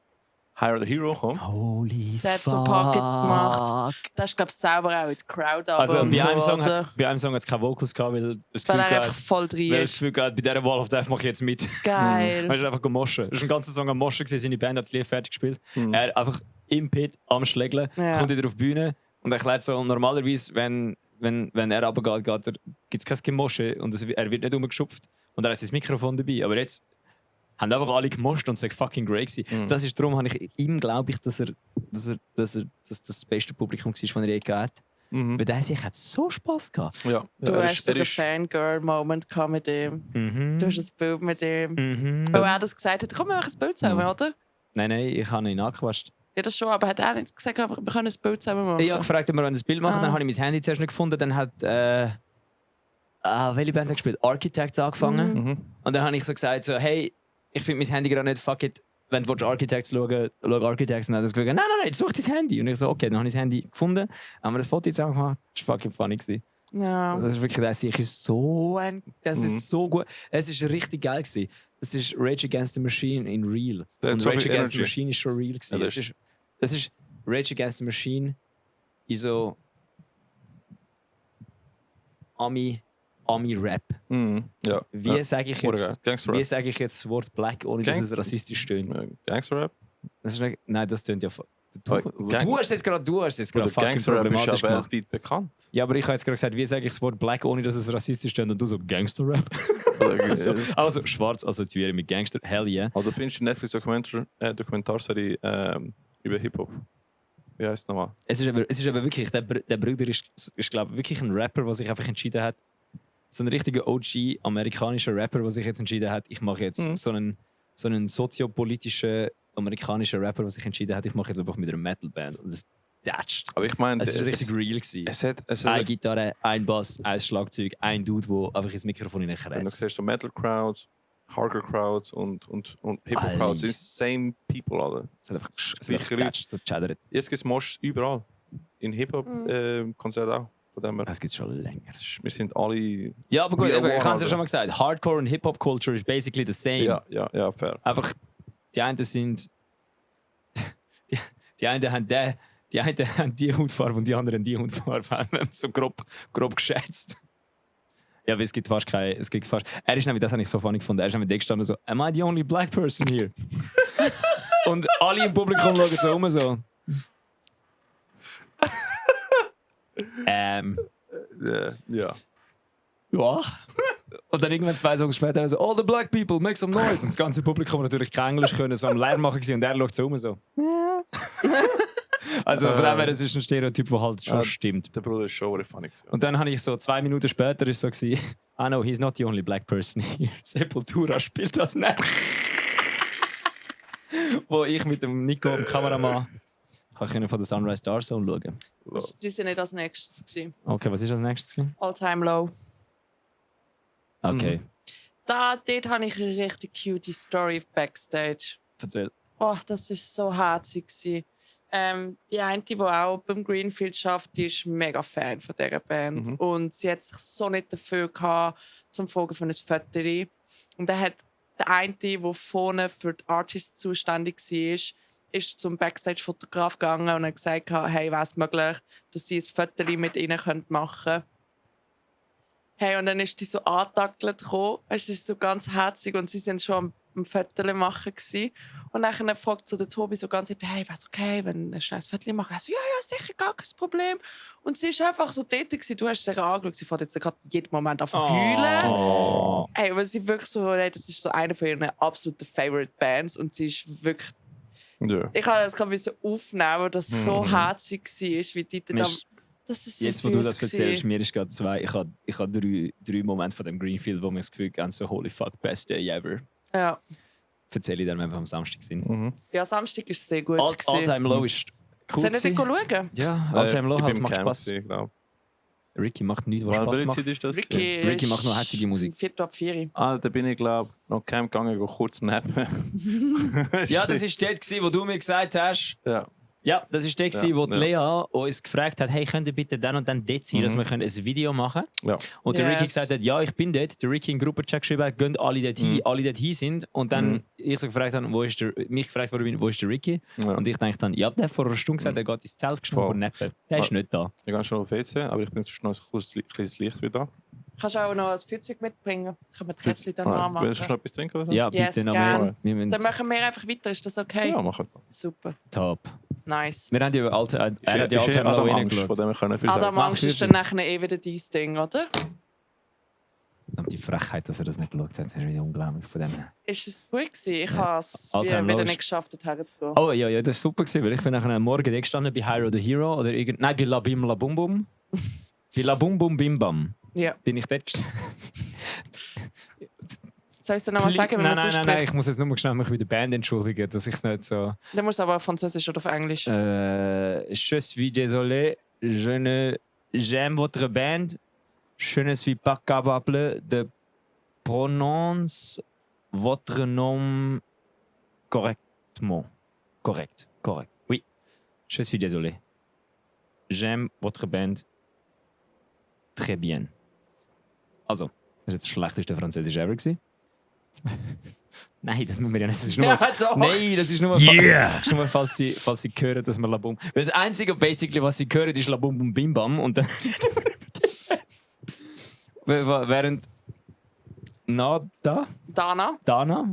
Hire the Hero gekommen. Holy Der hat so Pocket gemacht. Das ist, glaube ich, selber auch in die Crowd. Also und bei so, einem Song oder? hat es keine Vocals gehabt, weil das Weil Gefühl er einfach gehabt, voll drin weil das ist. Gefühl gehabt, bei dieser Wall of Death mache ich jetzt mit. Geil. Er ist einfach gemoschen. Es war ein ganzer Song am Moschen, seine Band hat das Lied fertig gespielt. Mhm. Er einfach im Pit am Schlägeln, Ja. kommt wieder auf die Bühne und erklärt so, normalerweise, wenn er runtergeht, gibt es kein Gemosche und er wird nicht umgeschupft und er hat sein Mikrofon dabei. Aber jetzt haben einfach alle gemoscht und es war fucking great gewesen. Mhm. Das ist darum, habe ich ihm, glaube ich, dass das beste Publikum war, das er je gehabt hat. Mhm. Weil der sich hat so Spass gehabt. Ja, Du er hast so einen ist Fangirl-Moment gehabt mit ihm. Mhm. Du hast ein Bild mit ihm. Mhm. Wo er das gesagt hat, komm, wir machen ein Bild zusammen, Mhm. oder? Nein, ich habe ihn angequatscht. Ja, das schon, aber hat er nicht gesagt, wir können ein Bild zusammen machen? Ich habe gefragt, ob wir ein Bild machen. Ah. Dann habe ich mein Handy zuerst nicht gefunden. Dann hat welche Band hat gespielt? Architects angefangen. Mhm. Mhm. Und dann habe ich so gesagt, so, hey, ich finde mein Handy gerade nicht, fuck it. Wenn du Architects schauen, schau Architects. Und dann hat er gesagt, nein, such dein Handy. Und ich so, okay, dann habe ich das Handy gefunden. Haben wir das Foto zusammen gemacht. Das war fucking funny gewesen. Ja. Das ist wirklich, das ist so das Mhm. ist so gut. Es ist richtig geil gewesen. Es ist Rage Against the Machine in real. Der hat Und so Rage viel Against the Energy. Machine ist schon real gewesen. Ja, Es ist Rage Against the Machine in so Ami-Rap. Mhm. Ja. Wie ja. sage ich Oder jetzt? Gangster Wie Rap. sage ich jetzt das Wort Black, ohne dass es rassistisch stöhnt? Gangster Rap. Das ist nicht, nein, das tönt ja. Aber Du hast es gerade fucking Gangster Rap ist problematisch ja gemacht. weltweit bekannt. Ja, aber ich habe jetzt gerade gesagt, wie sage ich das Wort Black, ohne dass es rassistisch tönt? Und du so Gangster Rap. Also schwarz assoziieren mit Gangster, hell yeah. Also findest du die Netflix-Dokumentarserie über Hip-Hop? Wie heißt es nochmal? Es ist aber wirklich, der Bruder ist glaube ich, wirklich ein Rapper, der sich einfach entschieden hat. So ein richtiger OG amerikanischer Rapper, der sich jetzt entschieden hat, ich mache jetzt so einen soziopolitischen amerikanischen Rapper, der sich entschieden hat, ich mache jetzt einfach mit einer Metalband. Und das tätscht. Aber ich meine, Es war richtig real gewesen. es hat Eine Gitarre, ein Bass, ein Schlagzeug, ein Dude, der einfach ins Mikrofon wenn du hineinkrätzt. siehst, so Metal Crowds, Hardcore Crowds und Hip-Hop Crowds sind same people, alle. Es hat einfach Gleiche Leute. getätscht, so gechattert. Jetzt gibt es Mosh überall. In Hip-Hop-Konzerten auch. Von dem her. Das gibt es schon länger. Wir sind alle. Ja, aber gut, We are ich habe es one, ja Alter. schon mal gesagt. Hardcore und Hip-Hop-Culture ist basically the same. Ja, fair. Einfach, die einen sind. Die einen haben die Hautfarbe und die anderen die Hautfarbe. Haben wir so grob geschätzt. Ja, weil es gibt fast keine. Er ist nämlich, das habe ich so funny gefunden. Er ist nämlich da gestanden so: Am I the only black person here? Und alle im Publikum schauen so rum so. Ja. Ja. Und dann irgendwann 2 Songs später so: All the black people, make some noise. Und das ganze Publikum natürlich kein Englisch können, so am Lärm machen gewesen. Und er schaut so rum so. Also von dem her, es ist ein Stereotyp, der halt schon stimmt. Der Bruder ist schon really funny. Und dann habe ich so 2 Minuten später ist so gewesen, I know, he's not the only black person here. Sepultura spielt das nicht. Wo ich mit dem Nico, dem Kameramann, von der Sunrise Star Zone schauen. Die sind nicht als nächstes gewesen. Okay, was ist als nächstes gewesen? All Time Low. Okay, Dort habe ich eine richtig cute Story Backstage. erzähl. Oh, das war so herzig gewesen. Die eine, die auch beim Greenfield arbeitet, die ist mega Fan von dieser Band. Und sie hat sich so nicht dafür gehabt, zum Fragen von einem Foto. Und dann hat der eine, der vorne für die Artists zuständig war, ist zum Backstage-Fotograf gegangen und hat gesagt, hey, wäre es möglich, dass sie ein Foto mit ihnen machen können. Hey, und dann ist die so angetackelt gekommen. Es ist so ganz herzig und sie sind schon am Foto machen gewesen. Und dann fragt so der Tobi so ganz, hey, wäre es okay, wenn wir schnell ein Foto machen? Er so, ja, sicher, gar kein Problem. Und sie ist einfach so dort gewesen. Du hast sie angeschaut, sie fährt jetzt gerade jeden Moment auf heulen. Oh. Hey, weil sie wirklich so, hey, das ist so eine von ihren absoluten Favorite Bands und sie ist wirklich. Ja. Ich habe das gerade so aufnehmen, weil das so herzig war, wie die da. Das ist so Jetzt, wo du das süß erzählst, gewesen. mir ist gerade 2. Ich habe 3 Momente von dem Greenfield, wo mir das Gefühl ganz so holy fuck, best day ever. Ja. Erzähle ich dann, wenn wir am Samstag sind. Ja, Samstag ist sehr gut. All Time Low ist cool. Sollen wir gewesen. schauen? Ja, All Time Low ich halt, bin im macht Camp Spaß. gewesen, glaub. Ricky macht nichts, was Spaß Welche macht. Zeit ist das? Ricky macht noch hässliche Musik. 4 ab 4. Da bin ich, glaube noch Camp gegangen, kurz nappen. Ja, das war dort, wo du mir gesagt hast, Ja. Ja, das war der, Ja, wo die ja. Lea uns gefragt hat, hey, könnt ihr bitte dann und dann dort sein, dass wir ein Video machen können. Ja. Und der Ricky Yes. gesagt hat, ja, ich bin dort. Der Ricky in den Gruppenchat geschrieben hat, gehen alle dort hin, alle dort hin sind. Und dann ich so gefragt habe, mich gefragt wurde, wo ist der Ricky? Ja. Und ich dachte dann, ja, der hat vor einer Stunde gesagt, er geht ins Zelt geschnitten, aber Voll. nicht. Der ist nicht da. Ich gehe schon auf WC, aber ich bin jetzt noch ein kleines Licht wieder. Kannst du auch noch ein Feuerzeug mitbringen? Können wir die Kerzen dann Willst du anmachen? noch etwas trinken? Oder so? Ja, Yes, bitte noch gern. mehr. Wir müssen Dann machen wir einfach weiter, ist das okay? Ja, machen wir. Super, top. nice. Wir haben die alte, er hat die Ist alte Adam Halloween Angst, von geschaut. dem wir können viel Adam sagen. Angst ist dann nachher eh wieder dein Ding, oder? Und die Frechheit, dass er das nicht geschaut hat, das ist wieder unglaublich von dem. Ist es gut gewesen? Ich Ja. habe es Alter, wieder logisch. nicht geschafft, dorthin zu gehen. Oh ja, ja, das war super, gewesen, weil ich bin nachher am Morgen da gestanden bei Hiro the Hero oder nein, bei La Bim La Bum Bum. Bei La Bum Bum Bim Bam Ja. bin ich dort gestanden. Soll ich es dir noch mal sagen, wie man nein, es nein, nein, ausspricht? ich muss jetzt nur schnell mich bei der Band entschuldigen, dass ich es nicht so... Dann musst du aber auf Französisch oder auf Englisch. Je suis désolé, je ne j'aime votre band, je ne suis pas capable de prononcer votre nom correctement. Correct. Oui, je suis désolé. J'aime votre band très bien. Also, das war jetzt das schlechteste Französisch ever gewesen. Nein, das müssen wir ja nicht. Das ist nur doch. Nein, das ist nur, Yeah! das ist nur falls sie hören, dass wir Labum. Weil das Einzige, basically, was sie hören, ist Labum und Bim Bam. Und dann reden wir über den.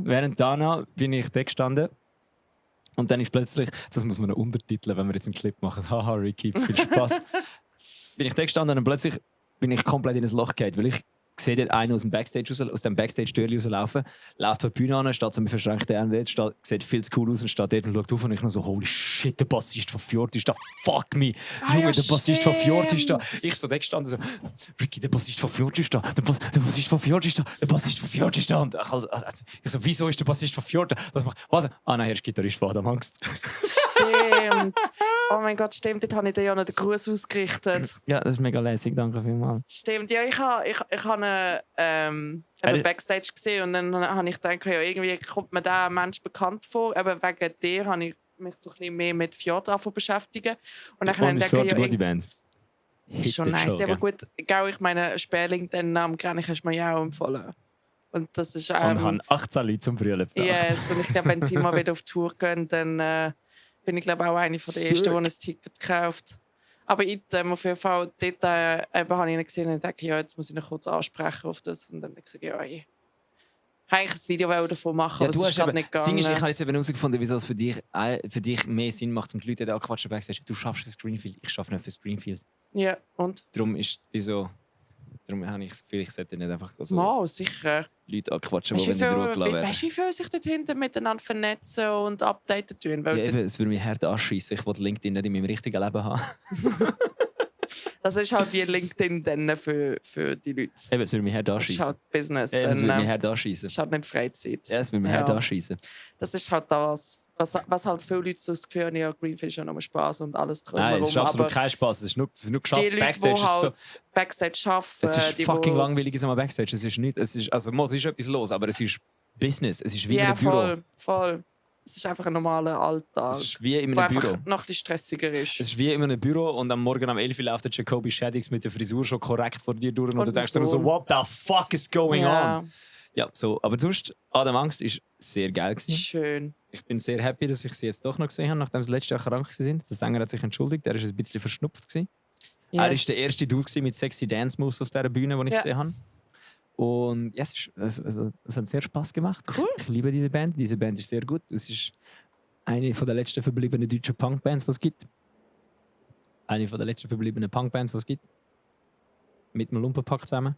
Während Dana bin ich da gestanden. Und dann ist plötzlich, das muss man noch untertiteln, wenn wir jetzt einen Clip machen. Haha, Ricky, viel Spaß. Bin ich da gestanden und plötzlich bin ich komplett in ein Loch gefallen, weil ich sehe dort einen aus dem Backstage-Türchen rauslaufen, läuft auf die Bühne an, steht so mit verschränkten Armen, sieht viel zu cool aus und steht dort und schaut auf und ich nur so, holy shit, der Bassist von Fjord ist da, fuck me, Junge, ja, der Bassist von Fjord ist da. stimmt. Ich so da gestanden so, Ricky, der Bassist von Fjord ist da, der Bassist von Fjord ist da, der Bassist von Fjord ist da. Und ich so, wieso ist der Bassist von Fjord da? Was? Ah nein, er ist Gitarrist von Adam Angst. Stimmt. Oh mein Gott, stimmt. Dort habe ich dir ja noch den Gruß ausgerichtet. Ja, das ist mega lässig, danke vielmals. Stimmt. Ja, ich habe eben Backstage gesehen und dann habe ich gedacht, ja, irgendwie kommt mir der Mensch bekannt vor. Eben wegen dir habe ich mich so ein bisschen mehr mit Fjord beschäftigen. Und dann habe ich Und gedacht, Fjord, ja, eine gute Band. ist schon nice. Aber gut, gell, ich meine, Sperling, den Namen kenne ich, hast du mir ja auch empfohlen. Und das ist Und haben 18 Leute zum Brüllen gebracht. yes, und ich glaube, wenn sie mal wieder auf Tour gehen, dann bin ich glaube auch eine von den ersten, die ein Ticket gekauft. Aber auf jeden Fall, dort habe ich ihn gesehen und dachte, ja, jetzt muss ich ihn kurz ansprechen auf das. Und dann habe ich gesagt, ja, ich kann eigentlich ein Video davon machen, Ja, aber du es hast ist gerade eben, nicht das Ding ist, ich gegangen. habe jetzt eben herausgefunden, wieso es für dich mehr Sinn macht, um die Leute da quatschen backstage. Du schaffst fürs Greenfield, ich schaffe nicht fürs Greenfield. Ja, und? Darum ist wieso. Darum habe ich das Gefühl, ich sollte nicht einfach so Mal, sicher. Leute anquatschen, Weißt die du, wenn die Brot werden. weißt du, wie viel sich dort hinten miteinander vernetzen und updaten tun? Weil Ja, eben, es würde mich hart anschiessen. Ich will LinkedIn nicht in meinem richtigen Leben haben. das ist halt wie LinkedIn dann für die Leute. Eben, es würde mich hart Das ist anschiessen. halt Business. Eben, es würde mich Dann, hart anschiessen. ist halt nicht Freizeit. Ja, es würde mich hart anschiessen. Das ist halt das, was halt viele Leute so das Gefühl haben, ja, Greenfield ist ja nur Spaß und alles Nein, es ist drumherum. absolut Aber kein Spaß. Es ist nur geschafft. die Leute, Backstage die ist so. halt Backstage arbeiten, Es ist die, fucking die- langweilig so mal Backstage. Es ist nicht. Es ist, also, es ist etwas los, aber es ist Business. Es ist wie in Ja, einem Büro. voll. Es ist einfach ein normaler Alltag, Es ist wie in der einem einfach Büro. noch ein bisschen stressiger ist. Es ist wie in einem Büro und am Morgen um 11 Uhr läuft der Jacoby Shaddix mit der Frisur schon korrekt vor dir durch und du Und denkst dir so, so. what the fuck is going ja, on? Ja, so. Aber sonst, Adam Angst ist sehr geil gewesen. schön. Ich bin sehr happy, dass ich sie jetzt doch noch gesehen habe, nachdem sie letztes Jahr krank waren. Der Sänger hat sich entschuldigt, er war ein bisschen verschnupft gewesen. Er war Yes. der erste Dude gewesen mit sexy Dance Moves auf dieser Bühne, die ich Ja. gesehen habe. Und ja, es hat sehr Spaß gemacht. Cool. Ich liebe diese Band. Diese Band ist sehr gut. Es ist eine der letzten verbliebenen deutschen Punkbands, was es gibt. Eine der letzten verbliebenen Punkbands, was es gibt. Mit einem Lumpenpack zusammen.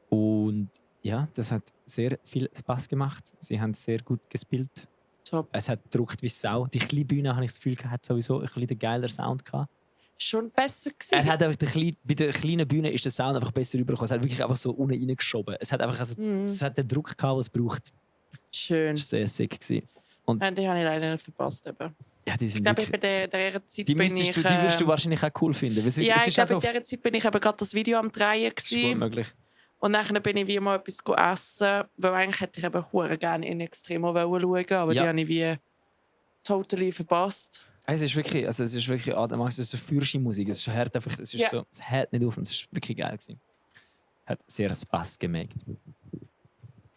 Und ja, das hat sehr viel Spaß gemacht. Sie haben sehr gut gespielt. Top. Es hat gedruckt wie Sau. Die kleine Bühne habe ich das Gefühl, hat sowieso ein bisschen geiler Sound gehabt. Schon besser gewesen. Er hat einfach bei der kleinen Bühne ist der Sound einfach besser rübergekommen. Es hat wirklich einfach so unten reingeschoben. Es hat einfach es hat den Druck gehabt, was es braucht. Schön. Das war sehr sick gewesen. Ja, die habe ich leider nicht verpasst. Eben. Ja, die Ich sind glaube, wirklich, bei dieser Zeit die, bin ich... die wirst du wahrscheinlich auch cool finden. Weil sie, ja, es ich ist auch glaube, so in dieser Zeit bin ich eben gerade das Video am Drehen ist gut gewesen. möglich. Und dann bin ich wie mal etwas essen, weil eigentlich hätte ich eben hure gerne in Extremo schauen, aber Ja. die habe ich wie totally verpasst. Es ist wirklich, es ist so Führerscheinmusik. Es ist hart einfach, es ist Ja. so, es hört nicht auf und es ist wirklich geil gewesen. Hat sehr Spaß gemacht.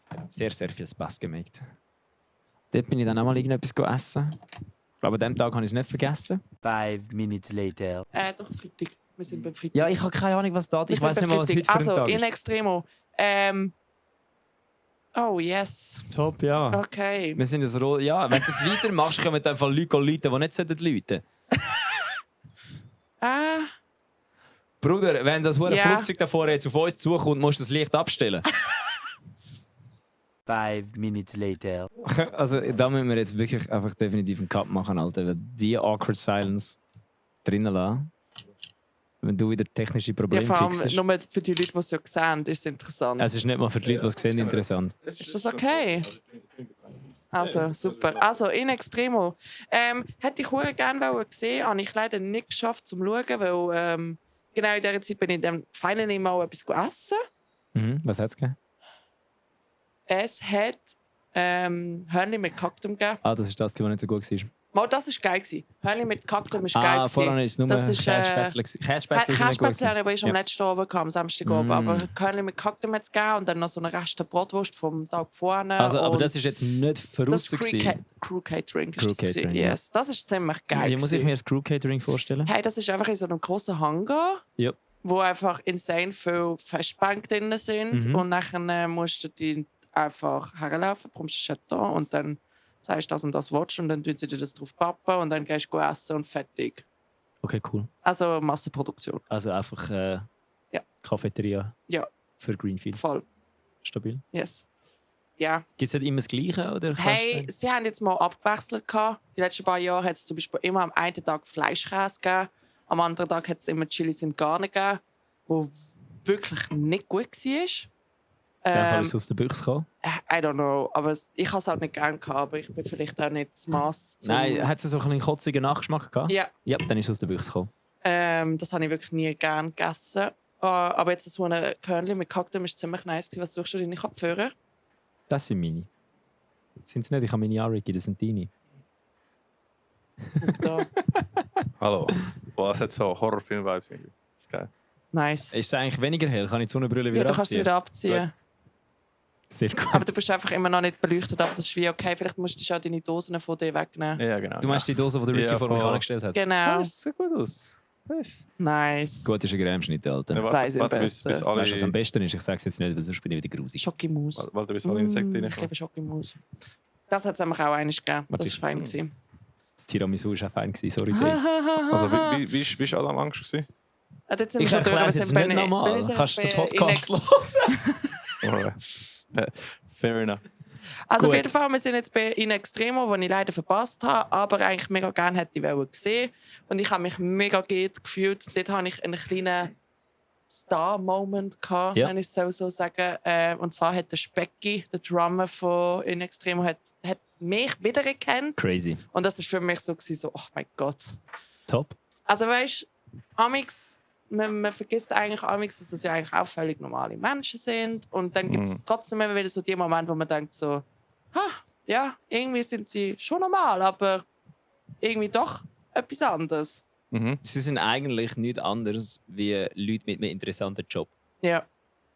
Hat sehr, sehr viel Spaß gemacht. Dort bin ich dann auch mal irgendetwas essen. Ich glaube, an dem Tag habe ich es nicht vergessen. 5 minutes later. Doch, Freitag. Wir sind beim Freitag. Ja, ich habe keine Ahnung, was da ist. Wir Ich sind weiß bei nicht mal, was heute Freitag. für ein Also, Tag in ist. Extremo. Oh, yes. Top, ja. Okay. Wir sind das ja, wenn du das weitermachst, können wir einfach Leute läuten, die nicht läuten sollten. Bruder, wenn das hure Ja. Flugzeug davor jetzt auf uns zukommt, musst du das Licht abstellen. 5 minutes later. Also, da müssen wir jetzt wirklich einfach definitiv einen Cut machen, Alter. Weil die Awkward Silence drinnen lassen. Wenn du wieder technische Ja, Probleme vor allem fixest. nur für die Leute, die es ja sehen, ist es interessant. Es ist nicht mal für die Leute, die es sehen, interessant. Ist das okay? Also, super. Also, in Extremo. Hätte ich sehr gerne gesehen, habe ich leider nicht geschafft zum Schauen, weil genau in dieser Zeit bin ich dann finally mal etwas essen. Mhm. Was hat es gegeben? Es hat Hörnli mit Kaktum gegeben. Ah, das ist das, was nicht so gut war. Mal, das war geil. Hörnli mit Kaktum war geil. Ah, vorhin war es nur Das ist, Kässpätzle. Kässpätzle sind nicht gut Käsespätzle gewesen. habe ich am Ja. letzten Abend am Samstagabend. Mm. Aber Hörnli mit Kaktum hat es gegeben und dann noch so eine Reste Bratwurst vom Tag vorne. Also, aber und das ist jetzt nicht das voraus gewesen. Crew Catering. Crew Ist das Catering, gewesen. ja. Yes. Das ist ziemlich geil. Wie muss ich mir das Crew Catering vorstellen? Hey, das ist einfach in so einem grossen Hangar, Ja. wo einfach insane viele Festbänke drin sind. Mhm. Und dann musst du die einfach herlaufen, bekommst du da und dann sagst du das und das willst und dann tun sie dir das drauf pappen und dann gehst du essen und fertig. Okay, cool. Also Massenproduktion. Also einfach Ja. Cafeteria Ja. für Greenfield. Voll. Stabil. Yes. Ja. Gibt es nicht immer das Gleiche? Oder Hey, sie haben jetzt mal abgewechselt gehabt. Die letzten paar Jahre hat es zum Beispiel immer am einen Tag Fleischkäse gegeben, am anderen Tag hat es immer Chilis in Garne gegeben, wo wirklich nicht gut war. in dem Fall ist es aus der Büchse gekommen? I don't know, aber ich habe es halt nicht gerne gehabt, aber ich bin vielleicht auch nicht das Maß zum... Nein, hat es so einen kotzigen Nachgeschmack gehabt? Ja, Ja, dann ist es aus der Büchse gekommen. das habe ich wirklich nie gerne gegessen. Aber jetzt so eine Körnchen mit Kaktum ist ziemlich nice. Was suchst du deine Kopfhörer? Das sind meine. Sind es nicht? Ich habe meine Ariki, das sind deine. Guck da. Hallo. Boah, es hat so Horrorfilm-Vibes irgendwie. Ist geil. Nice. Ist es eigentlich weniger hell? Kann ich die Sonnenbrille Ja, wieder du kannst sie abziehen? wieder abziehen. Sehr gut. Aber du bist einfach immer noch nicht beleuchtet. Aber das ist wie okay. Vielleicht musst du schon deine Dosen von dir wegnehmen. Ja, genau. Du meinst die Dose, die der Ricky Ja, vor mich voll. angestellt hat? Genau. Das sieht gut aus. Weißt Nice. Gut, ist ein Grämschnitt, Alter. du? Das weiss ich bis besser. alle... Weißt du, was am besten ist? Ich sage es jetzt nicht, weil sonst bin ich wieder grusig. Schokimus. Warte, bis alle Insekten Ich reinkommen. liebe Schokimus. Das hat es nämlich auch eines gegeben. Das Warte, war fein. gewesen. Das Tiramisu war auch fein, sorry Dave. Also, wie ist Adam Angst gewesen? Jetzt sind Ich wir schon durch. erkläre Wir es sind jetzt bei nicht nochmal. wir sind Kannst du den bei Podcast Inex- hören? Fair enough. Also auf Gut. jeden Fall, wir sind jetzt bei In Extremo, den ich leider verpasst habe, aber eigentlich mega gerne hätte ich gesehen. Und ich habe mich mega gut gefühlt. Dort hatte ich einen kleinen Star-Moment, Ja. wenn ich es so sagen. Und zwar hat der Specky, der Drummer von In Extremo, hat mich wiedererkannt. Crazy. Und das war für mich so, oh mein Gott. Top. Also weißt du, amix, man vergisst eigentlich amix, dass das ja eigentlich auch völlig normale Menschen sind. Und dann gibt es trotzdem immer wieder so die Momente, wo man denkt so, ja, irgendwie sind sie schon normal, aber irgendwie doch etwas anderes. Mhm. Sie sind eigentlich nichts anderes wie Leute mit einem interessanten Job. Ja,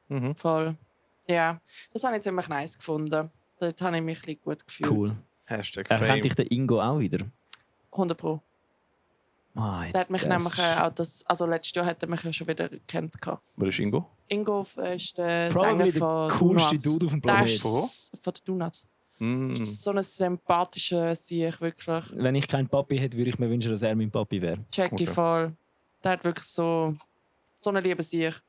Mhm. voll. Ja, das habe ich ziemlich nice gefunden. Dort habe ich mich ein bisschen gut gefühlt. Cool. Hashtag Erkennt Fame. dich der Ingo auch wieder? 100 Pro. Ah, jetzt Der hat mich das nämlich ist auch also letztes Jahr hat er mich ja schon wieder gekannt. Wer ist Ingo? Ingo ist der Sänger Probably der von coolste Donuts. Dude auf dem Der Planeten. ist von den Donuts. Mm. So ein sympathischer Sieg, wirklich. Wenn ich keinen Papi hätte, würde ich mir wünschen, dass er mein Papi wäre. Jackie Okay. voll. Der hat wirklich so eine liebe Sieg.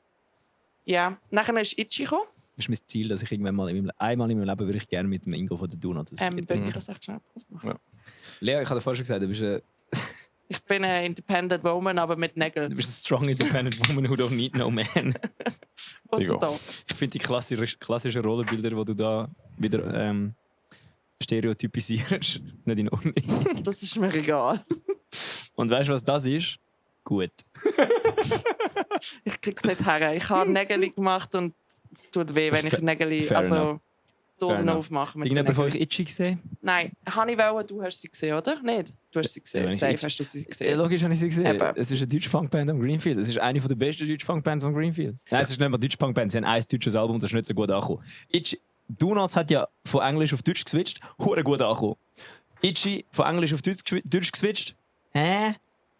Ja, nachher ist Itchy gekommen. Das ist mein Ziel, dass ich irgendwann einmal in meinem Leben würde ich gerne mit dem Ingo von der Donuts Würde ich das echt schnell aufmachen. Ja. Lea, ich habe dir vorher schon gesagt, du bist Ich bin eine Independent Woman, aber mit Nägeln. a strong independent woman who don't need no man. Was Ingo. da? Ich finde die klassischen Rollenbilder, die du da wieder stereotypisierst, nicht in Ordnung. Das ist mir egal. Und weißt du, was das ist? Gut. Ich krieg's nicht her. Ich habe Nägel gemacht und es tut weh, wenn ich Nägel. fair Also, enough. Dosen Fair aufmachen. Mit Irgendjemand von euch Vinägel. Itchy gesehen? Nein, habe ich wollen, du hast sie gesehen, oder? Nicht? Du hast sie gesehen. wenn ich Safe Itchy- hast du sie Ja, gesehen. logisch habe ich sie gesehen. Eben. Es ist eine deutsche Punkband am Greenfield. Es ist eine der besten deutschen Punkbands am Greenfield. Nein, es ist nicht mal deutsche Punkband. Sie haben ein deutsches Album, das ist nicht so gut angekommen. Itchy, Donuts hat ja von Englisch auf Deutsch geswitcht. Hure gut angekommen. Itchy von Englisch auf Deutsch geswitcht. Hä?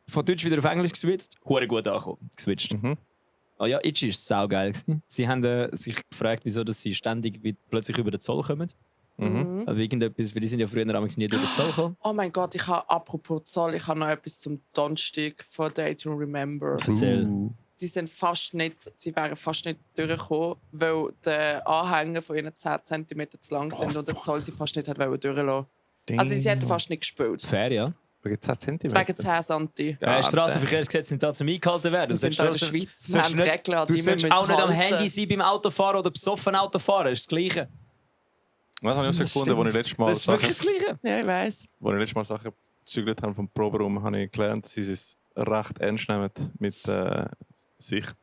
Von Deutsch wieder auf Englisch geswitcht. Hure gut angekommen. Geswitcht. Mhm. Oh ja, Itchy war saugeil. Sie haben sich gefragt, wieso dass sie ständig plötzlich über den Zoll kommen. Mhm. Also irgendetwas, weil die sind ja früher damals nie über den Zoll gekommen. Oh mein Gott, ich habe apropos Zoll, ich habe noch etwas zum Donnerstag von Day to Remember. Erzähl. Die sind sie wären fast nicht durchgekommen, weil die Anhänger von ihnen 10 cm zu lang sind und der Zoll sie fast nicht hat durchlassen. Also sie hätten fast nicht gespielt. Fair, ja. Wegen 10 cm. Wegen 10 cm. Ja, Straßenverkehrsgesetze sind da zum eingehalten werden. Wir sind da in der Schweiz, wir haben Regeln, an Du die wir sollst auch müssen nicht am halten. Handy sein beim Autofahren oder besoffen Autofahren. Das ist das Gleiche. Was habe ich Das herausgefunden, als ich letztes Mal Das ist wirklich das Gleiche. Ja, ich weiss. Sachen gezügelt habe vom Proberaum, habe ich gelernt, dass sie es recht ernst nehmen mit Sicht.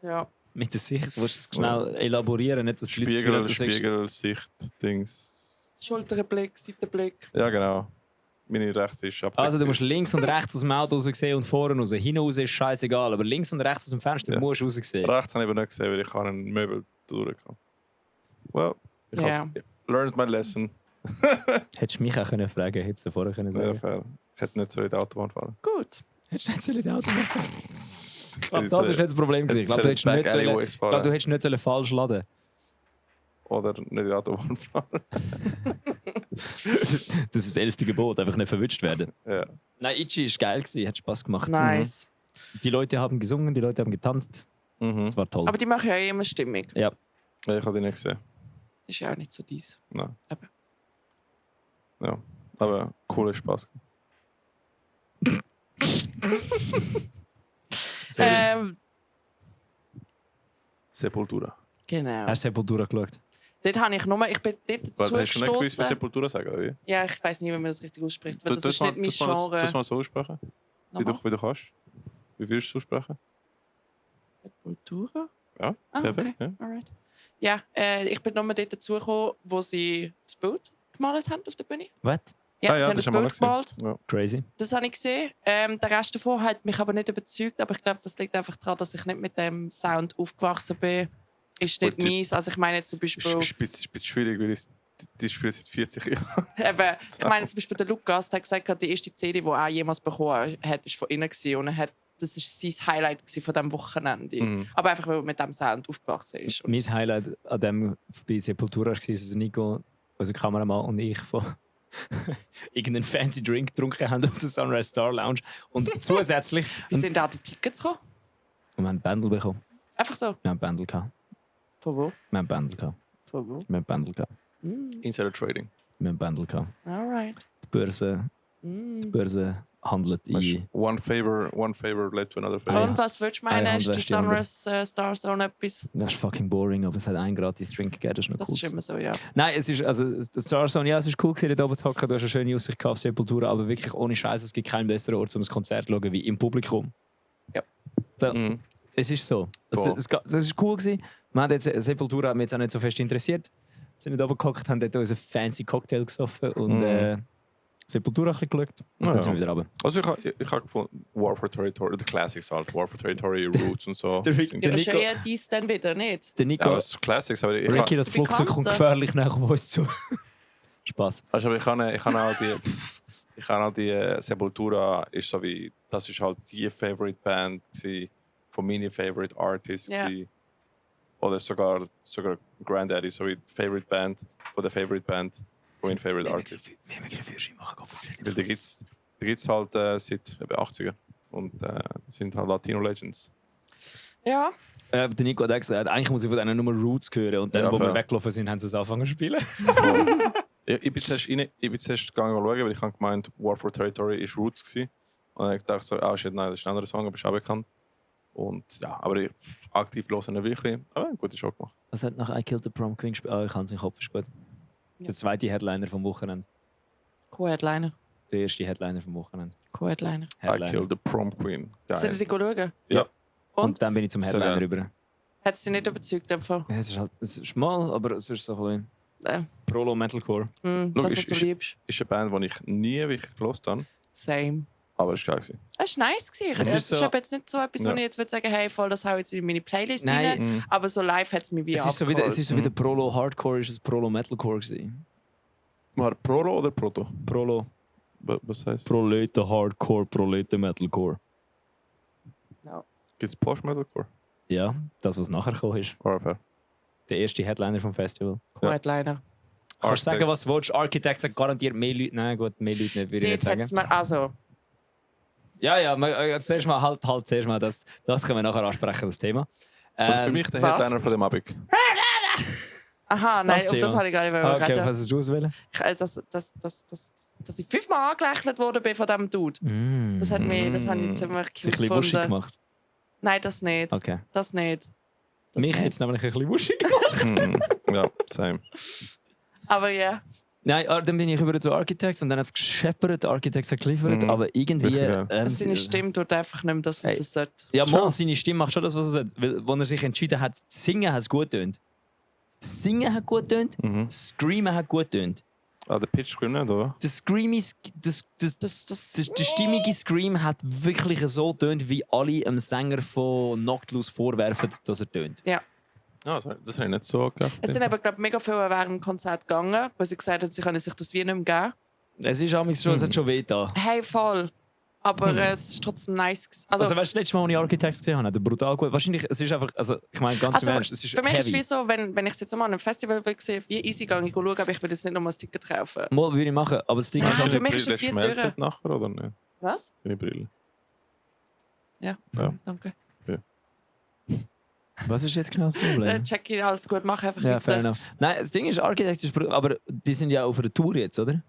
Ja. Mit der Sicht. Du musst es schnell elaborieren, nicht dass die Leute das Gefühl haben, du sagst- Spiegel, Sicht, Dings. Schulterblick, Seitenblick. Ja, genau. Meine rechts ist abgedeckt. Also du musst links und rechts aus dem Auto raus sehen und vorne raus. Hinten raus ist scheißegal, aber links und rechts aus dem Fenster Ja. musst du raus sehen. Rechts habe ich aber nicht gesehen, weil ich an einen Möbel durchkam. Well, ich Ja. habe learned my lesson. Hättest du mich auch können fragen, hättest du vorher können Ja, sagen. fair. Ich hätte nicht so in die Autobahn fahren. Gut. Hättest du nicht sollen in die Autobahn fahren? Ich glaube, Hätte das ist nicht das Problem gewesen. Ich glaube, du hättest nicht sollen, Alleyways ich glaube, du hättest nicht sollen falsch laden. Oder nicht in die Autobahn fahren. Das ist das 11. Gebot, einfach nicht verwünscht werden. Ja. Nein, Itchy war geil, hat Spaß gemacht. Nice. Die Leute haben gesungen, die Leute haben getanzt. Mhm. Das war toll. Aber die machen ja immer Stimmung. Ja, ich habe die nicht gesehen. Ist ja auch nicht so dies. Nein. Eben. Ja, aber cooler Spaß. Sepultura. Genau. Hast du Sepultura geschaut? Dort habe ich nur, ich bin dort Was, hast du nicht gewusst, wie zugestoßen. Sepultura sagen, oder wie? Ja, ich weiß nicht, wie man das richtig ausspricht. Weil das ist nicht mein das Genre. mal so aussprechen, Nochmal. wie du kannst. Wie würdest du es aussprechen? Sepultura? Ja, Ah, perfekt. okay. Ja. Alright. Ja, ich bin nur dort dazugekommen, wo sie das Bild gemalt haben auf der Bühne. Was? Ja, Ah, sie haben das das haben wir Bild noch gesehen. gemalt. Ja. Crazy. Das habe ich gesehen. Der Rest davon hat mich aber nicht überzeugt. Aber ich glaube, das liegt einfach daran, dass ich nicht mit dem Sound aufgewachsen bin. Ist nicht Gut, die- meins. Also ich meine jetzt zum Beispiel... Ist ein bisschen schwierig, weil die spielen seit 40 Jahren. Eben, ich meine zum Beispiel der Lukas, der hat gesagt, die erste CD, die er jemals bekommen hat, ist von innen gewesen. Und das war sein Highlight gewesen von diesem Wochenende. Mhm. Aber einfach, weil er mit diesem Sound aufgewachsen ist. Und Mein Highlight an dem bei Sepultura war, dass Nico, unser Kameramann und ich von irgendeinen fancy Drink getrunken haben auf der Sunrise Star Lounge. Und zusätzlich... wie sind da die Tickets gekommen? wir haben Bändel bekommen. Einfach so. Wir haben Bändel gehabt. Von wo? Wir haben Bändel gehabt. Von wo? Wir haben Bändel gehabt. Insider Trading. Wir haben Bändel gehabt. Alright. Die Börse handelt Weißt in... du, one favor led to another favor. Und was würdest du meinen? Eine Ist die Hand wäscht die andere. Sunrise Star Zone etwas? Das ist fucking boring, aber es hat einen gratis Drink gegeben, das ist noch Das cool. ist immer so, ja. Nein, es ist, also, das Star Zone, ja, es ist cool gewesen, dort oben zu hocken, du hast eine schöne Aussicht auf Sepultura, aber wirklich ohne Scheiß, es gibt keinen besseren Ort, um ein Konzert zu schauen, wie im Publikum. Ja. Mhm. Es ist so. Voll. Es ist cool gewesen. Wir haben jetzt Sepultura hat mich jetzt auch nicht so fest interessiert. Wir sind nicht oben gehockt, haben dort unseren fancy Cocktail gesoffen und Sepultura ein bisschen geschaut. Und Ja. dann sind wir wieder runter. Also ich habe gefunden, War for Territory, the Classics halt, War for Territory, Roots und so. Der Rick- Sind- Ja, Der das ist Nico- ja eher dies dann wieder, nicht? Der Nico, Ja, das Classics, aber ich Ricky, habe das Flugzeug kommt Bekannte. gefährlich nach auf uns zu. Spaß. also, ich habe auch die Sepultura ist so wie, das ist halt die Favorite Band gewesen, von meinen Favorite Artists Ja. gewesen. Oder sogar Granddaddy, so wie Favorite Band von der Favorite Band von meinem Favorite Artist. Weil die gibt's halt seit eben 80er und sind halt Latino Legends. Ja. Der Nico hat auch gesagt, eigentlich muss ich von denen nur Roots hören. Und dann, Ja, wo wir fair. weggelaufen sind, haben sie es angefangen zu spielen. Ich bin zuerst gegangen schauen, weil ich habe gemeint, War for Territory ist Roots gewesen. Und ich dachte so, shit, nein, das ist ein anderer Song, aber ist auch bekannt. Und ja, aber ich aktiv höre ihn wirklich. Aber ein guter Show gemacht. Was hat nach I Killed the Prom Queen gespielt? Ich kann es im Kopf, ist gut. Ja. Der zweite Headliner vom Wochenende. Co-Headliner. Der erste Headliner vom Wochenende. Co-Headliner. I Killed the Prom Queen. Sollen Geil. Sie schauen? Ja. Und Und? dann bin ich zum So Headliner geil. rüber. Hat es dich nicht überzeugt? Einfach? Ja, es ist mal, aber es ist so ein bisschen Prolo Metalcore. Das, Schau, was du liebst. Ist eine Band, die ich nie wirklich gehört habe, Same. aber es war geil gewesen. Es war nice. Es Es ist ist so- aber jetzt nicht so etwas, wo Ja. ich jetzt würde sagen, hey, voll, das hau jetzt in meine Playlist Nein. rein. Aber so live hat es mich wie Es ist so abgeholt. wie der Prolo Hardcore, ist es Prolo Metalcore gewesen. War Prolo oder Proto? Prolo Was heisst? Prolete Hardcore, Prolete Metalcore. Gibt es Post-Metalcore? Ja, das was nachher gekommen ist. Fair. Der erste Headliner vom Festival. Headliner. Kannst du sagen, was du Architects. willst? Architects hat garantiert mehr Leute. Nein, gut, mehr Leute nicht, würde ich nicht Dort sagen. hat's mir, also, Ja, zuerst mal halt zuerst mal das können wir nachher ansprechen, das Thema. Also für mich der was? Headliner von dem Abend. aha, nein, auf Thema. das habe ich gar nicht Okay, reden. was hast du auswählen? Dass ich 5-mal angelächelt worden bin von diesem Dude. Das hat mich, das habe ich ziemlich Sich ein cute bisschen wuschig gefunden. gemacht. Nein, das nicht. Okay. Das nicht. Das Mich nicht. jetzt nämlich ein bisschen wuschig gemacht. Ja, same. Aber ja. Nein, dann bin ich über zu Architects und dann hat es gescheppert, Architects hat geliefert, aber irgendwie... Wirklich geil. Seine Stimme tut einfach nicht mehr das, was Hey. es sollte. Ja, mal, seine Stimme macht schon das, was er sagt. Weil, als er sich entschieden hat, singen hat es gut getönt. Singen hat gut getönt, Screamen hat gut getönt. Ah, der Pitch Scream nicht, oder? Der Screamy, der stimmige Scream hat wirklich so getönt, wie alle einem Sänger von Noctilus vorwerfen, dass er tönt. Ja. Ja, das habe ich nicht so gedacht. Es sind aber, glaube ich, mega viele während dem Konzert gegangen, weil sie gesagt haben, sie können sich das wie nicht mehr geben. Es ist amigs schon, es hat schon weh da. Hey, voll. Aber es ist trotzdem nice. Also, Also, weißt du, das letzte Mal, als ich Architects gesehen habe, hat er brutal gut. Wahrscheinlich, es ist einfach, also ich meine ganz im Ernst, es ist für mich ist es heavy. wie so, wenn ich es jetzt mal an einem Festival will sehen, wie easy gehe ich schauen, aber ich würde jetzt nicht nochmal ein Ticket kaufen. Mal würde ich machen, aber das Ding ist Ah, halt, für mich ist es wie schmelzt durch. nachher, oder nicht? Was? Deine Brille. Ja, Ja. danke. was ist jetzt genau das Problem? Check ich alles gut, mach einfach Ja, fair weiter. enough. Nein, das Ding ist, Architects ist, aber die sind ja auf einer Tour jetzt, oder?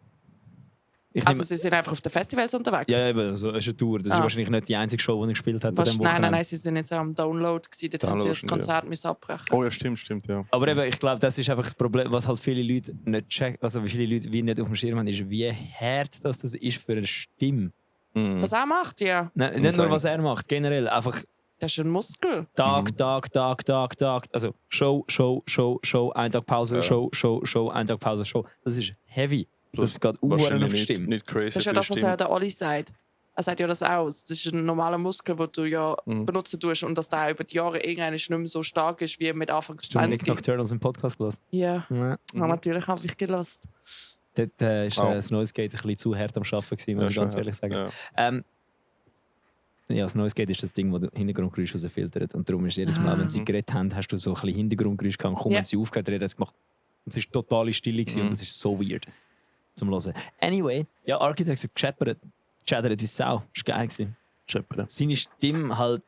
Ich Also nehme- sie sind einfach auf den Festivals unterwegs? ja, eben, so, es ist eine Tour. Das ist Ah. wahrscheinlich nicht die einzige Show, die ich gespielt habe an diesem Nein, Wochenende. sie sind jetzt am Download gewesen, dort haben sie das Download, Konzert müssen abbrechen. Oh ja, stimmt, ja. Aber eben, ich glaube, das ist einfach das Problem, was halt viele Leute nicht checken, also wie viele Leute wie nicht auf dem Schirm haben, ist, wie hart das ist für eine Stimme. Was er macht, ja. Nein, nicht nur, sagen. was er macht, generell einfach Das ist ein Muskel. Tag. Also Show, ein Tag Pause, Ja. Show, ein Tag Pause, Show. Das ist heavy. Das geht auf Wahrscheinlich die nicht, Stimme. nicht crazy Das ist ja für die das, was Stimme. der Olli sagt. Er sagt ja das auch. Das ist ein normaler Muskel, den du ja benutzen tust und dass der über die Jahre irgendwann nicht mehr so stark ist wie mit Anfangs Hast du Nick 20. Nocturnals im Podcast gelassen? Ja, Ja. natürlich habe ich gelost. Dort ist Oh. das Noise Gate ein bisschen zu hart am Arbeiten gewesen, muss ich schon, ganz ehrlich sagen. Ja. Ja, das Noise Gate ist das Ding, das Hintergrundgeräusch rausfiltert. Und darum ist jedes Mal, wenn sie geredet haben, hast du so ein bisschen Hintergrundgeräusch gehabt. Kaum Ja. wenn sie aufgehört haben, hat es gemacht. Und es war totale Stille gewesen und das ist so weird zum Hören. Anyway, ja, Architects hat gechattert wie Sau. Das war geil gewesen. Scheppern. Seine Stimme halt,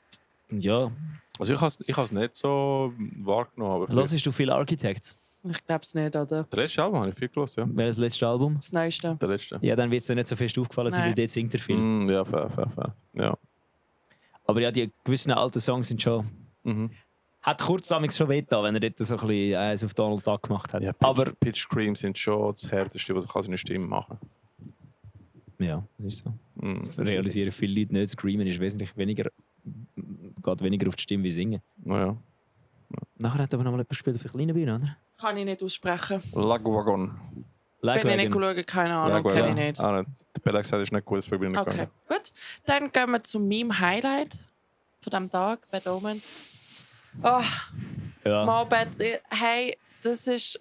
ja. Also ich habe es nicht so wahrgenommen, aber Hörst du viele Architects? Ich glaube es nicht, oder? der letzte Album habe ich viel gehört, ja. Welches letzte Album? Das Neueste. Der letzte. Ja, dann wird es dir nicht so fest aufgefallen sein, Nein. weil dort singt er viel. Ja, fair. Ja. Aber ja, die gewissen alten Songs sind schon... Hat kurz schon wehgetan, wenn er dort so ein bisschen eins auf Donald Duck gemacht hat. Ja, Aber Pitch Screams sind schon das Härteste, was du seine Stimme machen ja, das ist so. kann. Realisieren viele Leute nicht. Screamen ist wesentlich weniger, geht weniger auf die Stimme wie Singen. Naja. Nachher hat aber noch mal jemand gespielt auf der kleinen Bühne, oder? Kann ich nicht aussprechen. Lagwagon. Bin ich nicht Lagwagon. geschaut, keine Ahnung, kenne ich nicht. Ah, nicht. Der Bella hat gesagt, das ist nicht gut, deswegen bin ich nicht Okay, gegangen. gut. Dann gehen wir zu meinem Highlight von diesem Tag, Bad Omens. Oh, Ja. mal Bad, hey, das ist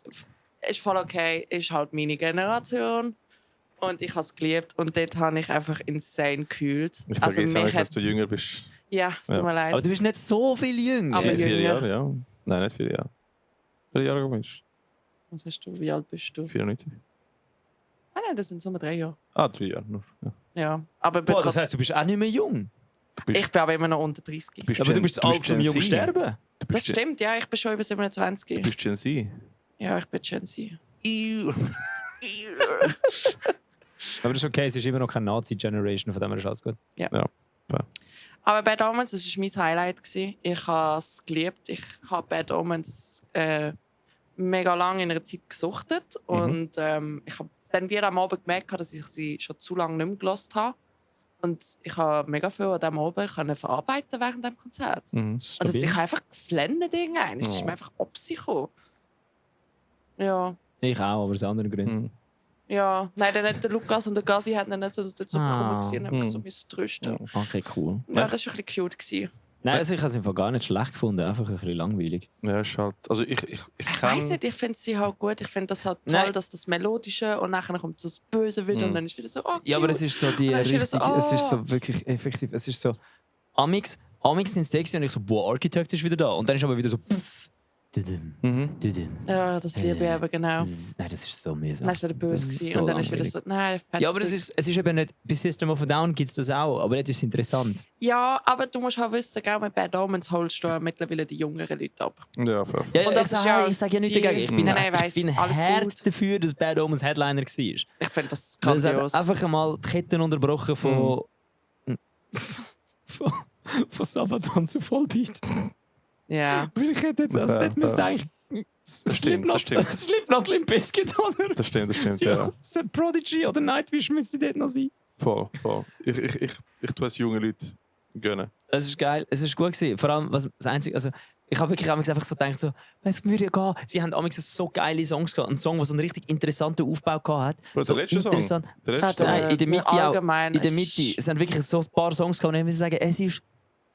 voll okay. Ist halt meine Generation. Und ich habe es geliebt. Und dort habe ich einfach insane gekühlt. Ich vergesse mich eigentlich, dass hat's- du jünger bist. Ja, es tut Ja. mir leid. Aber du bist nicht so viel jünger. Aber Vier jünger. Jahre, ja. Nein, nicht 4 Jahre. 4 Jahre bist Was hast du? Wie alt bist du? du? 94. Ah nein, das sind so 3 Jahre. Ah, 3 Jahre nur. Ja. Ja, aber Boah, das trotzdem- heisst, du bist auch nicht mehr jung. Du bist, ich bin aber immer noch unter 30. Aber du bist zu alt, um jung zu sterben. Du bist Das stimmt, ja, ich bin schon über 27. Du bist Gen Z. Ja, ich bin Gen Z. Aber das ist okay, es ist immer noch keine Nazi-Generation, von dem her ist alles gut. Aber Bad Omens, das war mein Highlight. Ich habe es geliebt. Ich habe Bad Omens mega lange in einer Zeit gesuchtet. Und ich habe dann wieder am Abend gemerkt, dass ich sie schon zu lange nicht mehr gehört habe. Und ich habe mega viel an diesem Abend verarbeiten während dem Konzert. Mhm. Und das ich einfach geflennt Dinge ein. Es ist mir einfach ab sich gekommen. Ja. Ich auch, aber aus anderen Gründen. Mhm. Ja. Nein, dann hat der Lukas und der Gazi haben dann so bekommen und einfach so müssen trösten. Okay, cool. Ja, das war ein bisschen cute gewesen. Nein, also ich habe es einfach gar nicht schlecht gefunden, einfach ein bisschen langweilig. Ja, ist halt. Also ich Ich weiss nicht, ich finde sie halt gut. Ich finde das halt toll, Nein. dass das Melodische und nachher kommt so das Böse wieder und dann ist wieder so, oh, Ja, aber cute. es ist so die Und dann ist wieder richtig, so, es ist oh. so wirklich effektiv, es ist so, Amix sind es und ich so, boah, Architect ist wieder da. Und dann ist aber wieder so, pff, düdüm, Mhm. düdüm. Ja, das liebe ich eben, genau. Nein, das ist so mühsam. Dann ist wieder böse Das ist gewesen so und dann ist wieder langweilig. so, nein, Ja, aber fetzig. es ist eben nicht, bei System of a Down gibt es das auch, aber jetzt ist es interessant. Ja, aber du musst halt wissen, gell, mit Bad Omens holst du mittlerweile die jüngeren Leute ab. Ja, fair. Ja, Und das ist ja auch ich sage ja das nichts dagegen. Ich bin, Ziel. Nein, ich weiss, bin alles hart gut. dafür, dass Bad Omens Headliner war. Ich finde das Weil es hat grandios. einfach einmal die Ketten unterbrochen von, von Sabaton zu Vollbeat. Ja. Weil ich hätte jetzt als Ja, das müsste ja. eigentlich stimmt, das stimmt. Slipknot Limp Bizkit, oder? Das stimmt, Ja, ja. so Prodigy oder Nightwish müsste dort noch sein. Voll. Ich tue es jungen Leuten gönnen. Es ist geil, es ist gut gewesen. Vor allem, was das Einzige, also ich habe wirklich einfach so gedacht, so, es würde ja gehen. Sie haben amigs so geile Songs gehabt. Ein Song, der so einen richtig interessanten Aufbau gehabt hat. Bro, So der letzte Song. interessant. Der letzte Song. Nein, in der Mitte auch. allgemein In der ist- Mitte. Es sind wirklich so ein paar Songs gehabt, und ich muss sagen, es ist.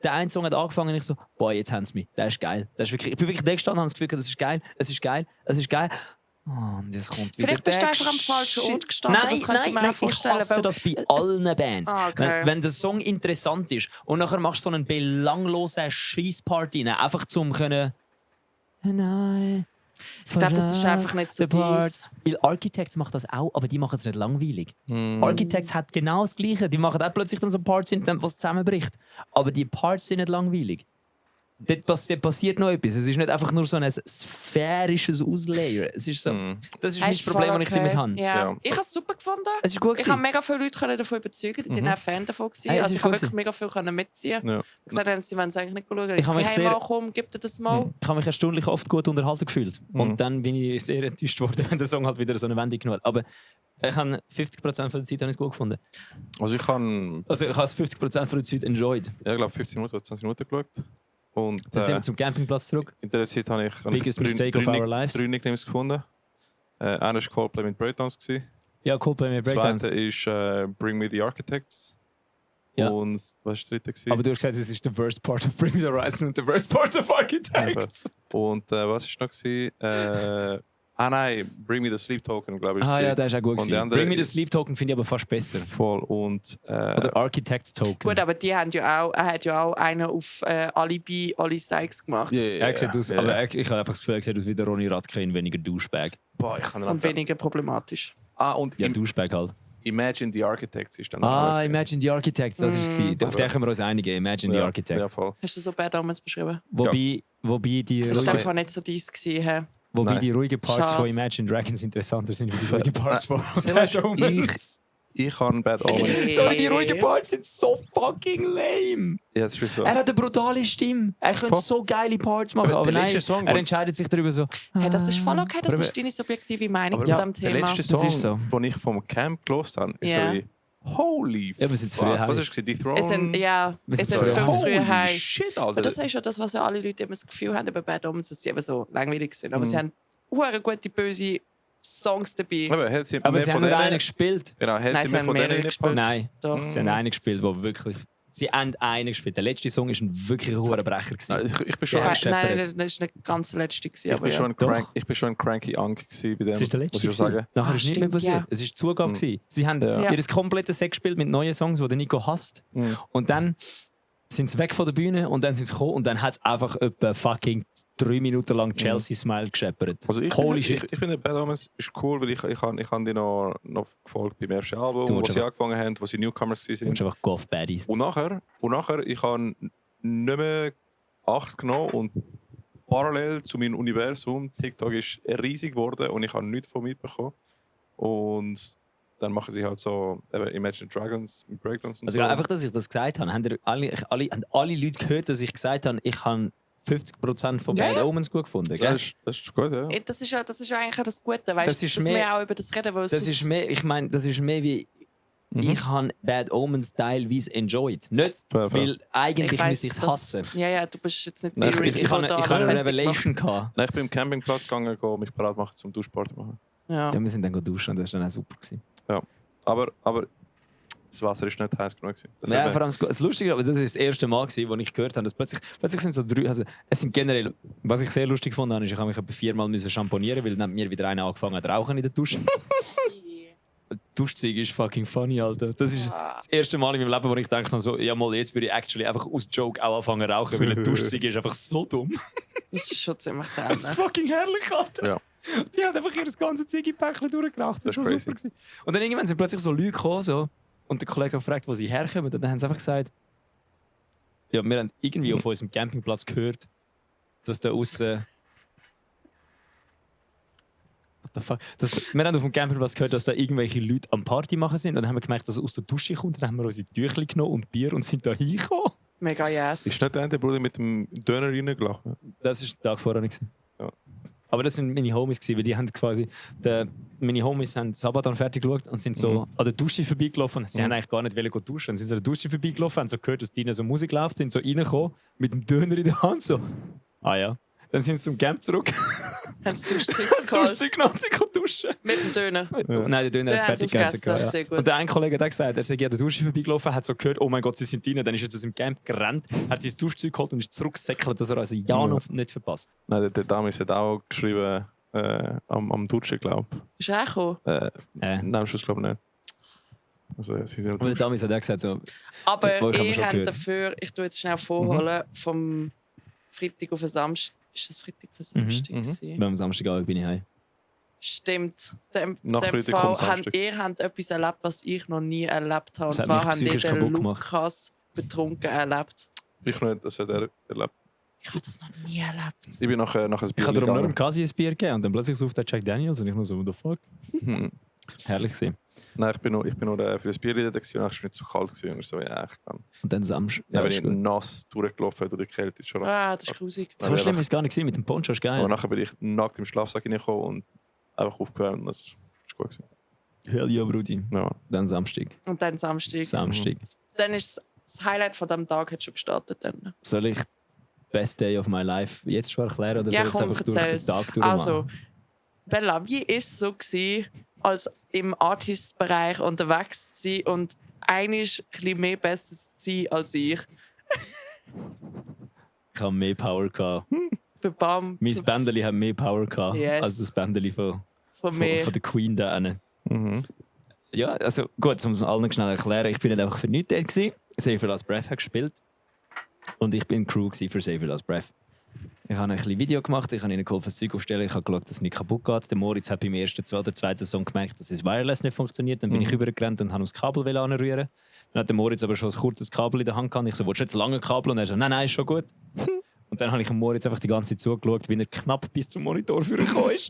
Der eine Song hat angefangen und ich so, boah, jetzt haben sie mich. Der ist geil. Das ist wirklich, ich bin wirklich da gestanden und habe das Gefühl, das ist geil, es ist geil, es ist geil. Oh, und jetzt kommt wieder Vielleicht bist du der einfach am falschen Ort gestanden. Nein, das könnte ich mir auch ich vorstellen. hasse weil- das bei allen Bands. Ah, okay. Wenn der Song interessant ist und nachher machst du so einen belanglosen Scheissparty rein, einfach zum können. Ich glaube, das ist einfach nicht so dies. Weil Architects macht das auch, aber die machen es nicht langweilig. Mhm. Architects hat genau das Gleiche. Die machen auch plötzlich dann so Parts, was zusammenbricht. Aber die Parts sind nicht langweilig. Dort passiert noch etwas. Es ist nicht einfach nur so ein sphärisches Ausleiern. Es ist so, Mhm. das ist Hey, mein ist voll Problem, das ich damit okay. habe. Ja. Ja. Ich habe es super gefunden. Es ist gut Ich habe gewesen. mega viele Leute können davon überzeugen, die sind auch Fan davon gewesen. Hey, es Also ist ich habe gut wirklich mega viel können mitziehen. Ja. Gesagt haben, sie wollen es eigentlich nicht schauen. Ich Ich habe habe mich hey, sehr- mal komm, gib dir das mal. Ich habe mich erstaunlich oft gut unterhalten gefühlt. Mhm. Und dann bin ich sehr enttäuscht worden, wenn der Song halt wieder so eine Wendung genommen hat. Aber ich habe 50% von der Zeit habe ich es gut gefunden. Also ich habe, Also ich habe es 50% von der Zeit enjoyed. ja, glaube 15 Minuten oder 20 Minuten geschaut. Und Dann sind wir zum Campingplatz zurück. in der Zeit habe ich Biggest mistake of our lives. drei Nicknames gefunden. Einer war Coldplay mit Breakdowns. Ja, Coldplay mit Der Breakdowns. zweite ist Bring Me the Architects. Ja. Und was war der dritte? Aber du hast gesagt, es ist the worst part of Bring Me the Horizon und the worst part of Architects. Und was war noch? Nein, Bring Me the Sleep Token, glaube ich. Ah ja, der ist auch gut Und die gewesen. andere- Bring Me the Sleep Token finde ich aber fast besser. Voll. Und Oder Architects Token. Gut, aber die haben ja auch, er hat ja auch einen auf Alibi, Oli Sykes gemacht. Er sieht aus, aber ich habe einfach das Gefühl, er sieht aus wie der Ronny Radke in weniger Douchebag. Boah, ich kann Und weniger problematisch. und Ja, Douchebag halt. Imagine the Architects ist dann Ah, auch gewesen. Imagine the Architects, das ist es. Auf den können wir uns einigen. Imagine the Ja, Architects. voll. Hast du so Bad Omens beschrieben? Wobei die Das war ruhigen, einfach nicht so dies gewesen. hä? wobei Nein. die ruhigen Parts Schade. von Imagine Dragons interessanter sind wie die ruhigen Parts von Selbst Bad Omens. Ich habe Bad Omens. Okay. So, die ruhigen Parts sind so fucking lame. Ja, das ist wirklich so. Er hat eine brutale Stimme. Er könnte Voll. so geile Parts machen. Aber Aber der nein, letzte Song, er wo- entscheidet sich darüber so. Hey, das ist voll okay, das Aber- ist deine subjektive Meinung Aber zu der diesem Thema. letzte Das Song, ist so. den ich vom Camp gelost habe, ist Ja. so wie holy Ja, wir sind zu fuck. früh heim. Was ist es? Dethrone? Es sind, ja, Wir es sind sind zu früh viel zu früh Holy heim. shit, Aber Alter. das ist ja das, was ja alle Leute immer das Gefühl haben über Bad Omens, dass sie eben so langweilig sind. Aber Mhm. sie haben hure gute, böse Songs dabei. Aber hat sie Aber mehr sie von haben nur denen- einen gespielt. Genau, hat Nein, sie sie mehr haben von denen mehrere reingepackt? Nein, Doch. sie haben einen gespielt, der wirklich. Sie haben einen gespielt. Der letzte Song war ein wirklicher Brecher. Nein, ich bin schon, Ja. Nein, nein, Shepard. das ist nicht ganz der letzte. Gewesen, ich aber bin ja. schon ein Doch. crank, ich bin schon ein cranky Ank gewesen bei dem. Das ist der letzte. muss ich schon sagen. Nachher ist nicht mehr stimmt, passiert. ja. Es war Zugabe. Mhm. gewesen. Sie haben Ja. ihr komplettes Set gespielt mit neuen Songs, die der Nico hasst. Mhm. Und dann sind sie weg von der Bühne und dann sind sie gekommen und dann hat es einfach etwa fucking 3 Minuten lang Chelsea-Smile gescheppert. Also Holy ich shit. finde Bad Omens ist cool, weil ich han die noch gefolgt beim ersten Album, Du wo musst sie aber- angefangen haben, wo sie Newcomers Du waren. musst einfach Golf Baddies. Und nachher, ich habe nicht mehr Acht genommen und parallel zu meinem Universum, TikTok ist riesig geworden und ich habe nichts davon mitbekommen. Und dann machen sie halt so eben Imagine Dragons mit Breakdowns und Also so. einfach, dass ich das gesagt habe. Haben alle Leute gehört, dass ich gesagt habe, ich habe 50% von Ja, Bad ja. Omens gut gefunden. Gell? das ist gut, ja. Das ist ja eigentlich auch das Gute, weißt Das du, ist dass mehr- wir auch über das reden, weil Das ist mehr, ich meine, das ist mehr wie Ich habe Bad Omens teilweise enjoyed. Nicht, Fair, fair. weil eigentlich weiss, müsste ich es dass- hassen. Ja, du bist jetzt nicht Nein, bei Ich habe da eine alles fertig Revelation gehabt. Nein, ich bin im Campingplatz gegangen, mich bereit machen zum Duschsport machen. gemacht. Ja, wir sind dann duschen und das war dann auch super gewesen. Aber das Wasser ist nicht heiß genug gewesen. Das Ja, eben- vor allem das Lustige, aber das ist das erste Mal, wo ich gehört habe, dass plötzlich sind so drei, also es sind generell, was ich sehr lustig fand, ist, ich habe mich etwa 4-mal müssen schamponieren, weil dann mir wieder einer angefangen hat rauchen in der Dusche. Duschzeug ist fucking funny, Alter. Das ist das erste Mal in meinem Leben, wo ich denke, so, ja mal, jetzt würde ich actually einfach aus Joke auch anfangen zu rauchen, weil ein Duschzeug ist einfach so dumm. Das ist schon ziemlich Das ist dämlich. fucking herrlich, Alter. Ja. Die haben einfach ihr ganzes Zeug-Päckchen durchgeraucht. Das Das war ist so crazy. super gewesen. Und dann irgendwann sind plötzlich so Leute gekommen, so, und der Kollege hat gefragt, wo sie herkommen. Und dann haben sie einfach gesagt, ja, wir haben irgendwie auf unserem Campingplatz gehört, dass da außen. What the fuck? Wir haben auf dem Campingplatz gehört, dass da irgendwelche Leute am Party machen sind. Und dann haben wir gemerkt, dass es aus der Dusche kommt. Dann haben wir unsere Tüchli genommen und Bier und sind da hingekommen. Mega yes. Ist nicht der eine Bruder mit dem Döner reingelaufen? Das war der Tag vorher nicht. Ja. Aber das sind meine Homies, weil die haben quasi. Meine Homies haben Sabaton fertig geschaut und sind so an der Dusche vorbeigelaufen. Sie haben eigentlich gar nicht wollen duschen. Dann sind sie an der Dusche vorbeigelaufen, haben so gehört, dass drinnen so Musik läuft, sind so reingekommen mit dem Döner in der Hand. So, ah ja. Dann sind sie zum Camp zurück. Haben sie Duschzeug Das geholt? Duschzeug genommen, sie können duschen. Mit dem Döner. Nein, der Döner hat Den haben fertig sie gegessen. aufgegessen, Ja. sehr gut. Und der eine Kollege hat auch gesagt, er sei an der Dusche vorbeigelaufen, hat so gehört, oh mein Gott, sie sind drinnen. Dann ist er zu seinem Camp gerannt, hat sein Duschzeug geholt und ist zurückgesäckelt, dass er also ja noch nicht verpasst. Nein, der Damis hat auch geschrieben, am Duschen, glaube Ist er auch gekommen? ich. Nein, am Schluss glaube ich nicht. Also, sie sind am Und der Duschen. Damis hat auch gesagt, so, Aber Wo ich habe ich schon habe gehört. dafür, ich tue jetzt schnell vorholen, vom Freitag auf den Samstag. Ist das Freitag auf den Samstag? gewesen? am Samstagabend bin ich heim. Stimmt. Dem Nach dem Freitag kommt Fall Samstag. habt ihr etwas erlebt, was ich noch nie erlebt habe. Und Das hat zwar mich habt ihr psychisch den kaputt gemacht. Lukas betrunken erlebt. Ich nicht, das hat er erlebt. Ich habe das noch nie erlebt. Ich bin nachher nach ein Ich Bier habe darum nur gegangen. im Kasi ein Bier gegeben und dann plötzlich sucht der Jack Daniels und ich nur so, what the fuck? Hm. Herrlich gewesen. Nein, ich bin nur für das Bier dort gewesen und ich war nicht zu kalt gewesen. Und ich so, ja, ich kann. Und dann Samstag. Ja, Ja, wenn ist ich gut. nass durchgelaufen durch die Kälte, ist schon recht. Ah, das ist grusig. So schlimm ist es gar nicht gewesen. Mit dem Poncho ist geil. Aber nachher bin ich nackt im Schlafsack reingekommen und einfach aufgewärmt. Und das ist gut gewesen. Hell ja, Brudi. Ja. Dann Samstag. Und dann Samstag. Samstag. Dann ist das Highlight von diesem Tag hat schon gestartet. Dann. Soll ich Best Day of my life jetzt schon erklären oder Ja, soll ich es komm, einfach durch den erzähl's. Tag durchmachen? Also, Bella, wie war es so, gewesen, als im Artist-Bereich unterwegs zu sein und einiges ein bisschen mehr Bestes zu sein als ich? Ich habe mehr Power gehabt. Für Bam, Mein Bändeli hat mehr Power gehabt Yes. als das Bändeli von mir. der Queen da hinten. Mhm. Ja, also gut, um es allen schnell erklären, ich bin nicht einfach für nichts dort gewesen. Save Your Last Breath hat gespielt. Und ich bin Crew gewesen für Save Your Last Breath. Ich habe ein bisschen Video gemacht, ich habe ihnen geholfen, das Zeug aufzustellen, ich habe geschaut, dass es nicht kaputt geht. Der Moritz hat beim ersten oder zweiten Song gemerkt, dass das Wireless nicht funktioniert. Dann bin ich übergerannt und habe das Kabel anrühren. Dann hat der Moritz aber schon ein kurzes Kabel in der Hand gehabt. Ich so, willst du jetzt lange Kabel? Und er so, nein, ist schon gut. Und dann habe ich dem Moritz einfach die ganze Zeit zugeschaut, wie er knapp bis zum Monitor gekommen ist.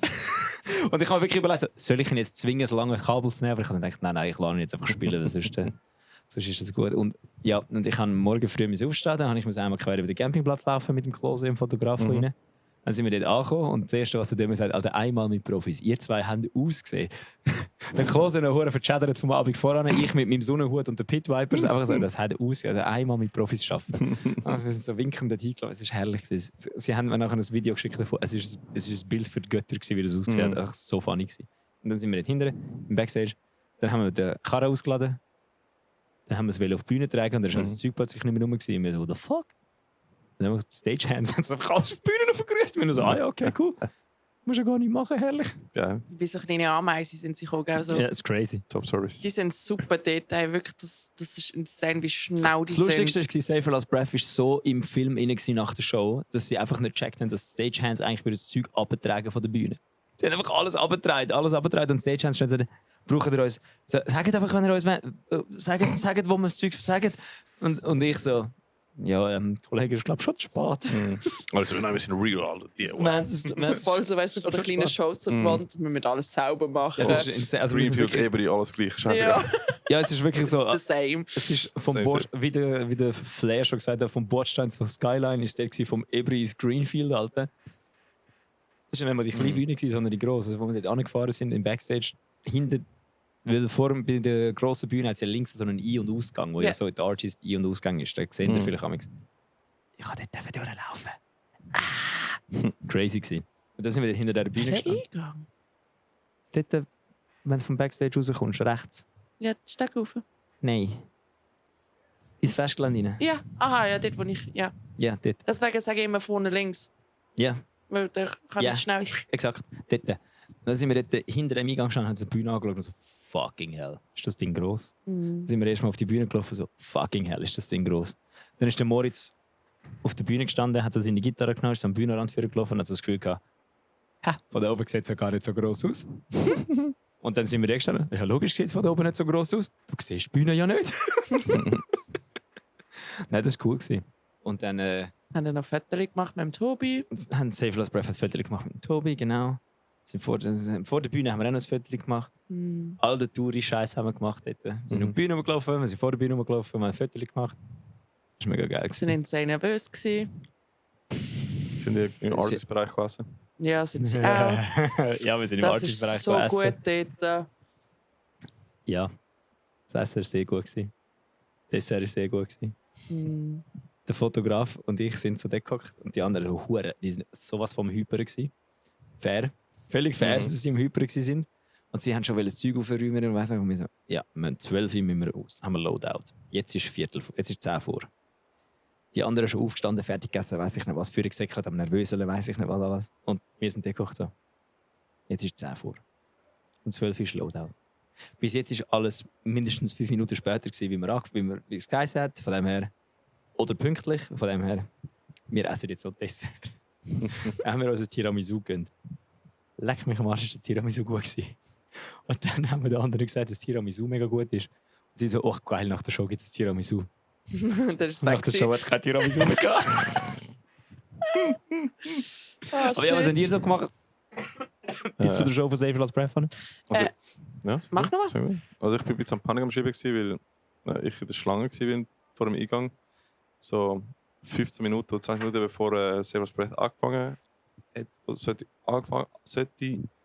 Und ich habe wirklich überlegt, so, soll ich ihn jetzt zwingen, so lange Kabel zu nehmen? Aber ich habe dann gedacht, nein, ich lasse ihn jetzt einfach spielen, weil sonst ist das gut. Und, ja, und ich habe morgen früh aufstehen, dann habe ich einmal quer über den Campingplatz laufen mit dem Klose im Fotograf rein. Dann sind wir dort angekommen und das Erste, was er mir sagt, Alter, einmal mit Profis, ihr zwei habt ausgesehen. Dann Klose noch hure verschädert vom Abend voran, ich mit meinem Sonnenhut und den Pit Vipers, einfach so, das hat ausgesehen, also einmal mit Profis arbeiten. Wir sind so winkend dort hingelaufen, es war herrlich. Sie haben mir nachher ein Video geschickt davon, es ist ein Bild für die Götter, wie das ausgesehen hat, einfach so funny gewesen. Und dann sind wir dort hinten, im Backstage, dann haben wir den Karren ausgeladen, dann haben wir es auf die Bühne tragen und dann war das Zeug plötzlich nicht mehr rum. Und wir so, what the fuck? Und dann haben wir die Stagehands einfach alles auf die Bühne vergerührt. Und wir so, ah ja, okay, cool. Musst du gar nicht machen, herrlich. Ja, Wie so kleine Ameisen sind sie gekommen. Gell? So. Ja, ist crazy. Top Service. Die sind super dort. Ey. Wirklich, das ist insane, wie schnell die Das Lustigste sind. war, Save Your Last Breath war so im Film nach der Show, dass sie einfach nicht gecheckt haben, dass die Stagehands eigentlich das Zeug abtragen von der Bühne. Sie haben einfach alles abgetragen und Stagehands stehen so, braucht ihr uns, sagt einfach, wenn ihr uns sagt, wo wir das Zeug sagt. Und ich so, ja, Kollege, ich glaube schon zu spät. Also, nein, wir sind real, Alter. Die, Wir haben es- Das ist voll so, weißt du, von den kleinen Shows so gewohnt, wir müssen alles selber machen. Ja, das ist insane. Also, wir sind Greenfield, wirklich, Ebery, alles gleich. Scheiße. Ja, ja, es ist wirklich so. it's the same. Es ist vom Sehr, Bord, wie der Flair schon gesagt hat, vom Bordstein von Skyline ist der gewesen, vom Ebri ins Greenfield, Alter. Das war nicht mal die kleine Bühne, sondern die grosse. Also, wo wir dort angefahren sind, im Backstage, hinter weil bei der grossen Bühne hat es ja links so einen Ein- und Ausgang, wo ja so in der Arches Ein- und Ausgang ist. Da seht ihr vielleicht manchmal. Ich kann dort durchlaufen. Crazy gewesen. Und dann sind wir hinter der Bühne Kein gestanden. Eingang. Dort, wenn du vom Backstage rauskommst, rechts. Ja, steig auf. Nein. Ins Festgelände rein. Ja, aha, ja, dort wo ich... Ja. Ja, dort. Deswegen sage ich immer vorne links. Ja, Weil da kann Ja. ich schnell... exakt. Dort. Dann sind wir dort hinter dem Eingang gestanden, haben so die Bühne angeschaut und so, fucking hell, ist das Ding gross? Dann sind wir erstmal auf die Bühne gelaufen, so, fucking hell, ist das Ding gross? Dann ist der Moritz auf der Bühne gestanden, hat so seine Gitarre genommen, ist so am Bühnenrand gelaufen und hat so das Gefühl gehabt, von da oben sieht es ja gar nicht so gross aus. Und dann sind wir da gestanden, ja logisch sieht es von da oben nicht so gross aus. Du siehst die Bühne ja nicht. Nein, das war cool gewesen. Und dann Haben wir noch Fotos gemacht mit dem Tobi. haben Save Last Breath ein Foto gemacht mit dem Tobi, genau. Vor der Bühne haben wir auch noch ein Foto gemacht. All den Touri-Scheiß haben wir gemacht dort. Wir sind auf die Bühne rumgelaufen, wir sind vor der Bühne rumgelaufen, haben ein Foto gemacht. Das war mega geil. Wir waren sehr nervös. Sind die im Artist-Bereich gewesen? Ja, sind sie auch. Ja, wir sind im Das ist Artist-Bereich so gegessen. gut dort. Ja, das Essen war sehr gut. Das Dessert war sehr gut. Der Fotograf und ich sind so dort gehockt und die anderen Huren, die sind sowas vom Hyper gewesen. Fair. Völlig fair, dass sie im Hyper waren. Und sie haben schon das Zeug aufräumen und weiss nicht, und wir so, ja, wir haben 12 Uhr müssen wir aus, haben wir Loadout. Jetzt ist 10 vor. Die anderen schon aufgestanden, fertig gegessen, weiss ich nicht was, für gesäckelt, aber nervös, weiss ich nicht was alles. Und wir sind dort gehockt so, jetzt ist 10 vor. Und 12 Uhr ist Loadout. Bis jetzt ist alles mindestens 5 Minuten später gewesen, wie es geheißen hat. Von dem her, oder pünktlich, von dem her, wir essen jetzt noch Dessert. Haben wir uns ein Tiramisu gegönnt. Leck mich am Arsch, ist das Tiramisu gut gewesen. Und dann haben wir den anderen gesagt, dass das Tiramisu mega gut ist. Und sie so, oh geil, nach der Show gibt es Tiramisu. Das ist Nach der Show hat es kein Tiramisu mehr gehabt. Aber ja, was habt ihr so gemacht? Bis zu der Show von Save Last Breath? Also, ja, mach noch mal. sehr gut. Also ich bin ein bisschen am Panik am Schieben, gewesen, weil ich in der Schlange war vor dem Eingang. So 15 Minuten oder 20 Minuten bevor Save Last Breath angefangen hat, sollte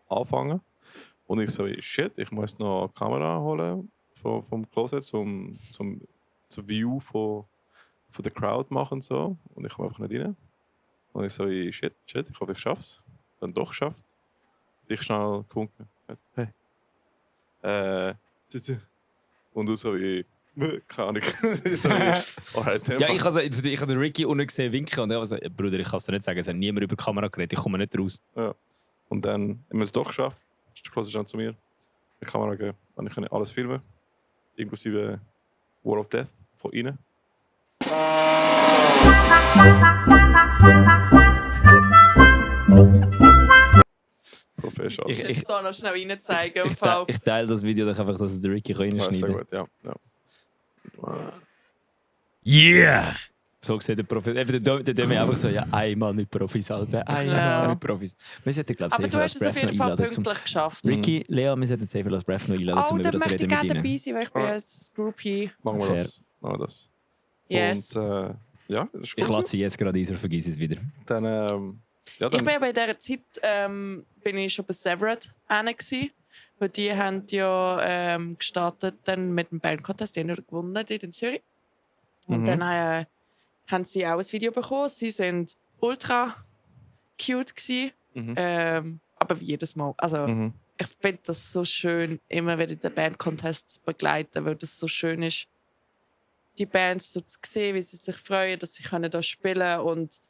anfangen. Und ich so, shit, ich muss noch eine Kamera holen vom Closet zur View von der Crowd machen und so. Und ich komme einfach nicht rein. Und ich so, shit, ich hoffe, ich schaff's. Dann doch geschafft. Ich schnell gewunken. Hey. Und du so wie, keine Ahnung. So wie, Ja, ich habe den Ricky unten gesehen winken und ich habe gesagt, Bruder, ich kann es dir nicht sagen, es hat niemand über die Kamera geredet, ich komme nicht raus. Ja. Und dann haben wir es doch geschafft. Der Close stand zu mir, die Kamera gegeben und ich kann alles filmen. Inklusive War of Death von ihnen. Professional. Ich muss da noch schnell rein zeigen. Im Fall. Ich teile das Video doch einfach, dass es der Ricky Ja, sehr reinschneiden gut, ja. Yeah! So sieht der Profi. Der Demi einfach so, ja, einmal mit Profis, Alter. Einmal mit Profis. Wir sollten, glaube Aber du hast es auf jeden Fall pünktlich geschafft. Ricky, Lea, wir sollten Save Last Breath noch einladen, Oh, um über dann das möchte reden ich mit gerne dabei ihnen. sein, weil ich bin ein Groupie. Machen wir Fair. das. Machen wir das. Yes. Und ja, das ist Ich gut. lade sie jetzt gerade ein, oder vergiss es wieder. Dann, ja, Ich dann, bin bei dieser Zeit bin ich schon bei Severed gewesen, weil die haben ja gestartet dann mit dem Bandcontest, die haben ja gewonnen dort in Zürich. Und dann haben sie auch ein Video bekommen. Sie sind ultra cute gewesen, aber wie jedes Mal. Also ich finde das so schön, immer wieder den Bandcontest zu begleiten, weil das so schön ist, die Bands so zu sehen, wie sie sich freuen, dass sie da spielen können und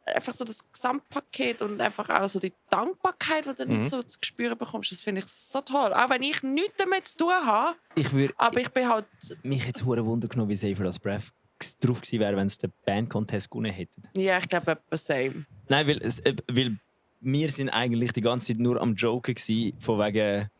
einfach so das Gesamtpaket und einfach auch so die Dankbarkeit, die du dann so zu spüren bekommst, das finde ich so toll. Auch wenn ich nichts damit zu tun habe, aber ich bin halt... Mich jetzt hure Wunder genommen, wie Save Last Breath drauf gewesen wäre, wenn es den Band-Contest gewonnen hätten. Ja, ich glaube etwa same. Nein, weil wir sind eigentlich die ganze Zeit nur am Joken gewesen, von wegen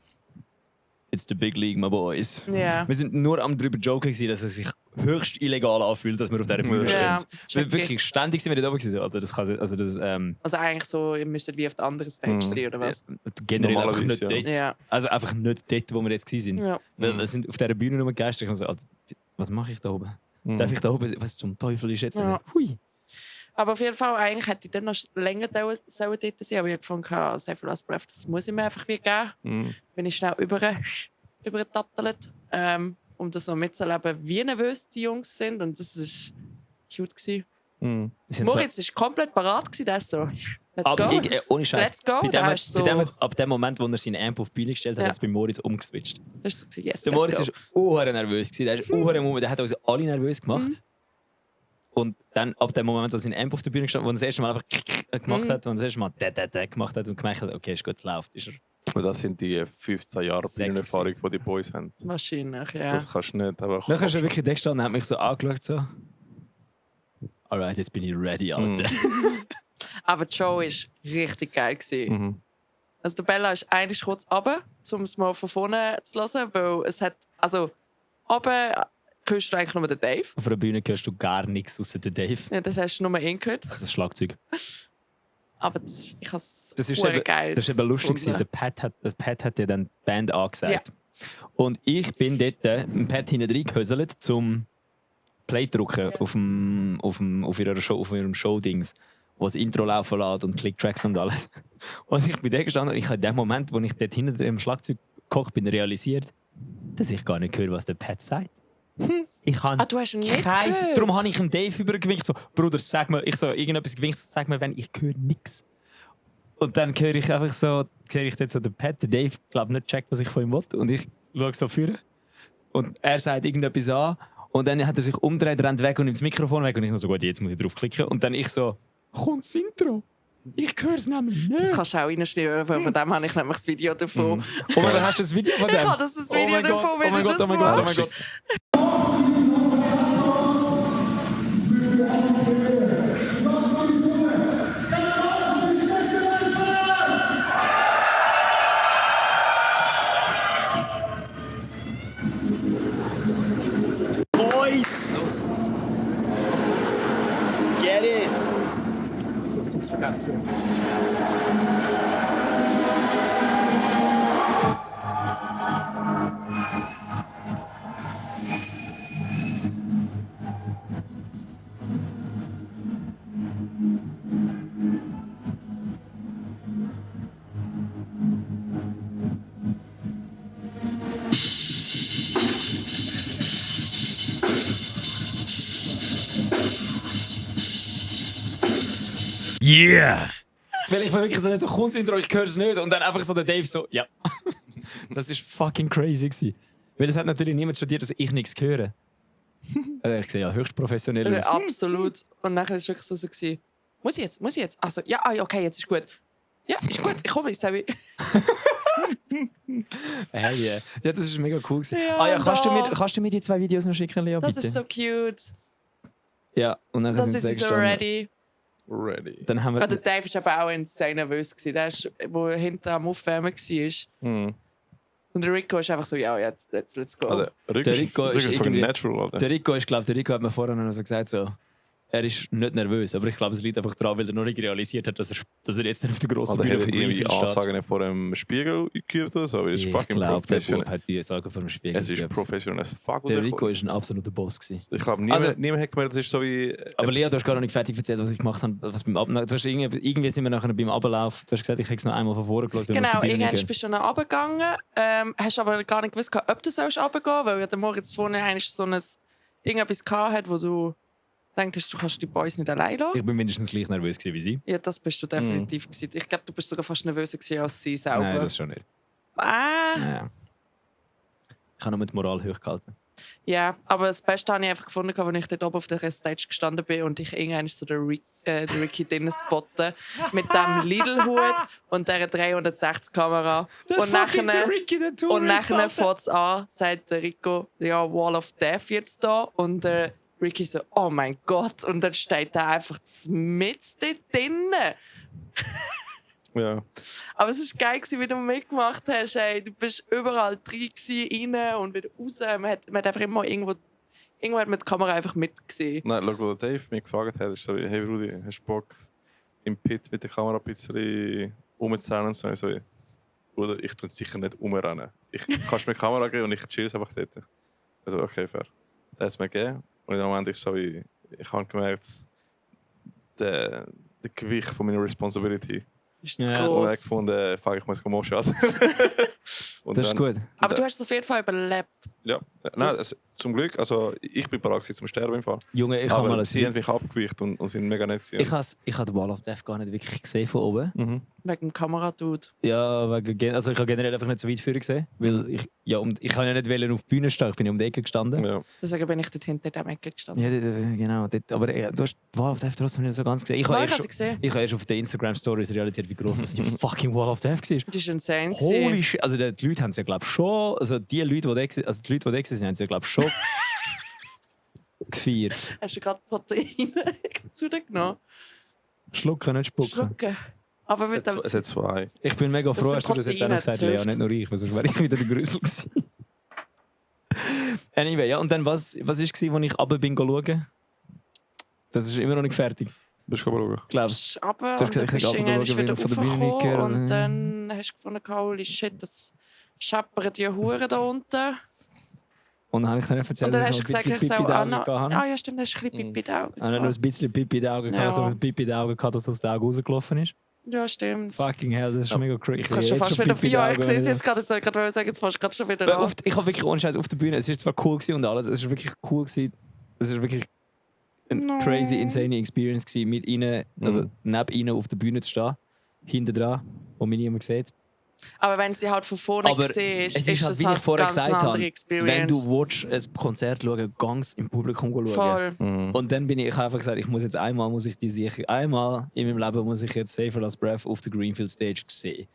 «It's the big league, my boys». Ja. Wir sind nur am drüber joken gewesen, dass es sich höchst illegal anfühlt, dass wir auf dieser Bühne Ja, stehen. check Wirklich ich. ständig sind wir da oben gewesen. Alter, das kann, also das, Also eigentlich so, ihr müsstet wie auf der anderen Stage sein, oder was? generell einfach nicht Normalerweise, dort. Ja. Also einfach nicht dort, wo wir jetzt waren. Ja. Weil wir sind auf dieser Bühne nur gegeistert. Ich so, Alter, was mache ich da oben? Darf ich da oben? Was zum Teufel ist jetzt? Ja. Hui. Aber auf jeden Fall, eigentlich hätte ich dann noch länger dort sein. Aber ich habe gefunden, Save the Last Breath, das muss ich mir einfach wie geben. Bin ich schnell übergetattelt, um das noch mitzuleben, wie nervös die Jungs sind. Und das war cute. Moritz war komplett parat, der ist so, let's go. Ohne Scheiß. Let's go. Ab dem Moment, wo er seinen Amp auf die Bühne gestellt hat, hat es bei Moritz umgeswitcht. Das war so, yes, Der Moritz war nervös. Der hat uns alle nervös gemacht. Und dann, ab dem Moment, wo er seinen Amp auf der Bühne gestellt hat, wo er das erste Mal einfach gemacht hat, wo er das erste Mal gemacht hat und gemerkt hat, okay, ist gut, es läuft. Ist er. Aber das sind die 15 Jahre Bühnenerfahrung, die die Boys haben. Wahrscheinlich, ja. Das kannst du nicht einfach... Dann hast du wirklich da gestanden und hat mich so angeschaut, so... Alright, jetzt bin ich ready, Alter. Aber die Show war richtig geil. Also der Bella ist eigentlich kurz runter, um es mal von vorne zu hören, weil es hat... Also, oben hörst du eigentlich nur den Dave. Auf der Bühne hörst du gar nichts außer den Dave. Ja, das hast du nur ihn gehört. Das ist das Schlagzeug. Aber ich habe es geil. Das war eben lustig. Der Pat hat ja dann die Band angesagt. Ja. Und ich bin dort mit Pat hinten reingehöselt zum Play drücken auf ihrem Show-Dings, wo das Intro laufen lässt und Click-Tracks und alles. Und ich bin da gestanden und ich habe in dem Moment, wo ich dort hinter dem Schlagzeug gehockt bin, realisiert, dass ich gar nicht höre, was der Pat sagt. Ich habe du hast ihn nicht gehört? Darum habe ich ihm Dave übergewinkt, so, Bruder, sag mir, ich so irgendetwas gewinkt, sag mir, wenn ich höre nichts. Und dann höre ich einfach so, sehe ich dort so den Pat, der Dave, glaube nicht checkt, was ich von ihm wollte. Und ich schaue so führen. Und er sagt irgendetwas an. Und dann hat er sich umgedreht, rennt weg und nimmt das Mikrofon weg. Und ich noch so, gut, jetzt muss ich drauf klicken. Und dann ich so, kommt das Intro? Ich höre es nämlich nicht. Das kannst du auch reinschneiden, weil von dem habe ich nämlich das Video davon. Oh mein Gott, hast du das Video von dem? Ich habe das Video davon, oh mein Gott, das oh mein Gott, oh mein Gott. Boys! Get it! Das nichts vergessen. Yeah! Weil ich wirklich so nicht so Kunstintro, ich höre es nicht. Und dann einfach so der Dave so, ja. Das war fucking crazy gewesen. Weil es hat natürlich niemand studiert, dass ich nichts höre. Ich sehe ja höchst professionell aus. Absolut. Und nachher war es wirklich so, muss ich jetzt? Also, ja, okay, jetzt ist gut. Ja, ist gut, ich komme, ich sage. Hey, yeah. Ja, das ist mega cool gewesen. Ja, kannst du mir die 2 Videos noch schicken, Lea, bitte? Das ist so cute. Ja, und dann Das sind ist so ready. Ready. Dann haben wir... Der Dave war aber auch insane nervös. Der war hinter am Aufwärmen war. Und der Rico ist einfach so, ja, jetzt let's go. Also, Der Rico ist von irgendwie- natural, Alter. Der Rico hat mir vorher noch so gesagt, so, er ist nicht nervös, aber ich glaube, es liegt einfach daran, weil er noch nicht realisiert hat, dass er jetzt nicht auf der grossen Oder Bühne hat vom er irgendwie Greenfield steht. Ansagen vor dem Spiegel geübt oder so? Aber das ist Ich fucking glaube, der professionell. Bub hat die Sagen vor dem Spiegel. Es ist geübt. professionell as fuck. was Der er Rico kommt. ist ein absoluter Boss gewesen. Ich glaube, Also- niemand hat gemerkt, das ist so wie... Aber Lea, du hast gar noch nicht fertig erzählt, was ich gemacht habe. Was beim du hast irgendwie sind wir nachher beim Ablauf. Du hast gesagt, ich hätte es noch einmal von vorne geschaut. wenn wir auf Genau, die Bühne irgendwann gehen. bist du noch runtergegangen. Hast aber gar nicht gewusst, ob du runtergehen sollst, weil ja der Moritz vorne eigentlich so irgendetwas hat, wo du denkst, du kannst die Boys nicht allein lassen. Ich bin mindestens gleich nervös gewesen wie sie. Ja, das bist du definitiv gewesen. Ich glaube, du bist sogar fast nervöser gewesen als sie selber. Nein, das schon nicht. Ah. Ich habe nur mit Moral hochgehalten. Ja, aber das Beste habe ich einfach gefunden, als ich dort oben auf der Stage gestanden bin und ich irgendwann so den Ricky drinnen spotte mit dem Lidl-Hut und dieser 360-Kamera. Und nachher fängt es an, sagt der Rico, ja, Wall of Death jetzt da. Und der Ricky so, oh mein Gott. Und dann steht er einfach mit dort drinnen. Ja. Aber es war geil, wie du mitgemacht hast. Hey, du bist überall drin, rein und wieder raus. Man hat einfach immer irgendwo hat man die Kamera einfach mitgesehen. Nein, schau, wo der Dave mich gefragt hat, ist so, hey Rudi, hast du Bock im Pit mit der Kamera ein bisschen rumzurennen? Und so, ich so, Bruder, ich tue sicher nicht rumrennen. Kannst mir die Kamera geben und ich chill einfach dort. Also, okay, fair. Der hat es mir gegeben. Und im Moment ich habe gemerkt, der Gewicht von meiner Responsibility. Ist zu Ja. Und er gross. hat gefunden, fuck, ich muss Moschat. Das ist gut. Aber du hast es auf jeden Fall überlebt. Ja, nein, Das- zum Glück, also ich bin bereit gewesen zum Sterben im Fall. Junge, ich habe Aber mal sie haben ein mich abgewicht und sind mega nett ich gewesen. habe Wall of Death gar nicht wirklich gesehen von oben. Mhm. Wegen dem Kameradude. Ja, also ich habe generell einfach nicht so weit vorher gesehen, weil ich kann ja nicht wollen auf die Bühne stehen, ich bin ja um die Ecke gestanden. Ja. Deswegen bin ich dort hinter dem Ecke gestanden. Ja, genau. Dort, aber du hast die Wall of Death trotzdem nicht so ganz gesehen. Ich habe Nein, ich erst, habe sie gesehen. ich habe erst auf den Instagram-Stories realisiert, wie groß das die fucking Wall of Death war. Das war insane. Holy shit. Also die Leute haben es ja, glaube ich, schon. Also die Leute, die da sind, haben es ja, glaube ich, schon gefeiert. Hast du gerade Proteine zu dir genommen? Schlucken, nicht spucken. Schlucken. Aber mit dem Es hat 2. Ich bin mega Das froh, sind hast du das jetzt auch Proteine, noch gesagt, das Lea, hilft. nicht nur ich, weil sonst wäre ich wieder der Grüssel gewesen. Anyway, ja, und dann was war, als ich runter bin schauen? Das ist immer noch nicht fertig. Bist du schauen? Glaubst aber Du und hast dann gesagt, bist du ich irgendwann schauen, wieder von der Bühne raufgekommen gehört. und dann hast du gefunden, holy shit, das scheppert die Hure da unten. Und dann habe ich dann erzählt, Und dann dass hast ich du noch gesagt, ein ich bisschen soll Pipi in auch den noch... Augen Ah hatte. ja, stimmt, hast du ein bisschen Pipi in den Augen Und dann noch gehabt. ein bisschen Pipi in den Augen, Ja. so viel Pipi in den Augen gehabt, dass aus den Augen rausgelaufen ist. Ja, stimmt. Fucking hell, das ist schon mega crazy. Jetzt kannst du schon fast wieder 4 Jahre gesehen. Jetzt gerade sagen, jetzt fast gerade schon wieder an. Ich habe wirklich ohne Scheiß auf der Bühne. Es war zwar cool gewesen und alles. Es war wirklich cool gewesen. Es war wirklich eine No. crazy, insane Experience gewesen, mit ihnen, also neben ihnen auf der Bühne zu stehen, hinten dran, wo mich niemand sieht. Aber wenn sie halt von vorne Aber siehst, es ist halt, das wie ich halt vorher ganz gesagt eine andere habe, Experience. wenn du willst, ein Konzert schauen, ganz im Publikum schauen. Voll. Mhm. Und dann bin ich einfach gesagt, ich muss jetzt einmal in meinem Leben muss ich jetzt Safer Last Breath auf der Greenfield Stage sehen.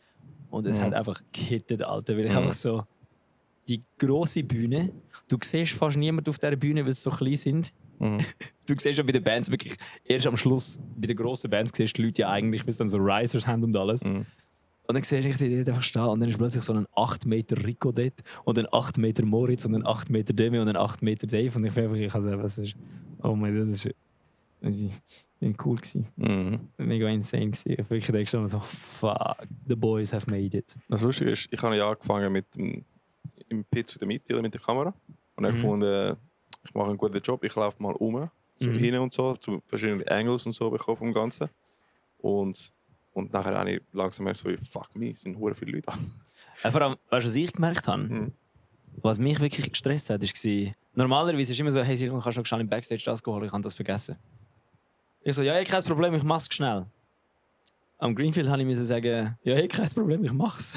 Und es hat einfach gehittet, Alter. Weil ich einfach so die grosse Bühne, du siehst fast niemanden auf dieser Bühne, weil sie so klein sind. Mhm. Du siehst ja bei den Bands wirklich, erst am Schluss, bei den grossen Bands siehst du die Leute ja eigentlich, bis dann so Risers haben und alles. Mhm. Und dann sehe ich sie dort einfach stehen und dann ist plötzlich so ein 8 Meter Rico dort und ein 8 Meter Moritz und ein 8 Meter Demi und ein 8 Meter Dave und ich bin einfach, ich kann sagen, was ist, oh mein Gott, das ist cool gewesen. Mhm. Mega insane gewesen. Ich wirklich denke schon so, fuck, the boys have made it. Das Lustige ist, ich habe ja angefangen mit dem im Pitch in der Mitte oder mit der Kamera und habe Mhm. gefunden, ich mache einen guten Job, ich laufe mal um, so Mhm. hin und so, zu verschiedenen Angles und so bekommen vom Ganzen. Und nachher habe ich langsam so wie, fuck me, es sind hure viele Leute. Vor allem, weißt du, was ich gemerkt habe? Mhm. Was mich wirklich gestresst hat, war, normalerweise ist es immer so, hey Silvan, kannst du noch schnell im Backstage das holen, ich habe das vergessen. Ich so, ja, hey, kein Problem, ich mach's schnell. Am Greenfield musste ich sagen, ja, hey, kein Problem, ich mach's.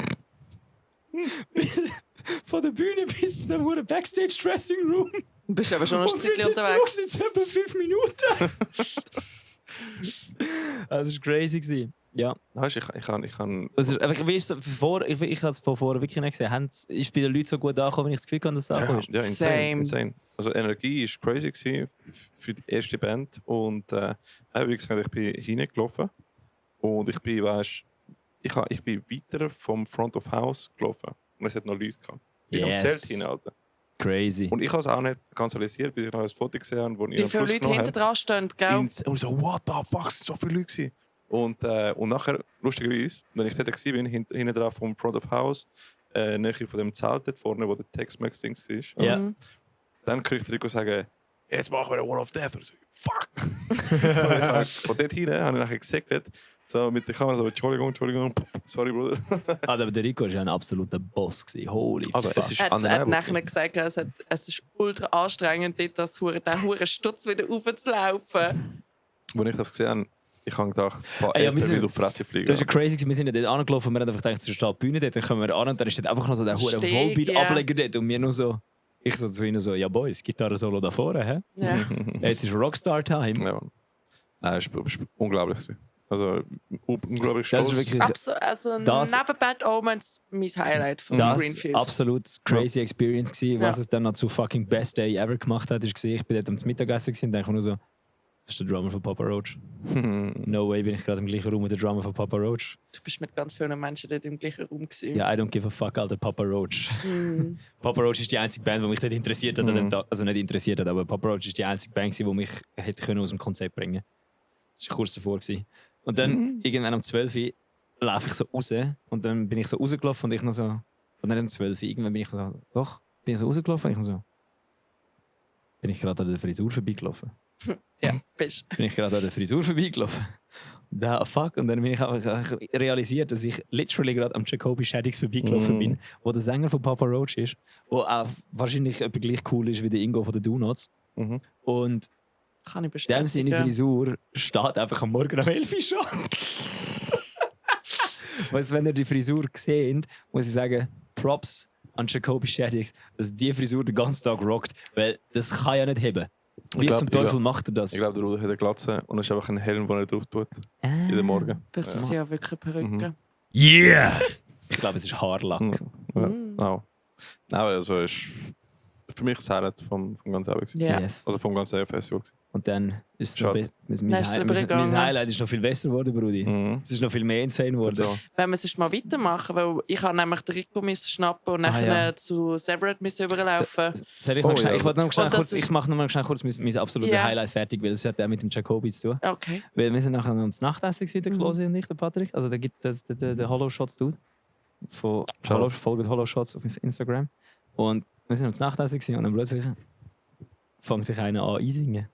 Von der Bühne bis zu dem verdammten Backstage Dressing Room. Du bist aber schon ein Und Stückchen jetzt unterwegs. sind es etwa 5 Minuten. Das war crazy gewesen. Ja. Weißt du, ich kann Das ist, einfach, wie ist es ich habe es von vorher wirklich nicht gesehen. Ist bei den Leuten so gut angekommen, wenn ich das Gefühl habe, dass es angekommen ist? ja, Same. insane. Also Energie war crazy gewesen für die erste Band und wie gesagt, ich bin hingelaufen und ich bin, weißt, ich bin weiter vom Front of House gelaufen und es hat noch Leute gehabt. Bis am Zelt hin, Alter. Crazy. Und ich habe es auch nicht kanalisiert, bis ich noch ein Foto gesehen habe, wo ich Wie am viele Schluss Leute genommen hinter habe. dran stehen, gell? Und so, what the fuck, es sind so viele Leute gewesen. Und nachher, lustigerweise, wenn ich dort war, hinten dran vom Front of House, näher von dem Zelt dort vorne, wo der Tex-Mex-Dings war, Ja. Mhm. dann kriegt der Rico sagen, jetzt machen wir eine Wall of Death. Und ich so, fuck! Und von dort hinten habe ich nachher gesegnet, so mit der Kamera, so, Entschuldigung, sorry, Bruder. Aber der Rico war ja ein absoluter Boss gewesen. Holy Aber fuck. es ist Er hat undeniable nachher gewesen. gesagt, es ist ultra anstrengend, dort den huren Stutz wieder raufzulaufen. Als ich das gesehen habe, ich habe gedacht, Ja, er wir sind- will auf die Fresse fliegen. Das war crazy, wir sind ja dort angelaufen und wir haben einfach gedacht, es steht die Bühne dort, dann kommen wir an und dann ist dort einfach noch so der hure Steg, Volbeat-Ableger dort und wir nur so, ich so zu ihnen so, ja Boys, Gitarre-Solo da vorne, hä? Ja. Jetzt ist Rockstar-Time. Ja, Mann. Nein, es war unglaublich gewesen. Also, unglaublich Das stolz. ist wirklich Also Das- neben Bad Omens mein Highlight von das Greenfield. absolut crazy Experience gewesen. Was Ja. es dann noch zu fucking Best Day ever gemacht hat, ist gewesen, ich bin dort am Mittagessen gewesen und denke mir nur so, das ist der Drummer von Papa Roach. No way bin ich gerade im gleichen Raum mit der Drummer von Papa Roach. Du bist mit ganz vielen Menschen dort im gleichen Raum gewesen. Ja, I don't give a fuck, Alter, Papa Roach. Mhm. Papa Roach ist die einzige Band, die mich dort interessiert hat. An dem Tag. Also nicht interessiert hat, aber Papa Roach ist die einzige Band, die mich hätte können aus dem Konzept bringen konnte. Das war kurz davor. Gewesen. Und dann, irgendwann um 12 Uhr, laufe ich so raus. Und dann bin ich so rausgelaufen und ich noch so... Und dann um 12 Uhr, irgendwann bin ich so... Doch, bin ich so rausgelaufen und ich noch so... Bin ich gerade an der Frisur vorbeigelaufen. Ja, bist. bin ich gerade an der Frisur vorbeigelaufen. Da, fuck. Und dann bin ich einfach realisiert, dass ich literally gerade am Jacoby Shaddix vorbeigelaufen bin, wo der Sänger von Papa Roach ist, wo auch wahrscheinlich etwa gleich cool ist wie der Ingo von den Do-Nots. Mhm. Und Kann ich dem bestätigen. seine Frisur steht einfach am Morgen um 11 Uhr schon. Weißt du, wenn ihr die Frisur seht, muss ich sagen, Props an Jacoby Shaddix, dass die Frisur den ganzen Tag rockt, weil das kann ja nicht heben. Wie zum Teufel macht er das? Ich glaube, der Ruder hat eine Glatze und es ist einfach ein Helm, den er drauf tut. In den Morgen. Das ist ja wirklich Perücke. Yeah! Ich glaube, es ist Haarlack. Ja. Nein, also ist für mich das Highlight vom ganzen Abend. Ja. Yes. Also vom ganzen Festival. Und dann ist es noch Schade. mein Dann ist es übergegangen. Highlight ist noch viel besser geworden, Brudi. Mhm. Es ist noch viel mehr insane geworden. So. Wenn wir sonst mal weitermachen, weil ich habe nämlich den Rico müssen schnappen und Ah, nachher ja. zu Severed müssen überlaufen. Soll ich, Oh, noch schnell, ja. ich wollte noch schnell Und das kurz, ist- ich mache noch mal schnell kurz mein absolutes Ja. Highlight fertig, weil das hat auch mit dem Jacobi zu tun. Okay. Weil wir sind nachher noch ums Nachtessen gewesen, der Mhm. Klose und ich, der Patrick. Also der gibt der Hollow Shots Dude. Von Ciao. Hollow, folgt Hollow Shots auf Instagram. Und wir sind ums Nachtessen gewesen und dann plötzlich fängt sich einer an einsingen.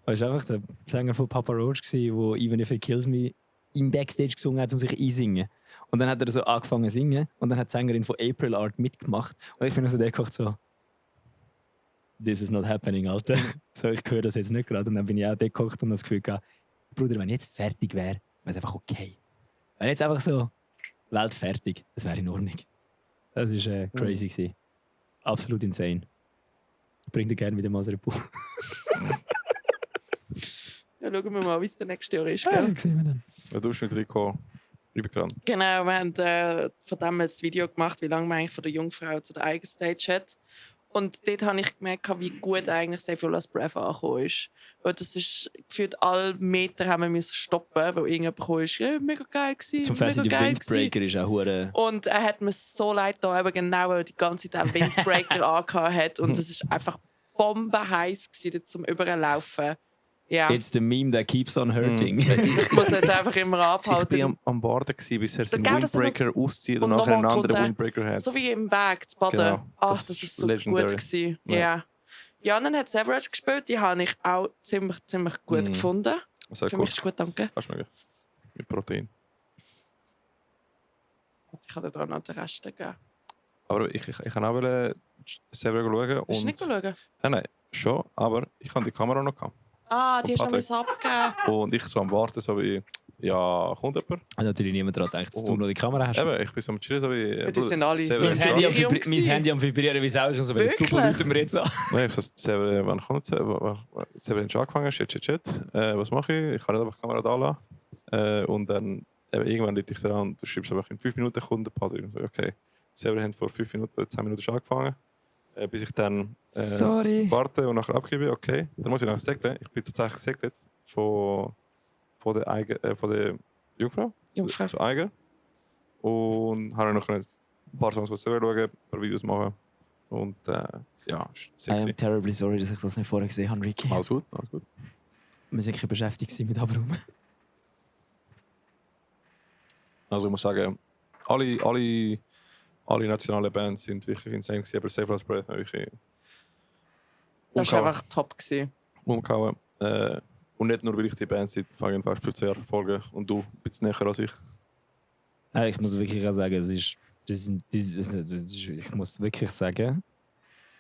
Das war einfach der Sänger von Papa Roach, der Even If It Kills Me im Backstage gesungen hat, um sich einsingen. Und dann hat er so angefangen zu singen und dann hat die Sängerin von April Art mitgemacht. Und ich bin also der gekocht so, this is not happening, Alter. So, ich höre das jetzt nicht gerade. Und dann bin ich auch der gekocht und das Gefühl gehabt, Bruder, wenn ich jetzt fertig wäre, wäre es einfach okay. Wenn jetzt einfach so Welt fertig, das wäre in Ordnung. Das war crazy. Gewesen. Absolut insane. Ich bring dir gerne wieder mal so einen Buch. Ja, schauen wir mal, wie es der nächste Jahr ist. Ja, Gell? sehen wir dann. Ja, du bist mit Rico rübergerannt. Genau, wir haben von dem jetzt das Video gemacht, wie lange man eigentlich von der Jungfrau zu der Eigenstage hat. Und dort habe ich gemerkt, wie gut eigentlich Save Your Last Breath angekommen ist. Weil das ist gefühlt alle Meter haben wir müssen stoppen, weil irgendjemand gekommen ist, ja, mega geil gewesen, Zum mega Fest der geil gewesen. Windbreaker ist auch hure. Und er hat mir so leid da, eben genau, weil er die ganze Zeit einen Windbreaker angehabt hat. Und es war einfach bombenheiß gewesen, dort zum Überlaufen. Ja, It's the meme that keeps on hurting. das muss er jetzt einfach immer Ich abhalten. war am Warten, bis er seinen Gell, dass er Windbreaker auszieht und und nachher einen nochmal anderen drunter. Windbreaker hat. So wie im Weg zu baden. Genau, Ach, das das ist ist so legendary. gut gewesen. Ja. Ja. Ja, und dann hat Severus gespielt. Die habe ich auch ziemlich gut gefunden. Sehr Für cool. mich ist gut, danke. Kannst du schmecken. Mit Protein. Ich kann dir da noch den Rest geben. Aber ich kann auch selber schauen. Willst du nicht schauen? Nein, schon. Aber ich habe die Kamera noch gehabt. Ah, die Und hast du noch abgegeben. Und ich so am Warten, so wie, ja, kommt jemand? Hat natürlich niemand daran gedacht, dass du Oh. noch die Kamera hast. Eben, ich bin so am Chillen, so wie... die sind alle so Mein im Handy, am Delirium mein Handy am Vibrieren, wie auch so, Wirklich? du läuten wir jetzt an. Nein, ich so, selber, wann kommt es? Selber hat schon angefangen, shit. Was mache ich? Ich kann nicht einfach die Kamera da lassen. Und dann, irgendwann liegt ich da und du schreibst einfach, in 5 Minuten kommt der Padre. Und so, okay. Selber haben vor 5 Minuten, 10 Minuten schon angefangen. Bis ich dann Sorry. warte und nachher abgebe, okay. Dann muss ich nachher segeln. Ich bin tatsächlich gesegelt von der Jungfrau. Jungfrau. Zu Eigen. Und habe noch ein paar Songs selber schauen, ein paar Videos machen. Und ja, ist I sexy. am terribly sorry, dass ich das nicht vorher gesehen habe, Ricky. Alles gut, alles gut. Wir sind wirklich beschäftigt gewesen mit Abrum. Also ich muss sagen, alle nationalen Bands sind wirklich insane gewesen, aber Save Last Breath war wirklich Das war einfach top gewesen. umgehauen. Und nicht nur, weil ich die Band seit fast 15 Jahren verfolge und du ein bisschen näher als ich. Ich muss wirklich auch sagen, ich muss wirklich sagen,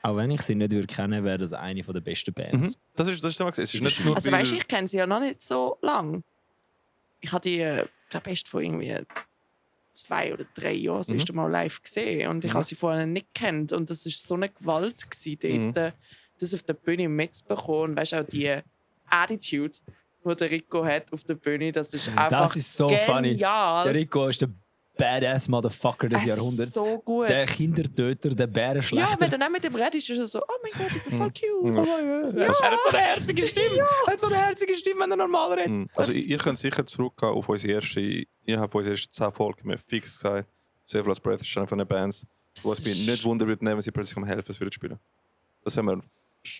auch wenn ich sie nicht würde kennen, wäre das eine der besten Bands. Das ist immer gesagt. Es ist nicht nur Also weil- weißt du, ich kenne sie ja noch nicht so lang. Ich habe die, glaube erst vor irgendwie 2 oder 3 Jahren das erste Mal live gesehen und ich habe sie vorher nicht gekannt und das war so eine Gewalt gewesen, dort, das auf der Bühne mitzubekommen. Weißt du, auch die Attitude, die der Rico hat auf der Bühne, das ist einfach ist so funny. genial. Der Rico ist der Badass Motherfucker des Es ist Jahrhunderts. so gut. Der Kindertöter, der Ja, Bärenschlechter. wenn du dann mit dem redest, ist er so, oh mein Gott, ich bin voll cute. Er hat so eine herzige Stimme. Er hat so eine herzige Stimme, wenn er normal redet. Also ihr könnt sicher zurückgehen auf unsere erste, innerhalb unserer ersten 10 Folgen. Wir haben fix gesagt, Save Last Breath ist eine von den Bands, wo es mich nicht wundern würde, wenn sie plötzlich um helfen würden spielen. Das haben wir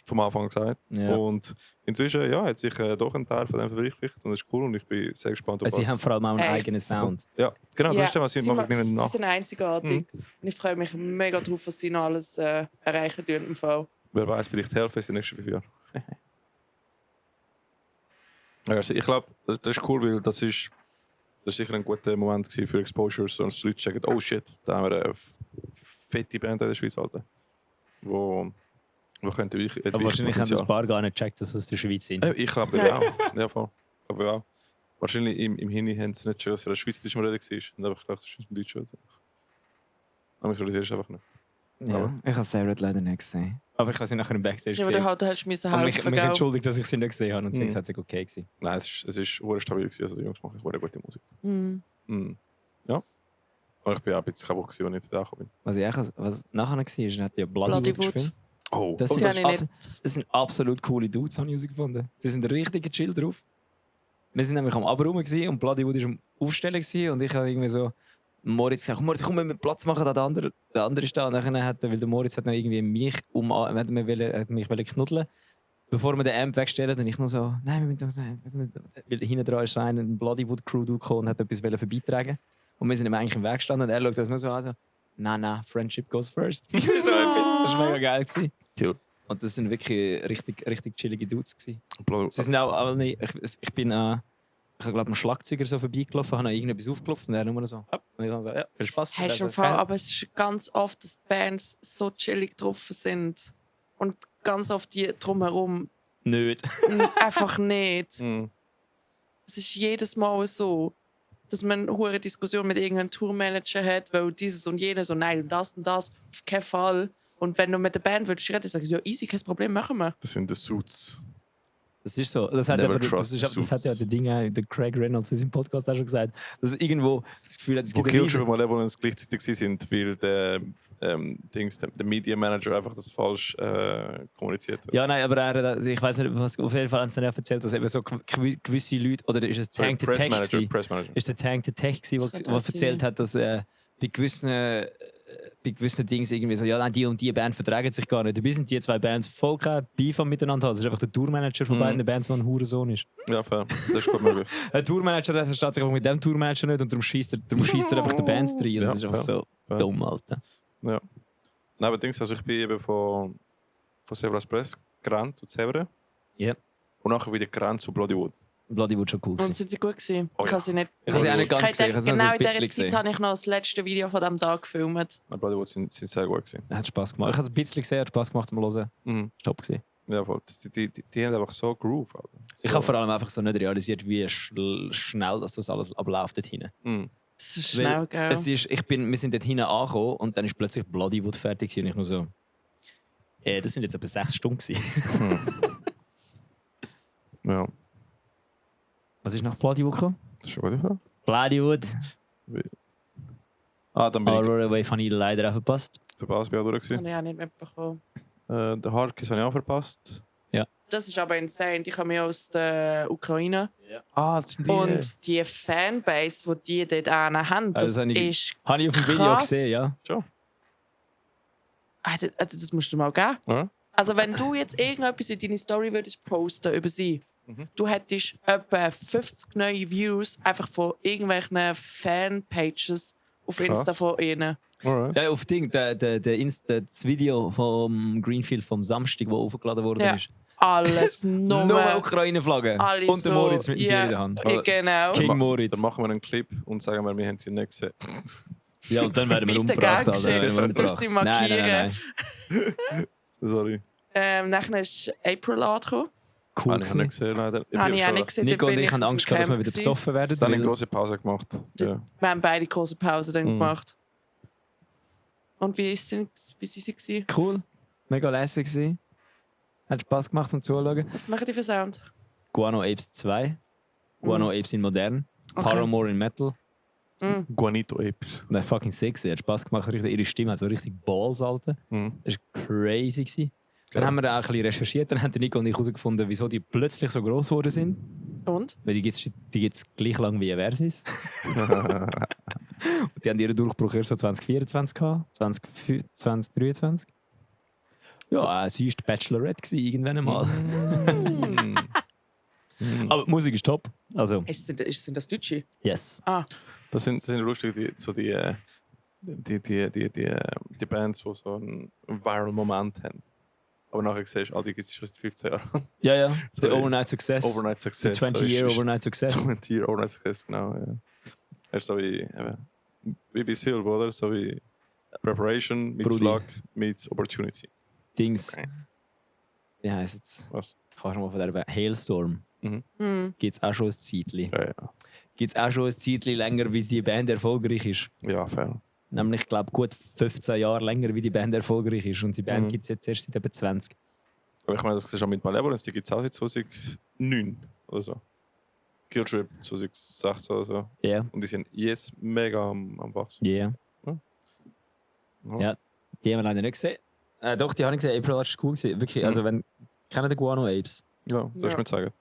vom Anfang gesagt. Ja. Und inzwischen hat sich doch ein Teil von dem verwirklicht und das ist cool und ich bin sehr gespannt, ob Sie haben vor allem auch einen Echt? eigenen Sound. Ja, genau, das Ja, ist das, was sie sie machen ma- nach. Sie sind einzigartig. Und ich freue mich mega drauf, was sie noch alles erreichen tun im Fall. Wer weiß, vielleicht helfen sie in den nächsten 5 Jahren. Also ich glaube, das ist cool, weil das ist sicher ein guter Moment gewesen für Exposures und die Leute checken, oh shit, da haben wir eine fette Band in der Schweiz, Alter. Wo könnte ich Aber wahrscheinlich haben das paar gar nicht gecheckt, dass sie aus der Schweiz sind. Ich glaube, ja. Ja, voll. Aber auch. Wahrscheinlich im Hini haben sie nicht schon, dass er ein Schweizerdeutsch Reden war. Und einfach gedacht, das ist ein Deutscher. Aber ich realisiere es einfach nicht. Ja, ich habe Sarah leider nicht gesehen. Aber ich habe sie nachher im Backstage Ja, aber gesehen. du hättest müssen Und helfen. mich gell? entschuldigt, dass ich sie nicht gesehen habe. Und sie hat gesagt, es war okay gewesen. Nein, es ist hure stabil gewesen. Also die Jungs machen hure gute Musik. Mhm. Ja. Aber ich bin auch ein bisschen kaputt gewesen, als ich nicht da gekommen bin. Was nachher war, hat ja Bloodywood Bloodywood. gespielt. Oh, Das, Die sind, habe ich nicht. das sind absolut coole Dudes, habe ich herausgefunden. Sie sind richtig chill drauf. Wir sind nämlich am Abräumen und Bloodywood war am Aufstellen und ich habe irgendwie so Moritz gesagt, Moritz, komm, wir müssen Platz machen, der andere ist da. Und dann hat weil der Moritz hat noch irgendwie mich hat mich knuddeln, bevor wir den Amp wegstellen. Und ich nur so, nein, wir müssen das nicht. Weil hinten dran ist eine Bloodywood Crew gekommen und hat etwas vorbeitragen. Und wir sind ihm eigentlich im Weg gestanden und er schaut das nur so an, so, nein, Friendship goes first. so etwas. Das war mega geil gewesen. Cool. Und das sind wirklich richtig chillige Dudes gewesen. Bloodywood. Sie sind auch alle nicht, ich bin ich glaube einem Schlagzeuger so vorbeigelaufen, habe irgendetwas aufgeklopft und er nur so, hopp. Und ich dann so, ja, viel Spaß. Hast du im Fall, aber es ist ganz oft, dass die Bands so chillig drauf sind. Und ganz oft die drumherum Nicht. einfach nicht. Mhm. Es ist jedes Mal so, dass man eine hohe Diskussion mit irgendeinem Tourmanager hat, weil dieses und jenes und nein und das, auf keinen Fall. Und wenn du mit der Band würdest reden, sagst du, ja, easy, kein Problem, machen wir. Das sind die Suits. Das ist so. Das hat, Never aber, trust das hat ja der Ding, der Craig Reynolds in seinem Podcast auch schon gesagt, dass er irgendwo das Gefühl hat, es Wo gibt eine Killship riesen- mal Level gleichzeitig sind, weil der Media Manager einfach das falsch kommuniziert hat. Ja, nein, aber ich weiß nicht, was auf jeden Fall haben sie dann erzählt, dass eben so gewisse Leute, oder ist es Tank the Press Tech Manager, gewesen? Press Manager. Ist der Tank the Tech gewesen, Das der kann erzählt hat, dass bei gewissen Dingen irgendwie so, ja, nein, die und die Band vertragen sich gar nicht. Dabei sind die zwei Bands voll kein Beef miteinander. Es ist einfach der Tourmanager von beiden Bands, der ein Hurensohn ist. Ja, fair. Das ist gut möglich. Ein Tourmanager der versteht sich einfach mit dem Tourmanager nicht und darum schießt er einfach die Bands rein. Und Ja, das ist einfach so fair. dumm, Alter. Ja. Nein, aber Dings, also ich bin eben von Sevras Press gerannt zu Sevre. Ja. Und nachher wieder gerannt zu Bloodywood. Bloodywood schon cool Und gewesen. sind sie gut gewesen? Oh ich ja. habe sie nicht. Ich habe sie auch nicht ganz gesehen, ich habe sie nur so Genau ein in bisschen dieser Zeit gesehen. habe ich noch das letzte Video von diesem Tag gefilmt. Aber Bloodywood sind sehr gut gewesen. Hat Spaß gemacht. Ich habe es ein bisschen gesehen, hat Spaß gemacht zum Hören. Mhm. Ist top gewesen. Ja, voll. Die haben einfach so Groove. Alter. So. Ich habe vor allem einfach so nicht realisiert, wie schnell das alles abläuft dort hinten. Mhm. Das ist Weil schnell, gell? wir sind dort hinten angekommen und dann ist plötzlich Bloodywood fertig gewesen und ich nur so, das sind jetzt etwa 6 Stunden gewesen. Ja, Was ist nach Bloodywood gekommen? das ist schon gut. Bloodywood. Dann bin ich Aurora Wave habe ich leider auch verpasst. verpasst, bin auch durch. Das habe ich auch nicht mitbekommen. Der Hardkiss habe ich auch verpasst. Das ist aber insane. Ich komme ja aus der Ukraine. Das sind Und die Fanbase, die die dort haben, das Also das habe ich- ist. Habe ich auf dem Video Krass. gesehen, ja. Schon. Das musst du mal geben. Ja? Also, wenn du jetzt irgendetwas in deine Story würdest posten über sie, du hättest etwa 50 neue Views einfach von irgendwelchen Fanpages auf Krass. Insta von ihnen. Alright. Ja, auf Ding, das Video vom Greenfield vom Samstag, das aufgeladen worden Ja. ist. Alles Nur nur. Ukraine-Flagge. Alle Und der so, Moritz mit dem ja, Bier in der Hand. Ja, genau. King Moritz. Dann machen wir einen Clip und sagen wir haben sie nicht gesehen. Ja, und dann werden wir Bitte umgebracht. gern Alter. Werden wir geschehen. Du musst umgebracht. sie Nein. Sorry. Nachher ist April angekommen. Cool. Habe ich nicht gesehen, leider. bin Habe ich auch schon- nicht gesehen. Nico da und bin ich haben auf Angst dem gehabt, dass wir Camp wieder gewesen. besoffen werden. Dann habe ich weil- eine große Pause gemacht. Ja. Wir haben beide große Pause dann Mhm. gemacht. Und wie sie sie? Cool. Mega lässig gewesen. Hat Spaß gemacht zum Zuschauen. Was machen die für Sound? Guano Apes 2. Guano Apes in modern. Okay. Paramore in Metal. Mhm. Guanito Apes. Nein, fucking sexy. Hat Spaß gemacht. Richtig, ihre Stimme hat so richtig Balls, Alter. Mhm. Das war crazy. Gewesen. Dann Geil. haben wir auch ein bisschen recherchiert. Dann haben der Nico und ich herausgefunden, wieso die plötzlich so gross geworden sind. Und? Weil die gibt's gleich lang wie Versis. Und die haben ihren Durchbruch erst so 2024 gehabt. 2023. Ja, sie war die Bachelorette gewesen, irgendwann einmal. Aber die Musik ist top. Also, Sind das Deutsche? yes. Ah, Das sind lustig, die Bands, die so einen Viral Moment haben. Aber nachher siehst du, all die gibt es schon seit 15 Jahren. Ja, ja. So, Der Overnight Success. Overnight Der Success. 20-Year Overnight Success. 20-Year Overnight Success, genau. Ja. Er ist so wie bei Silver, oder? So wie Preparation meets Brudi. Luck meets Opportunity. Dings. Okay. Wie heisst jetzt? Was? Kannst du mal von der Hailstorm. Hm. Gibt es auch schon ein Zeitchen. Ja, ja. Gibt es auch schon ein Zeitchen länger, wie die Band erfolgreich ist. Ja, fair. Nämlich, ich glaube, gut 15 Jahre länger, wie die Band erfolgreich ist. Und die Band gibt es jetzt erst seit etwa 20. Aber ich meine, das ist auch mit Malevolence, die gibt es auch seit 2009 oder so. Killtrip 2016 oder so. Ja, yeah. Und die sind jetzt mega am Wachsen. yeah. Ja, die haben wir leider nicht gesehen. Doch, die habe ich gesehen. April Arch ist cool gewesen. Wirklich, also wenn... Kennen die Guano Apes? Ja, das Ja. ich mir sagen.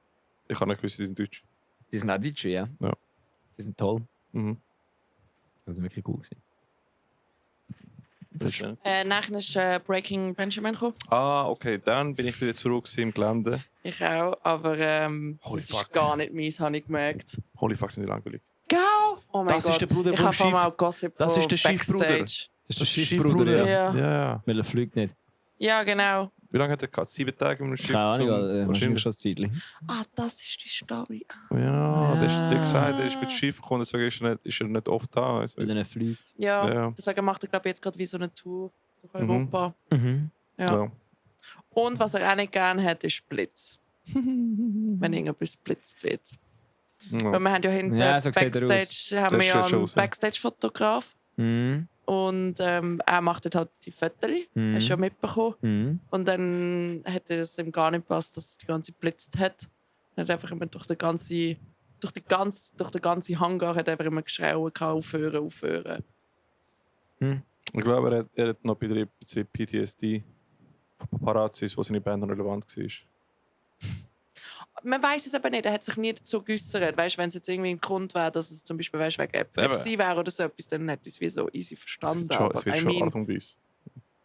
Ich kann nicht gewusst, die sind deutsch. Die sind auch Deutsch, ja. Ja. Die sind toll. Mhm. Das ist wirklich cool gewesen. Das ist schön. Nachher ist Breaking Benjamin gekommen. Ah, okay, dann bin ich wieder zurück im Gelände. Ich auch, aber Holy das fuck. ist gar nicht meins, habe ich gemerkt. Holy fuck, sind die langweilig. Gau! Oh mein Das ist Gott. der Bruder Ich vom habe vor allem Schiff- auch Gossip Das von ist der Schiffbruder. Backstage. Das ist der Schiffbruder, Schiffbruder, ja. Ja, ja. Weil er fliegt nicht. Ja, genau. Wie lange hat er gehabt? 7 Tage mit dem Schiff? Keine Ahnung, zum- wahrscheinlich wahrscheinlich. schon ein Zeitchen. Ah, das ist die Story. Ja, der hat Ah. gesagt, er ist mit dem Schiff gekommen, deswegen ist er nicht oft da. Also, Weil er nicht fliegt. Ja, Ja. deswegen macht er, glaube ich, jetzt gerade wie so eine Tour durch Mhm. Europa. Mhm. Ja. ja. Und was er auch nicht gerne hat, ist Blitz. Wenn irgendetwas blitzt wird. Weil Ja. wir haben ja hinten Ja, so sieht er aus. Backstage, haben Das wir ja sieht schon einen aus, ja. Backstage-Fotograf. Mhm. Und er macht dort halt die Fotos. Mhm. Hast du ja mitbekommen. Mhm. Und dann hätte es ihm gar nicht gepasst, dass es die ganze Zeit blitzt hat. Er hat einfach immer durch den ganzen Hangar hat er einfach immer geschrauen, aufhören, aufhören. Ich glaube, er hat noch bei ein bisschen PTSD von Paparazzis, wo seine Band noch relevant war. Man weiß es aber nicht, er hat sich nie dazu geäußert. Weißt, wenn es jetzt irgendwie ein Grund wäre, dass es zum Beispiel wegen Epilepsie wäre oder so etwas, dann hätte ich es wie so easy verstanden. Es Aber wird I schon mean, Art und Weise.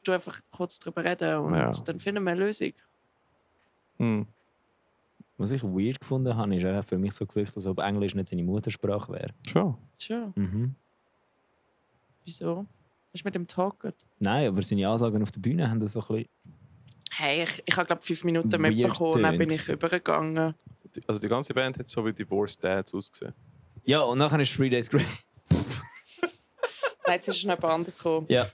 du einfach kurz darüber reden und Ja. dann finden wir eine Lösung. Mhm. Was ich weird gefunden habe, ist, er hat für mich so gewirkt, als ob Englisch nicht seine Muttersprache wäre. Schon. Tja, Mhm. wieso? Das ist mit dem Talk gut. Nein, aber seine Ansagen auf der Bühne haben das so ein bisschen... Hey, ich habe glaube 5 Minuten Weird mitbekommen und dann bin tönt. ich übergegangen. Also die ganze Band hat so wie Divorced Dads ausgesehen. Ja, und nachher ist 3 Days Grace. Nein, jetzt ist es noch etwas anderes gekommen. Ja.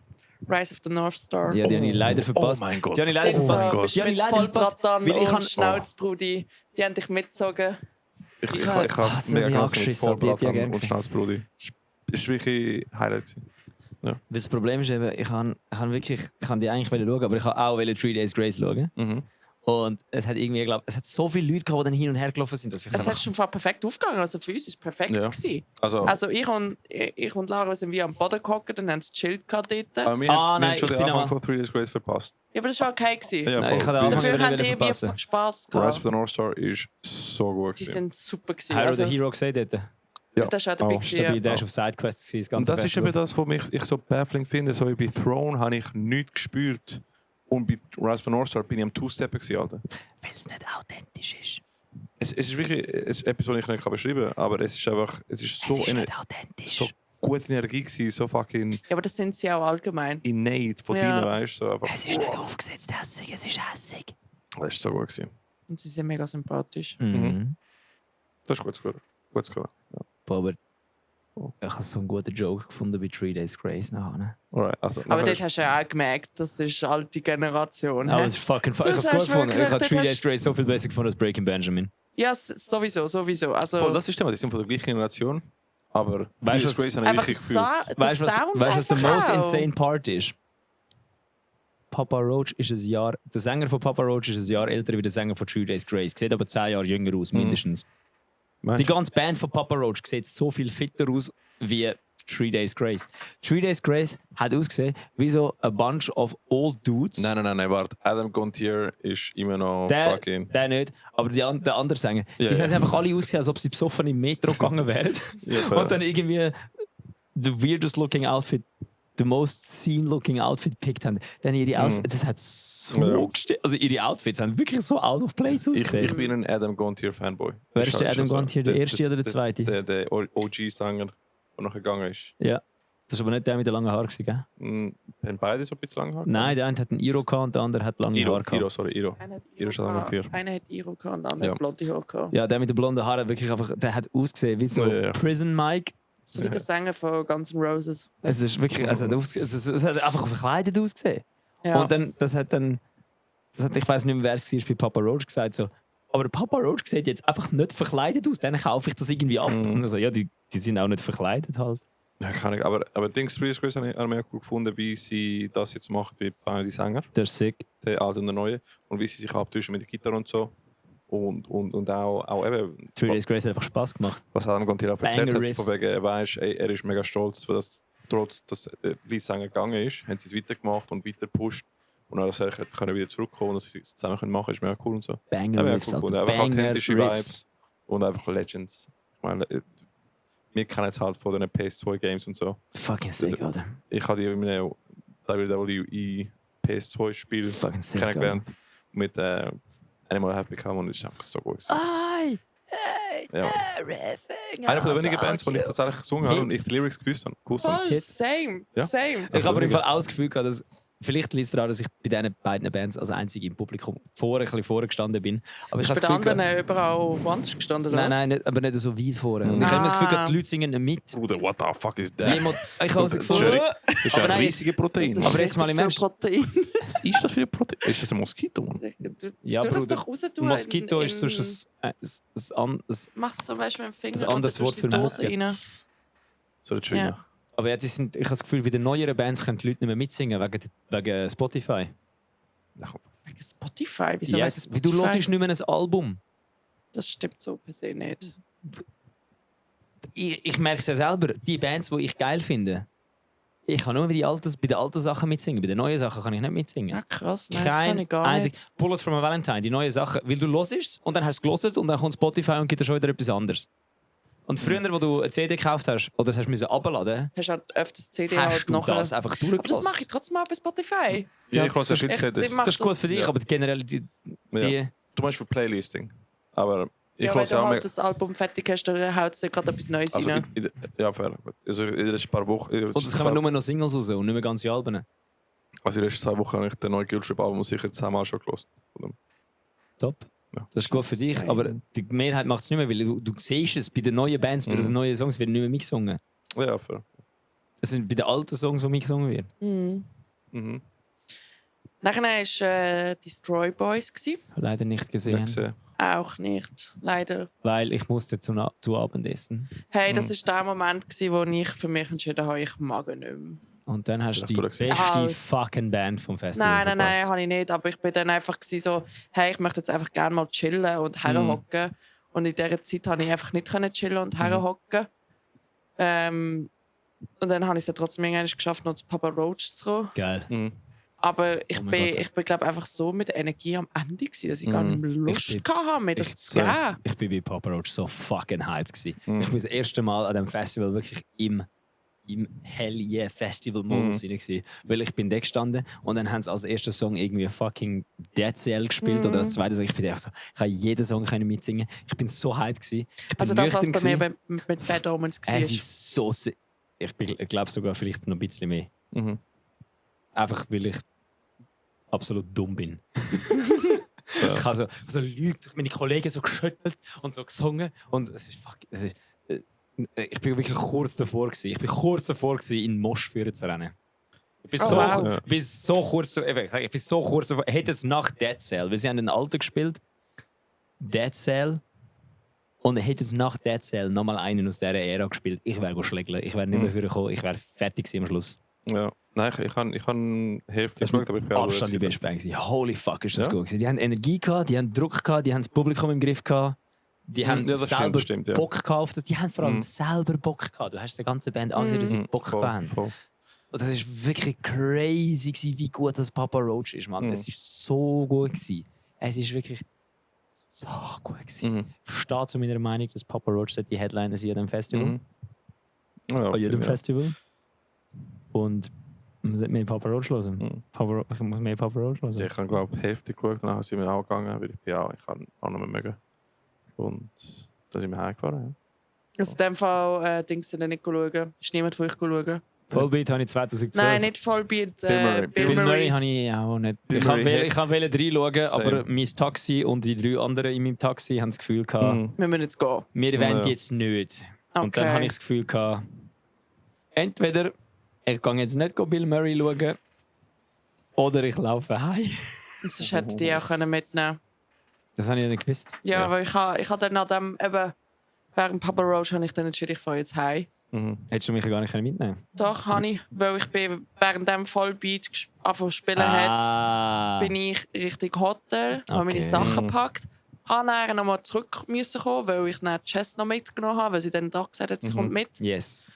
Rise of the North Star. Ja, die habe ich leider verpasst. Oh mein Gott. Die habe ich leider Den verpasst. mein Gott. bist Die du habe ich mit leider verpasst. Vollbratan Weil ich und kann- Schnauzbrudi. Die haben dich mitgezogen. Ich Ich habe habe- es das mega hab ich genossen mit angeschissen, die hätte ich Vollbratan gerne und gesehen. Schnauzbrudi. Es war wirklich Highlight. gewesen. Weil das Problem ist eben, ich kann die eigentlich schauen, aber ich kann auch 3 Days Grace schauen. Mhm. Und es hat irgendwie, es hat so viele Leute gehabt, die dann hin und her gelaufen sind, dass ich Es hat schon perfekt aufgegangen. Also für uns war es perfekt. Ja. Gewesen. Also, Also ich und Lara sind wie am Boden gehockt, dann haben sie gechillt dort. Ja, aber wir, Ah, wir nein, haben schon ich den bin Anfang am- von 3 Days Grace verpasst. aber das war okay. Gewesen. Ja, Nein, ich voll. hatte Weil Dafür Anfang haben wieder die verpassen. wie Spass Rise of gehabt. the North Star ist so gut. Die gewesen. sind super. Gewesen. Hero Also, the Hero gesehen dort. Ja. das war auch dabei. Oh, gewesen, Dabei, ja. der ist auf Sidequests gewesen, das Und ganze das ist Festival. eben das, was ich so baffling finde. So wie bei Throne habe ich nichts gespürt. Und bei Rise of the North Star bin ich am Two-Steppen gewesen, Alter. Weil es nicht authentisch ist. Es ist wirklich etwas, was ich nicht beschreiben kann, aber es ist einfach, es ist so, authentisch. so gute Energie gewesen, so fucking Ja, aber das sind sie auch allgemein. innate von Ja. denen, weißt du? So einfach, aufgesetzt hässig, es ist hässig. das ist so gut gewesen. Und sie sind mega sympathisch. Mhm. Das ist gut zu hören. Gut zu hören. Ja. Aber Oh. ich habe so einen guten Joke gefunden bei 3 Days Grace nachher. Alright, also, Aber nachher dort hast du ja auch gemerkt, das ist eine alte Generation. Aber hä? es ist fucking ich Das habe es gut hast du gefunden. wirklich, Ich habe das 3 hast- Days Grace so viel besser gefunden als Breaking Benjamin. Ja, sowieso. Also, voll, das ist Thema, die sind von der gleichen Generation, aber Weißt du, Days Grace habe ich einfach wirklich gefühlt. Weißt du, was Sound der most einfach auch. insane part ist? Papa Roach ist ein Jahr, der Sänger von Papa Roach ist ein Jahr älter wie der Sänger von 3 Days Grace. Sieht aber 10 Jahre jünger aus, mindestens. Meinst Die du? ganze Band von Papa Roach sieht so viel fitter aus wie 3 Days Grace. 3 Days Grace hat ausgesehen wie so a bunch of old dudes. Nein, warte. Adam Gontier ist immer noch Der, fucking... der nicht, aber der andere Sänger. Ja, die ja. haben einfach alle ausgesehen, als ob sie besoffen im Metro gegangen wären. Ja, Und dann irgendwie the weirdest looking outfit, the most scene looking outfit gepickt haben. Dann ihre Outfits, das hat so Ja. gestimmt. Also ihre Outfits haben wirklich so out of place ausgesehen. ich bin ein Adam Gontier Fanboy. Wer Das ist der halt Adam schon Gontier, der erste oder der zweite? Der OG-Sänger, der nachher gegangen ist. Ja. Das war aber nicht der mit den langen Haaren, gell? Haben beide so ein bisschen lang Haar? Nein, der eine hat einen Iro gehabt und der andere hat lange Haare gehabt. Iro. Einer hat Iro ist ein Tier. Einer hat Iro gehabt und der andere Ja. hat blonde Haare gehabt. Ja, der mit den blonden Haaren wirklich einfach, der hat ausgesehen wie so Ja. Prison Mike. So wie der Sänger von Guns N' Roses. Es ist wirklich, es hat einfach verkleidet ausgesehen. Ja. Und dann, das hat, ich weiß nicht mehr, wer es war, bei Papa Roach gesagt so, aber Papa Roach sieht jetzt einfach nicht verkleidet aus, dann kaufe ich das irgendwie ab. Und also, ja, die sind auch nicht verkleidet halt. Ja, kann ich. Aber Dings Freeze Squeeze habe ich mega cool gefunden, wie sie das jetzt machen bei beiden die Sänger, Der ist sick. der alte und der neue, und wie sie sich abtauschen mit der Gitarre und so. Und auch eben, 3 Days Grace hat einfach Spaß gemacht. was Adam Gontier auch erzählt Banger hat, Riffs. von wegen, er weiss, er ist mega stolz, für das, trotz dass der Leadsänger gegangen ist, haben sie es weitergemacht und weiter gepusht. Und dann können wieder zurückkommen und dass sie es zusammen machen können, ist mega cool und so. Banger Ja, Riffs, cool Alter. gefunden. Einfach Banger authentische Riffs. Vibes und einfach Legends. Ich meine, wir kennen es halt von den PS2-Games und so. Fucking sick, Alter. Ich habe die in einem WWE PS2-Spiel Fucking sick, kennengelernt mit Animal Happy Come und es ist einfach so gut. I Ja. everything Einer von den wenigen about Bands, die ich you. tatsächlich gesungen habe und ich die Lyrics gewusst habe. Voll, Hit. same. Ja. Same. Ich habe aber im Fall auch das Gefühl gehabt, dass vielleicht liegt es daran, dass ich bei diesen beiden Bands als einzige im Publikum ein bisschen vorne gestanden bin. Aber ich Bist habe du das bei den Gefühl anderen überall woanders gestanden? oder nein, was? nein, nicht, aber nicht so weit vorne. Und ich habe immer das Gefühl gehabt, die Leute singen nicht mit. Bruder, what the fuck is that? Jemand, ich habe das Das ist Gefühl, Das ist Aber ein nein, riesiger Protein. Das ist Aber jetzt mal im richtig viel Protein. Was ist das für ein Protein? Ist das ein Moskito? Mann? Du Ja, tu das Bruder. doch raus tun. Moskito ist sonst ein Machst du so, weißt du, mit dem Finger ein anderes und dann Wort tust du für die Dose Muskel. rein. So ein Schwinger. Ja. Aber jetzt sind, ich habe das Gefühl, bei den neueren Bands können die Leute nicht mehr mitsingen wegen Spotify. Wegen Spotify? Wieso Ja, weiss ich weil du Spotify? hörst nicht mehr ein Album. Das stimmt so per se nicht. Ich merke es ja selber, die Bands, die ich geil finde, ich kann nur bei den alten Sachen mitsingen. Bei den neuen Sachen kann ich nicht mitsingen. Ja, krass. Nein, das habe ich gar einzig nicht. Bullet from a Valentine, die neuen Sachen, weil du hörst es und dann hast du es gehört und dann kommt Spotify und gibt dir schon wieder etwas anderes. Und früher, wo du eine CD gekauft hast oder das hast du runterladen, Hast du halt öfters CD hast halt du nachher. das einfach Aber das mache durchgelassen. ich trotzdem auch bei Spotify. Ja, ich höre das viel echt, CDs. ich mach Das ist gut das- für dich, Ja. aber generell die Ja. Du meinst für Playlisting. Aber ich Ja, wenn höre du auch halt mehr. das Album fertig hast, dann haut es dir gerade etwas Neues Also, rein. ja, fair. Also in den letzten paar Wochen. und es kommen nur noch Singles raus und nicht mehr ganze Alben. Also in den letzten 2 Wochen habe ich den neuen Guildtrip-Album sicher 10-mal schon gehört. Top. Ja. Das ist gut für dich, Same. aber die Mehrheit macht es nicht mehr, weil du siehst es bei den neuen Bands, bei den neuen Songs werden nicht mehr mitgesungen. Ja, fair. Es sind bei den alten Songs, die mitgesungen werden. Mhm. Mhm. Nachher war Destroy Boys. Leider nicht Nicht gesehen, gesehen. Auch nicht, leider. weil ich musste zu Abendessen. Hey, das war der Moment, wo ich für mich entschieden habe, ich mag ihn nicht mehr. Und dann hast du die Ja, beste Ah. fucking Band vom Festival Nein, verpasst. habe ich nicht. Aber ich bin dann einfach so, hey, ich möchte jetzt einfach gerne mal chillen und herhocken. Und in dieser Zeit konnte ich einfach nicht chillen und herhocken. Und dann habe ich es ja trotzdem irgendwann geschafft, noch zu Papa Roach zu kommen. Geil. Mhm. Aber ich Oh mein bin, Gott. ich bin glaube einfach so mit der Energie am Ende gewesen, dass ich gar nicht mehr Lust Ich bin- hatte, mir das zu geben. Ich bin bei Papa Roach so fucking hyped gewesen. Mhm. Ich bin das erste Mal an diesem Festival wirklich im Hell Yeah Festival-Modus rein gewesen. Weil ich bin da gestanden und dann haben sie als ersten Song irgendwie fucking Dead Cell gespielt oder als zweiter Song. Ich bin echt so, ich habe jeden Song mitsingen. Ich bin so hyped gewesen. Ich bin Also das, was nüchtern bei mir gewesen. mit Bad Omens war. Es ist so ich glaube sogar vielleicht noch ein bisschen mehr. Mhm. Einfach weil ich absolut dumm bin. Ja. Ich habe so lügt, meine Kollegen so geschüttelt und so gesungen und es ist ich bin wirklich kurz davor gewesen. Ich bin kurz davor gewesen, in den Mosch führen zu rennen. Ich bin Oh, so, wow. ich bin so kurz davor. Hätte es nach Dead Cell, weil sie haben den alten gespielt, Dead Cell, und hätte es nach Dead Cell nochmal einen aus dieser Ära gespielt, ich wäre schlägeln. Ich wäre nicht mehr vorgekommen, ich wäre fertig gewesen am Schluss. Ja. Nein, ich habe Hälfte geschaut, aber ich bin auch Abstand die beste Band gewesen. Holy fuck, ist das Ja. gut gewesen. Die haben Energie gehabt, die haben Druck gehabt, die haben das Publikum im Griff gehabt. Die haben Ja, das selber stimmt, ja. Bock gehabt auf das. Die haben vor allem selber Bock gehabt. Du hast der ganze Band angesehen, dass sie Bock voll, gehabt haben. voll. Und das ist wirklich crazy gewesen, wie gut das Papa Roach ist, Mann. Es ist so gut gewesen. Es ist wirklich so gut gewesen. Mhm. Ich stehe zu meiner Meinung, dass Papa Roach die Headliner sind an jedem Festival. Mhm. Ja, An jedem ja. Festival. Und man sollte mehr Papa Roach hören. Mhm. Ich muss mehr Papa Roach hören. Ja, ich habe glaube ich Hälfte geschaut, dann sind wir auch gegangen, weil ich kann auch noch mehr mögen. Und dann sind wir heimgefahren. Also in dem Fall Dings sind nicht schauen. Ist niemand von euch schauen? Vollbeat habe ich 2012. Nein, nicht Vollbeat. Bill Murray. Bill Murray habe ich auch nicht. Bill Ich Murray wollte reinschauen, Same. aber mein Taxi und die 3 anderen in meinem Taxi haben das Gefühl gehabt, Mhm. Wir müssen jetzt gehen. wir wollen Ja. jetzt nicht. Okay. Und dann habe ich das Gefühl gehabt, entweder ich gehe jetzt nicht Bill Murray schauen oder ich laufe heim. Und sonst hätte ich die auch mitnehmen können. Das habe ich nicht gewusst. Ja, Ja. weil ich habe dann nach dem, eben, während Papa Roach habe ich dann entschieden, ich fahre jetzt heim. Mhm. Hättest du mich gar nicht mitnehmen können. Doch, habe ich, weil ich bin während dem Vollbeat angefangen zu spielen hat, bin ich Richtung Hotel, habe meine Okay. Sachen gepackt, habe dann nochmal zurück müssen kommen, weil ich dann Jess noch mitgenommen habe, weil sie dann da gesagt hat, sie kommt mit. Yes.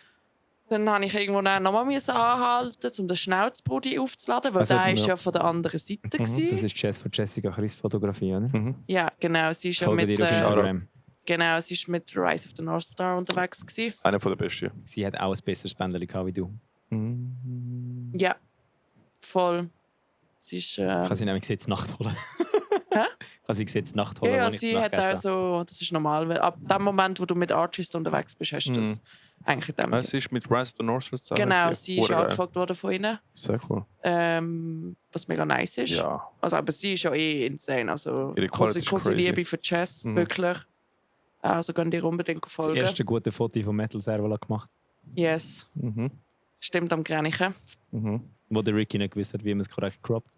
Dann musste ich irgendwo dann nochmal anhalten, um den Schnauzbrudi aufzuladen, weil Also, der ist ja. ja von der anderen Seite. Das gewesen. ist Jess von Jessica Chris Fotografie, oder? Mhm. Ja, genau. Sie ist ja Folge mit, dir auf Instagram. genau, sie ist mit Rise of the North Star unterwegs gewesen. Einer der besten. Sie hat auch ein besseres Bändchen gehabt wie du. Mhm. Ja, voll. Sie ist. Ich kann sie nämlich jetzt Nacht holen. Hä? Ich kann sie jetzt Nacht holen, Ja, wenn ich sie zu Nacht hat gegessen auch so, das ist normal. Weil ab dem Moment, wo du mit Artist unterwegs bist, hast du das eigentlich in dem Es Sinne. ist mit Rise of the North Star zusammen. Genau, gewesen. sie ist Hure geil. angefragt worden von ihnen. Sehr cool. Was mega nice ist. Ja. Also, aber sie ist ja eh insane. Also, Ihre Quality ist große crazy. Liebe für Jazz, Mhm. wirklich. Also, könnt ihr unbedingt Das folgen. erste gute Foto von Metal Servola gemacht, Yes, Mhm. stimmt am Grenichen. Mhm. wo der Ricky nicht gewusst hat, wie man es korrekt croppt.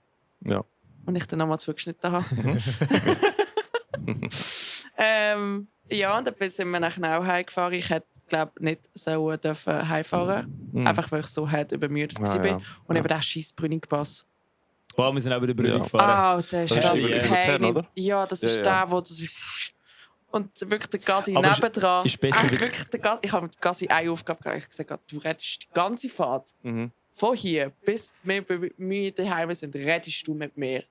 Ja. Und ich dann nochmal zugeschnitten habe. Mhm. Ja, und dann sind wir nachher auch heimgefahren. Ich hätte, glaube nicht so heimfahren Mhm. einfach weil ich so hart übermüdet war. ja. Und Ja. eben der scheiß Brünningpass. Wow, wir sind auch über den Brüder Ja. gefahren. Ah, der ist Das das ist über Luzern, Pain. oder? Ja, das ist Ja, ja. der, wo du so... Und wirklich der Gassi Aber nebendran. ist besser- Wirklich der Gassi, ich habe mit Gassi eine Aufgabe gehabt. Ich habe gesagt, du rettest die ganze Fahrt. Mhm. Von hier bis wir bei mir daheim sind, rettest du mit mir.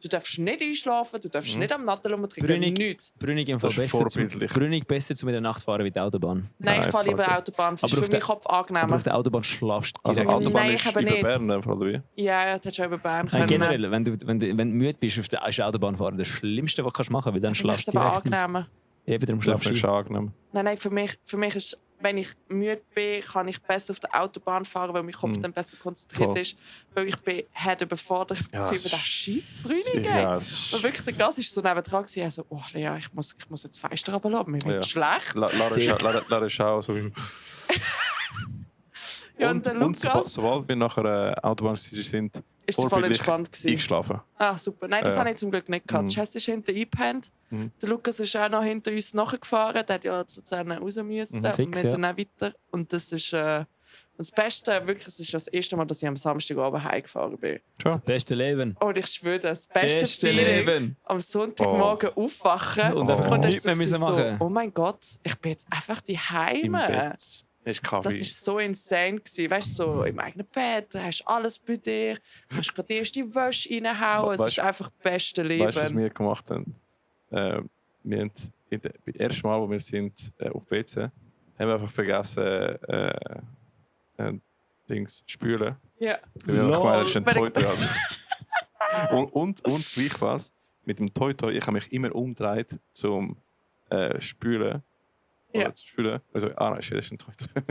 Du darfst nicht einschlafen, du darfst nicht am Nattel rumtrinken, Brünig- nichts. Brünig im Fall Das ist besser vorbildlich. Brünig besser zu mit der Nacht fahren wie die Autobahn. Nein, ich Nein, fahre lieber fuck it. Autobahn. Das ist Aber für auf der- mich Kopf Aber angenehmer. auf der Autobahn schlafst du Also direkt. Autobahn Nein, ist ich eben über nicht. Bern, oder wie? Ja, das hättest du auch über Bern Nein, können. generell, wenn du müde bist auf der Autobahn fahren, das Schlimmste, was du machen kannst, weil dann Für mich ist schlafst es du aber direkt ein. angenehmer. Eben, darum Das schlafst ist du schon ein. angenehm. Nein, für mich ist, wenn ich müde bin, kann ich besser auf der Autobahn fahren, weil mein Kopf dann besser konzentriert Voll. ist. Weil ich bin hart überfordert Ja, über es den ist- scheiß Brünig. Ja, es ist- Und wirklich, der Gas ist so nebendran gewesen. Also, oh Lea, ich muss jetzt Fenster runterlassen, mir wird Ja. schlecht. Lara ist auch so. Ja, und der und Lukas sobald wir nachher Autobahn sind, ist sie voll vorbildlich entspannt gewesen. eingeschlafen. Ah, super. Nein, das Ja. habe ich zum Glück nicht gehabt. Mhm. Jess ist hinter eingepennt. Mhm. Der Lukas ist auch noch hinter uns nachgefahren. Der hat ja zu Zähnen raus müssen. Mhm, Und fix, wir sind auch weiter. Und das ist das Beste, wirklich, es ist das erste Mal, dass ich am Samstagabend heimgefahren bin. Beste Leben. Und ich schwöre, das beste Feeling, am Sonntagmorgen aufwachen Und einfach Oh. und dann nichts mehr so, müssen machen. oh mein Gott, ich bin jetzt einfach die Im Heime. Bett. Ist Kaffee. Das war so insane gewesen. Weißt du, so im eigenen Bett, du hast alles bei dir, du kannst gerade die erste Wäsche reinhauen. Es Weißt- ist einfach das beste Leben. Weißt du, was wir gemacht haben? Wir haben beim ersten Mal, wo wir sind auf WC, haben wir einfach vergessen, Dings spülen. Ja. Weil wir einfach gemeint, das ist ein Lol. Toi-Toi. und gleichfalls mit dem Toi-Toi, ich habe mich immer umgedreht zum Spülen. Ja. Oder zu spülen. Also, nein, shit, das ist ein Toi-Toi.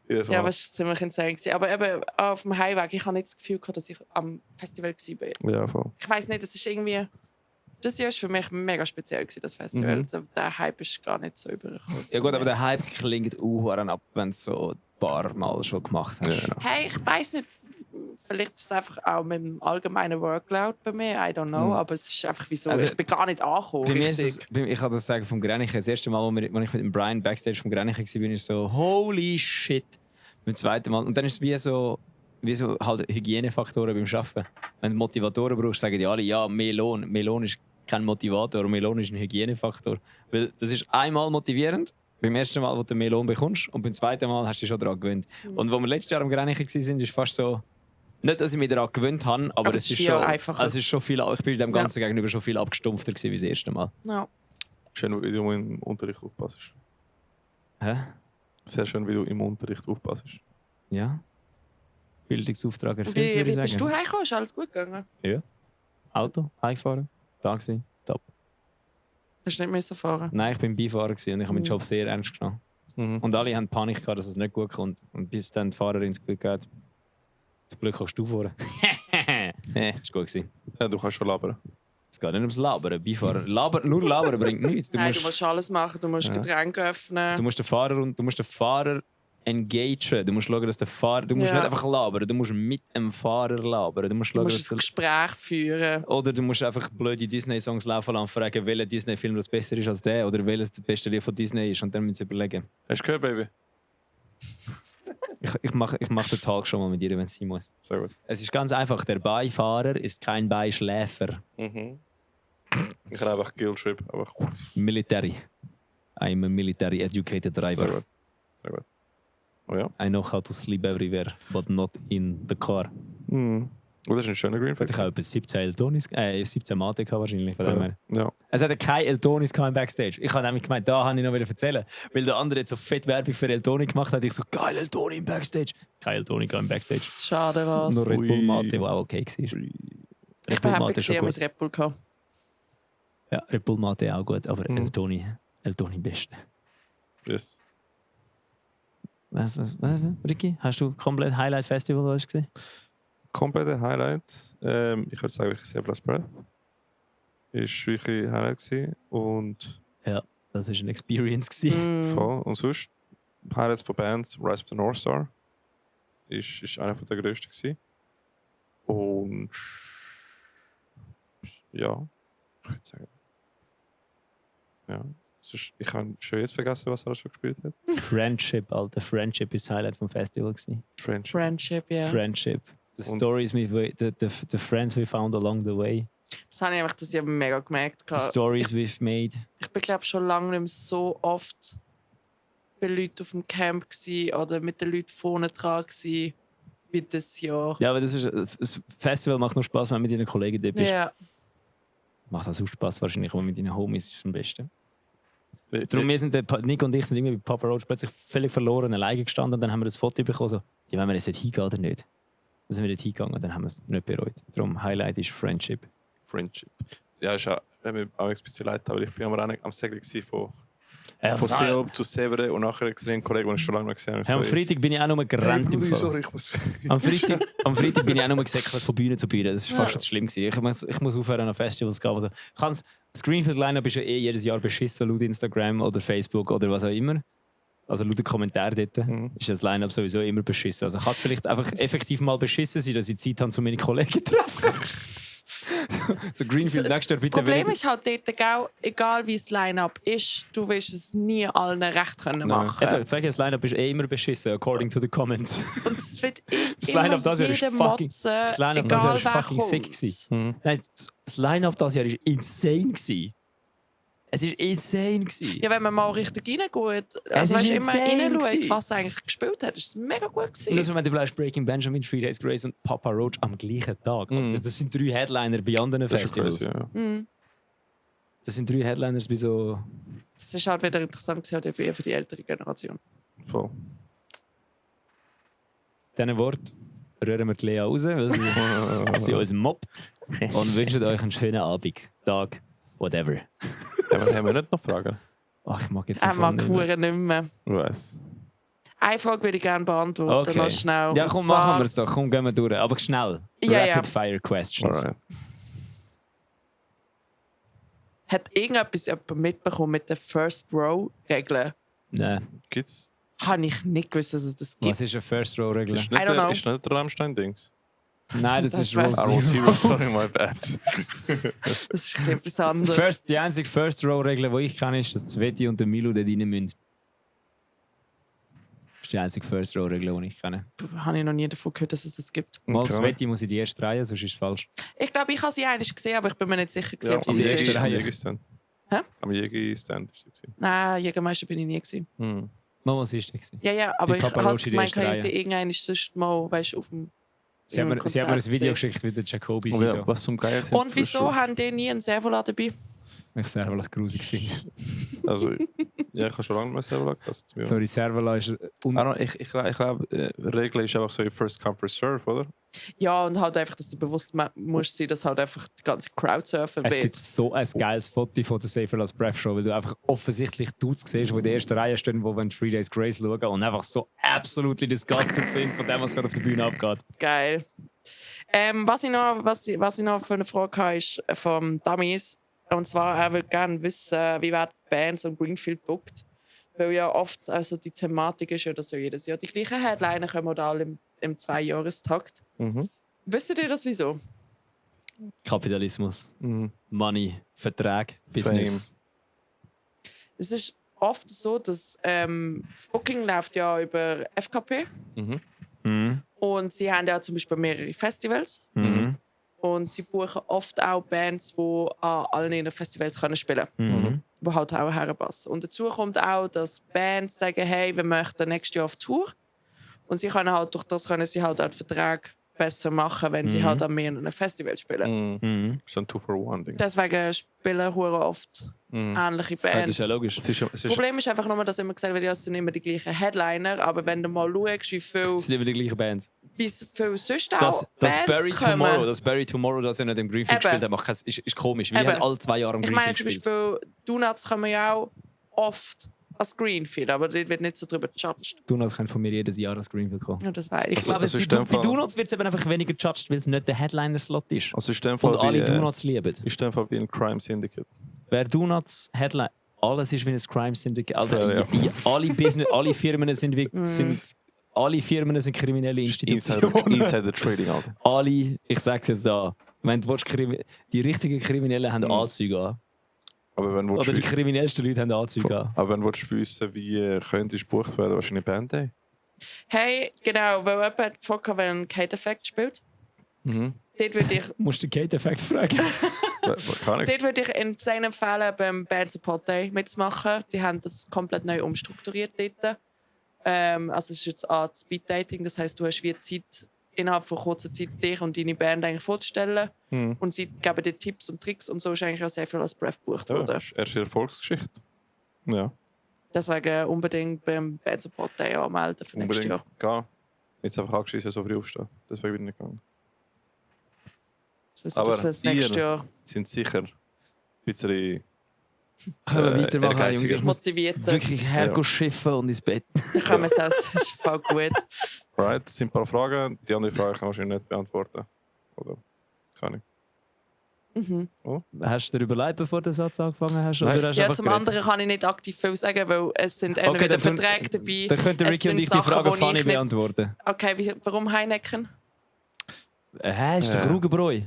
Jedes Ja, Mal. aber es war ziemlich insane gewesen. Aber eben auf dem Heimweg, ich habe nicht das Gefühl gehabt, dass ich am Festival war. Ja, voll. Ich weiß nicht, das ist irgendwie... Das Jahr war für mich mega speziell, gewesen, das Festival. Mhm. Also, der Hype ist gar nicht so übergekommen. Ja gut, aber der Hype klingt auch ab, wenn du es so ein paar Mal schon gemacht hast. Ja. Hey, ich weiß nicht, vielleicht ist es einfach auch mit dem allgemeinen Workload bei mir, I don't know, aber es ist einfach wieso, Also, ich bin gar nicht angekommen, Bei mir ist es, richtig. ich kann das sagen vom Grenichen. Das erste Mal, als ich mit dem Brian Backstage vom Grenichen war, bin ich so, holy shit. Beim zweiten Mal. Und dann ist es wie so halt Hygienefaktoren beim Arbeiten. Wenn du Motivatoren brauchst, sagen die alle, ja, mehr Lohn. Mehr Lohn ist kein Motivator, mehr Lohn ist ein Hygienefaktor. Weil das ist einmal motivierend, beim ersten Mal, wo du mehr Lohn bekommst, und beim zweiten Mal hast du dich schon daran gewöhnt. Und wo wir letztes Jahr am Grenichen waren, ist fast so, nicht, dass ich mich daran gewöhnt habe, aber es es ist ist viel schon einfacher. es ist schon viel, ich bin dem Ganzen gegenüber schon viel abgestumpfter gewesen wie das erste Mal. Ja. Schön, wie du im Unterricht aufpasst. Hä? Sehr schön, wie du im Unterricht aufpasst. Ja. Bildungsauftrag erfüllt, Wie würde ich bist du sagen. heimgekommen? Ist alles gut gegangen? Auto, heimgefahren, Taxi, top. Hast du nicht müssen fahren? Nein, ich bin Beifahrer gewesen und ich habe meinen Job sehr ernst genommen. Mhm. Und alle haben Panik gehabt, dass es nicht gut kommt. Und bis dann die Fahrerin ins Glück geht. Zum Glück kannst du fahren. Das war gut gewesen. Ja, du kannst schon labern. Es geht nicht ums Labern. Beifahrer. Nur Labern bringt nichts. Nein, du musst alles machen. Du musst Ja. Getränke öffnen. Du musst den Fahrer engagen. Du musst schauen, dass der Fahrer. Du musst Ja. nicht einfach labern. Du musst mit dem Fahrer labern. Du musst Du schauen, musst ein Gespräch führen. oder du musst einfach blöde Disney-Songs laufen lassen und fragen, welcher Disney-Film das besser ist als der oder welches das beste Lied von Disney ist. Und dann müssen sie überlegen. Hast du gehört, Baby? Ich mach den Talk schon mal mit dir, wenn es sein muss. Sehr gut. Es ist ganz einfach. Der Beifahrer ist kein Beischläfer. Mhm. Ich habe einfach Guilt-Trip. Aber Military. I'm a military educated sehr driver. gut. Sehr gut. Oh ja. I know how to sleep everywhere, but not in the car. Mhm. Oh, das ist ein schöner Green Ich Flag. habe etwa 17 Eltonis, 17 Mate gehabt wahrscheinlich. Von dem her. Ja. Es hatte keine Eltonis im Backstage. Ich habe nämlich gemeint, da habe ich noch wieder erzählen. Weil der andere jetzt so fett Werbung für Eltoni gemacht hat. Ich so, geil, Eltoni im Backstage. Kein Eltoni im Backstage. Schade was. Nur Red Bull Ui. Mate, der auch okay war. Ich Red bin Bull happy, Mate ist dass schon ich gut. mein Red Bull hatte. Ja, Red Bull Mate auch gut, aber Mhm. Eltoni beste. Yes. Was, Ricky, hast du komplett Highlight Festival gesehen? Komplette Highlight. Ich würde sagen, wirklich Save Last Breath. Ist wirklich Highlight gewesen. Und Ja, das war eine Experience gewesen. Mm. voll. Und sonst Highlights von Bands, Rise of the North Star. Ist einer der grössten gewesen. Und ja, ich würde sagen. Ja. Sonst, ich habe schon jetzt vergessen, was er schon gespielt hat. Friendship, Alter. Friendship ist das Highlight vom Festival gewesen. Friendship. Friendship, ja. Friendship. The Und- stories the friends we found along the way. Das habe ich einfach das Jahr mega gemerkt. The stories we've made. Ich bin, glaube schon lange nicht mehr so oft bei Leuten auf dem Camp gsi oder mit den Leuten vorne dran gsi wie das Jahr. Ja, aber das Festival macht nur Spaß, wenn du mit deinen Kollegen dort bist. Ja. Macht auch Spaß wahrscheinlich, aber mit deinen Homies ist es am besten. Darum Darum, Nick und ich sind irgendwie bei Papa Roach plötzlich völlig verloren alleine gestanden und dann haben wir das Foto bekommen, so, ja, wenn wir jetzt nicht hingehen oder nicht. Dann sind wir nicht hingegangen und dann haben wir es nicht bereut. Darum, Highlight ist Friendship. Friendship. Ja, ist auch, wenn wir auch ein bisschen leid haben, weil ich bin am Segel von Am Silb zu Severe und nachher gesehen einen Kollegen, den ich schon lange nicht gesehen habe. am Freitag bin ich auch nur gerannt im Fall. Sorry, ich muss... Am Freitag bin ich auch nur gesäckelt von Bühne zu Bühne. Das war fast schon schlimm gewesen. Ich muss aufhören, an Festivals zu gehen. Also, das Greenfield-Line-Up ist ja jedes Jahr beschissen, laut Instagram oder Facebook oder was auch immer. Also laut den Kommentaren dort ist das Line-Up sowieso immer beschissen. Also kann es vielleicht einfach effektiv mal beschissen sein, dass ich Zeit habe, zu meine Kollegen zu treffen. So Greenfield nächstes Jahr Das bitte Problem weniger. ist halt dort, auch, egal wie das Line-Up ist, du wirst es nie allen recht können machen. Eben, ich sage, das Line-Up ist immer beschissen, according to the comments. Und es wird Das immer Line-Up das Jahr ist jeder fucking- motzen, das Line-Up das Jahr egal ist wer fucking sick kommt. gewesen. Nein, das Line-Up das Jahr war insane gewesen. Es war insane gewesen. Ja, wenn man mal richtig reingeht, Es also ist weißt, immer insane reinschaut, gewesen. was er eigentlich gespielt hat, ist es mega gut Und gewesen. also, wenn du vielleicht Breaking Benjamin, Three Days Grace und Papa Roach am gleichen Tag. Mhm. Das sind 3 Headliner bei anderen Das ist schon Festivals. crazy, ja. Mhm. Das sind 3 Headliners bei so. Das ist halt wieder interessant gewesen, halt für die ältere Generation. Voll. Diesen Wort rühren wir die Lea raus, weil sie uns mobbt. Und wünschen euch einen schönen Abend, Tag, whatever. Haben wir nicht noch Fragen? Ach, ich mag jetzt Er einfach mag nicht mehr. Huren nicht mehr. Ich weiss. Eine Frage würde ich gerne beantworten, Okay. noch schnell. Ja, Und komm, zwar- machen wir es doch. Komm, gehen wir durch. Aber schnell. Ja, ja. Rapid Fire Questions. Alright. Hat irgendetwas jemand mitbekommen mit den First Row-Regeln? Nein. Gibt's... Habe ich nicht gewusst, dass es das gibt. Was ist eine First Row Regel? Ist I don't know. nicht der Rammstein-Dings? Nein, das Das ist weiss Row ich. Zero. Sorry, my bad. Das ist etwas anderes. Die einzige First Row Regel, die ich kenne, ist, dass Sveti und der Milo dort rein müssen. Das ist die einzige First Row Regel, die ich kenne. Habe ich noch nie davon gehört, dass es das gibt. Mal Okay. Sveti muss in die erste Reihe, sonst ist es falsch. Ich glaube, ich habe sie einmal gesehen, aber ich bin mir nicht sicher, gewesen, Ja, ob sie in am die das erste ist. Reihe. Jägerstand. Hä? Am Jägerstand ist sie. Nein, Jägermeister bin ich nie gewesen. Hm. Mal, was ist das? Ja, ja, aber Die ich Papa habe Roach in die gemeint, erste ich sie Reihe. irgendwann sonst mal, weißt du, auf dem Sie haben mir ein Konzert Video gesehen. geschickt, wie der Jacobi Oh, sie ja, so. was zum Geier sind Und wieso haben die nie einen Servola dabei? Ich selber das grusig finde. Also, ja, ich habe schon lange nicht mehr selber gelassen. Ja. Sorry, Servola ist. Ich glaube, die Regel ist einfach so First Come, First Serve, oder? Ja, und halt einfach, dass du bewusst musst sein, dass halt einfach die ganze Crowd surfen Es wird. gibt so ein geiles Foto von der Safer Last Breath Show, weil du einfach offensichtlich Dudes siehst, die in der ersten Reihe stehen, die 3 Days Grace schauen und einfach so absolutely disgusted sind von dem, was gerade auf der Bühne abgeht. Geil. Was ich noch für eine Frage habe, ist vom Dummies. Und zwar, er will gerne wissen, wie werden Bands am Greenfield bookt. Weil ja oft also die Thematik ist ja, dass ja jedes Jahr die gleichen Headliner kommen oder alle im 2-Jahrestakt. Mhm. Wisst ihr das wieso? Kapitalismus, Mhm. Money, Vertrag, Business. Es ist oft so, dass das Booking läuft ja über FKP. Mhm. Mhm. Und sie haben ja zum Beispiel mehrere Festivals. Mhm. Und sie buchen oft auch Bands, die an allen ihren Festivals können spielen können. Mhm. Die halt auch herpassen. Und dazu kommt auch, dass Bands sagen, hey, wir möchten nächstes Jahr auf Tour. Und sie können halt durch das können sie halt auch den Vertrag besser machen, wenn sie halt an mehreren Festivals spielen. Mhm. Mhm. Das ist ein 2-for-1-Ding. Deswegen spielen hure oft ähnliche Ja, das Bands. ist ja logisch. Es ist, Das Problem ist einfach nur, dass immer gesagt wird, ja, es sind immer die gleichen Headliner. Aber wenn du mal schaust, wie Es sind immer die gleichen Bands. viel sonst auch Das Bands Barry kommen. Tomorrow, das ja nicht im Greenfield Eben. gespielt haben, macht ist komisch. Wir Eben. haben alle 2 Jahre im Ich meine Greenfield zum gespielt. Beispiel, Donuts kommen ja auch oft als Greenfield, aber dort wird nicht so drüber gejudged. Donuts können von mir jedes Jahr als Greenfield kommen. Ja, das weiß Ich ich. glaube, also ist in dem bei Fall- Donuts wird es eben einfach weniger judged, weil es nicht der Headliner-Slot ist. Also ist in dem Fall Und alle wie, Donuts lieben. ist in dem Fall wie ein Crime Syndicate. Wer Donuts Headline, alles ist wie ein Crime Syndicate. Alter, Ja, ja. alle Firmen sind, alle Firmen sind kriminelle Institutionen. Insider Trading, Alter. Alle, ich sag's jetzt da, wenn du willst, die richtigen Kriminellen haben Anzüge an. Aber wenn du Oder die willst, kriminellsten Leute haben Anzüge an. aber wenn du willst wissen, wie könntest du gebucht werden, wahrscheinlich Band Day. Hey, genau, weil jemand hat gefragt, wenn Kate Effect spielt. Mhm. Dort würde ich, Musst du den Kate-Effekt fragen. Kann ich. dort würde ich insane empfehlen, beim Band Support Day mitzumachen. Sie haben das komplett neu umstrukturiert dort. Also es ist jetzt Art Speed Dating, das heisst, du hast wie Zeit, innerhalb von kurzer Zeit dich und deine Band eigentlich vorzustellen. Mhm. Und sie geben dir Tipps und Tricks und so ist eigentlich auch sehr viel als Breath gebucht Ja, worden. das ist erste Erfolgsgeschichte. Ja, Deswegen unbedingt beim Band Support Day anmelden für nächstes unbedingt. Jahr. Gehen. Jetzt einfach angeschissen, so früh aufstehen. Deswegen bin ich nicht gegangen. Jetzt wissen Aber wir das für das nächste ihr- Jahr. Sind sicher ein bisschen. Können wir weitermachen, ehrgeiziger. Jungs? Ich muss Motiviert. wirklich schiffen und ins Bett. Dann können wir es auch. Das ist voll gut. Right, das sind ein paar Fragen. Die andere Frage kann ich wahrscheinlich nicht beantworten. Oder kann ich? Mhm. Hast du dir überlegt, bevor du den Satz angefangen hast? Nein. Oder hast du Ja, einfach zum geredet? anderen kann ich nicht aktiv viel sagen, weil es sind Okay, entweder dann können- Verträge dabei. Dann könnten es Ricky und sind ich die Sachen, Frage wo ich funny nicht- beantworten. Okay, warum Heineken? Ist doch Rugenbräu.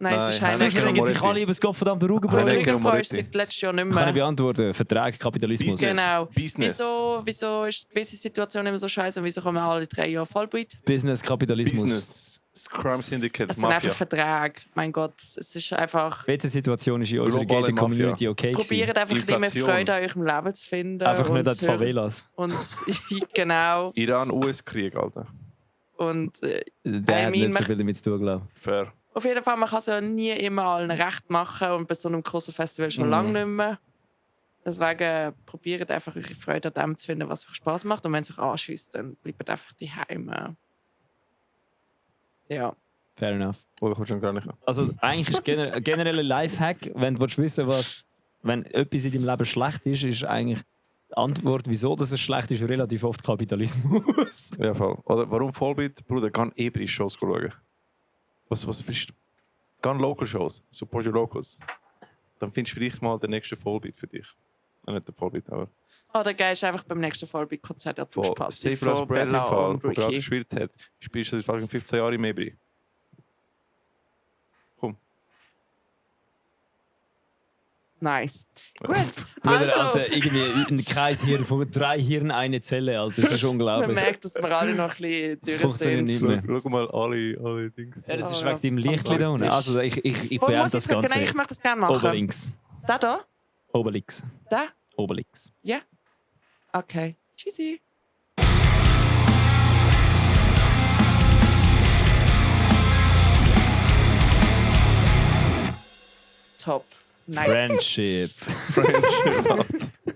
Nein, es ist Nein, Sie Heineken Heineken. kriegen sich alle über das gottverdammte Rugenbräu. Heineken. Rügenbräu ist seit letztes Jahr nicht Kann ich mehr. beantworten. Vertrag, Kapitalismus. Business. Genau. Business. Wieso ist die Situation immer so scheiße und wieso kommen alle 3 Jahre Vollbeit? Business, Kapitalismus. Business. Das Crime Syndicate, Es sind Mafia. einfach Verträge. Mein Gott, es ist einfach. Welche Situation ist in unserer Globale Gated Community Mafia. okay gewesen? Probiert einfach ein bisschen mehr Inflation. Freude an eurem Leben zu finden. Einfach nicht und an die Favelas. Und genau. Iran-US-Krieg, Alter. Und Der hat I mean, nicht so man- viel damit zu tun, glaube Fair. auf jeden Fall, man kann es ja nie immer allen recht machen und bei so einem großen Festival schon lange nicht mehr. Deswegen probiert einfach eure Freude an dem zu finden, was euch Spaß macht. Und wenn es euch anschießt, dann bleibt einfach daheim. Ja. Fair enough. Oder kommst du schon gar nicht? Also eigentlich ist ein genereller Lifehack, wenn du wissen willst, wenn etwas in deinem Leben schlecht ist eigentlich die Antwort, wieso das es schlecht ist, relativ oft Kapitalismus. Ja, voll. Oder warum Vollbeat? Bruder, geh Ebri-Shows schauen. Was bist du? Geh Local-Shows. Support your Locals. Dann findest du vielleicht mal den nächsten Vollbeat für dich. Nicht der Vollbeat, aber Oder gehst du einfach beim nächsten Vollbeat-Konzert an die von Duschparty Safer Last von Breath im Bella Fall, und wo gerade Ricky. gespielt hat. Spielst du seit 15 Jahren im Ebri. Komm. Nice. Gut, Bruder, also, Alter, irgendwie ein Kreishirn von 3 Hirn, eine Zelle, Alter. Das ist man unglaublich. merkt, dass wir alle noch ein bisschen Das durch funktioniert nicht sind. mehr. Schau mal alle Dings. Ja, das ist Oh, wegen deinem Lichtli da unten. fantastisch. Also ich Wo beende muss das ich Ganze genau, ich jetzt. möchte das gerne machen. Oberlinks. Da, da? Oberlinks. Da? Oberlinks. Okay. Tschüssi. Top. Nice. Friendship. Friendship.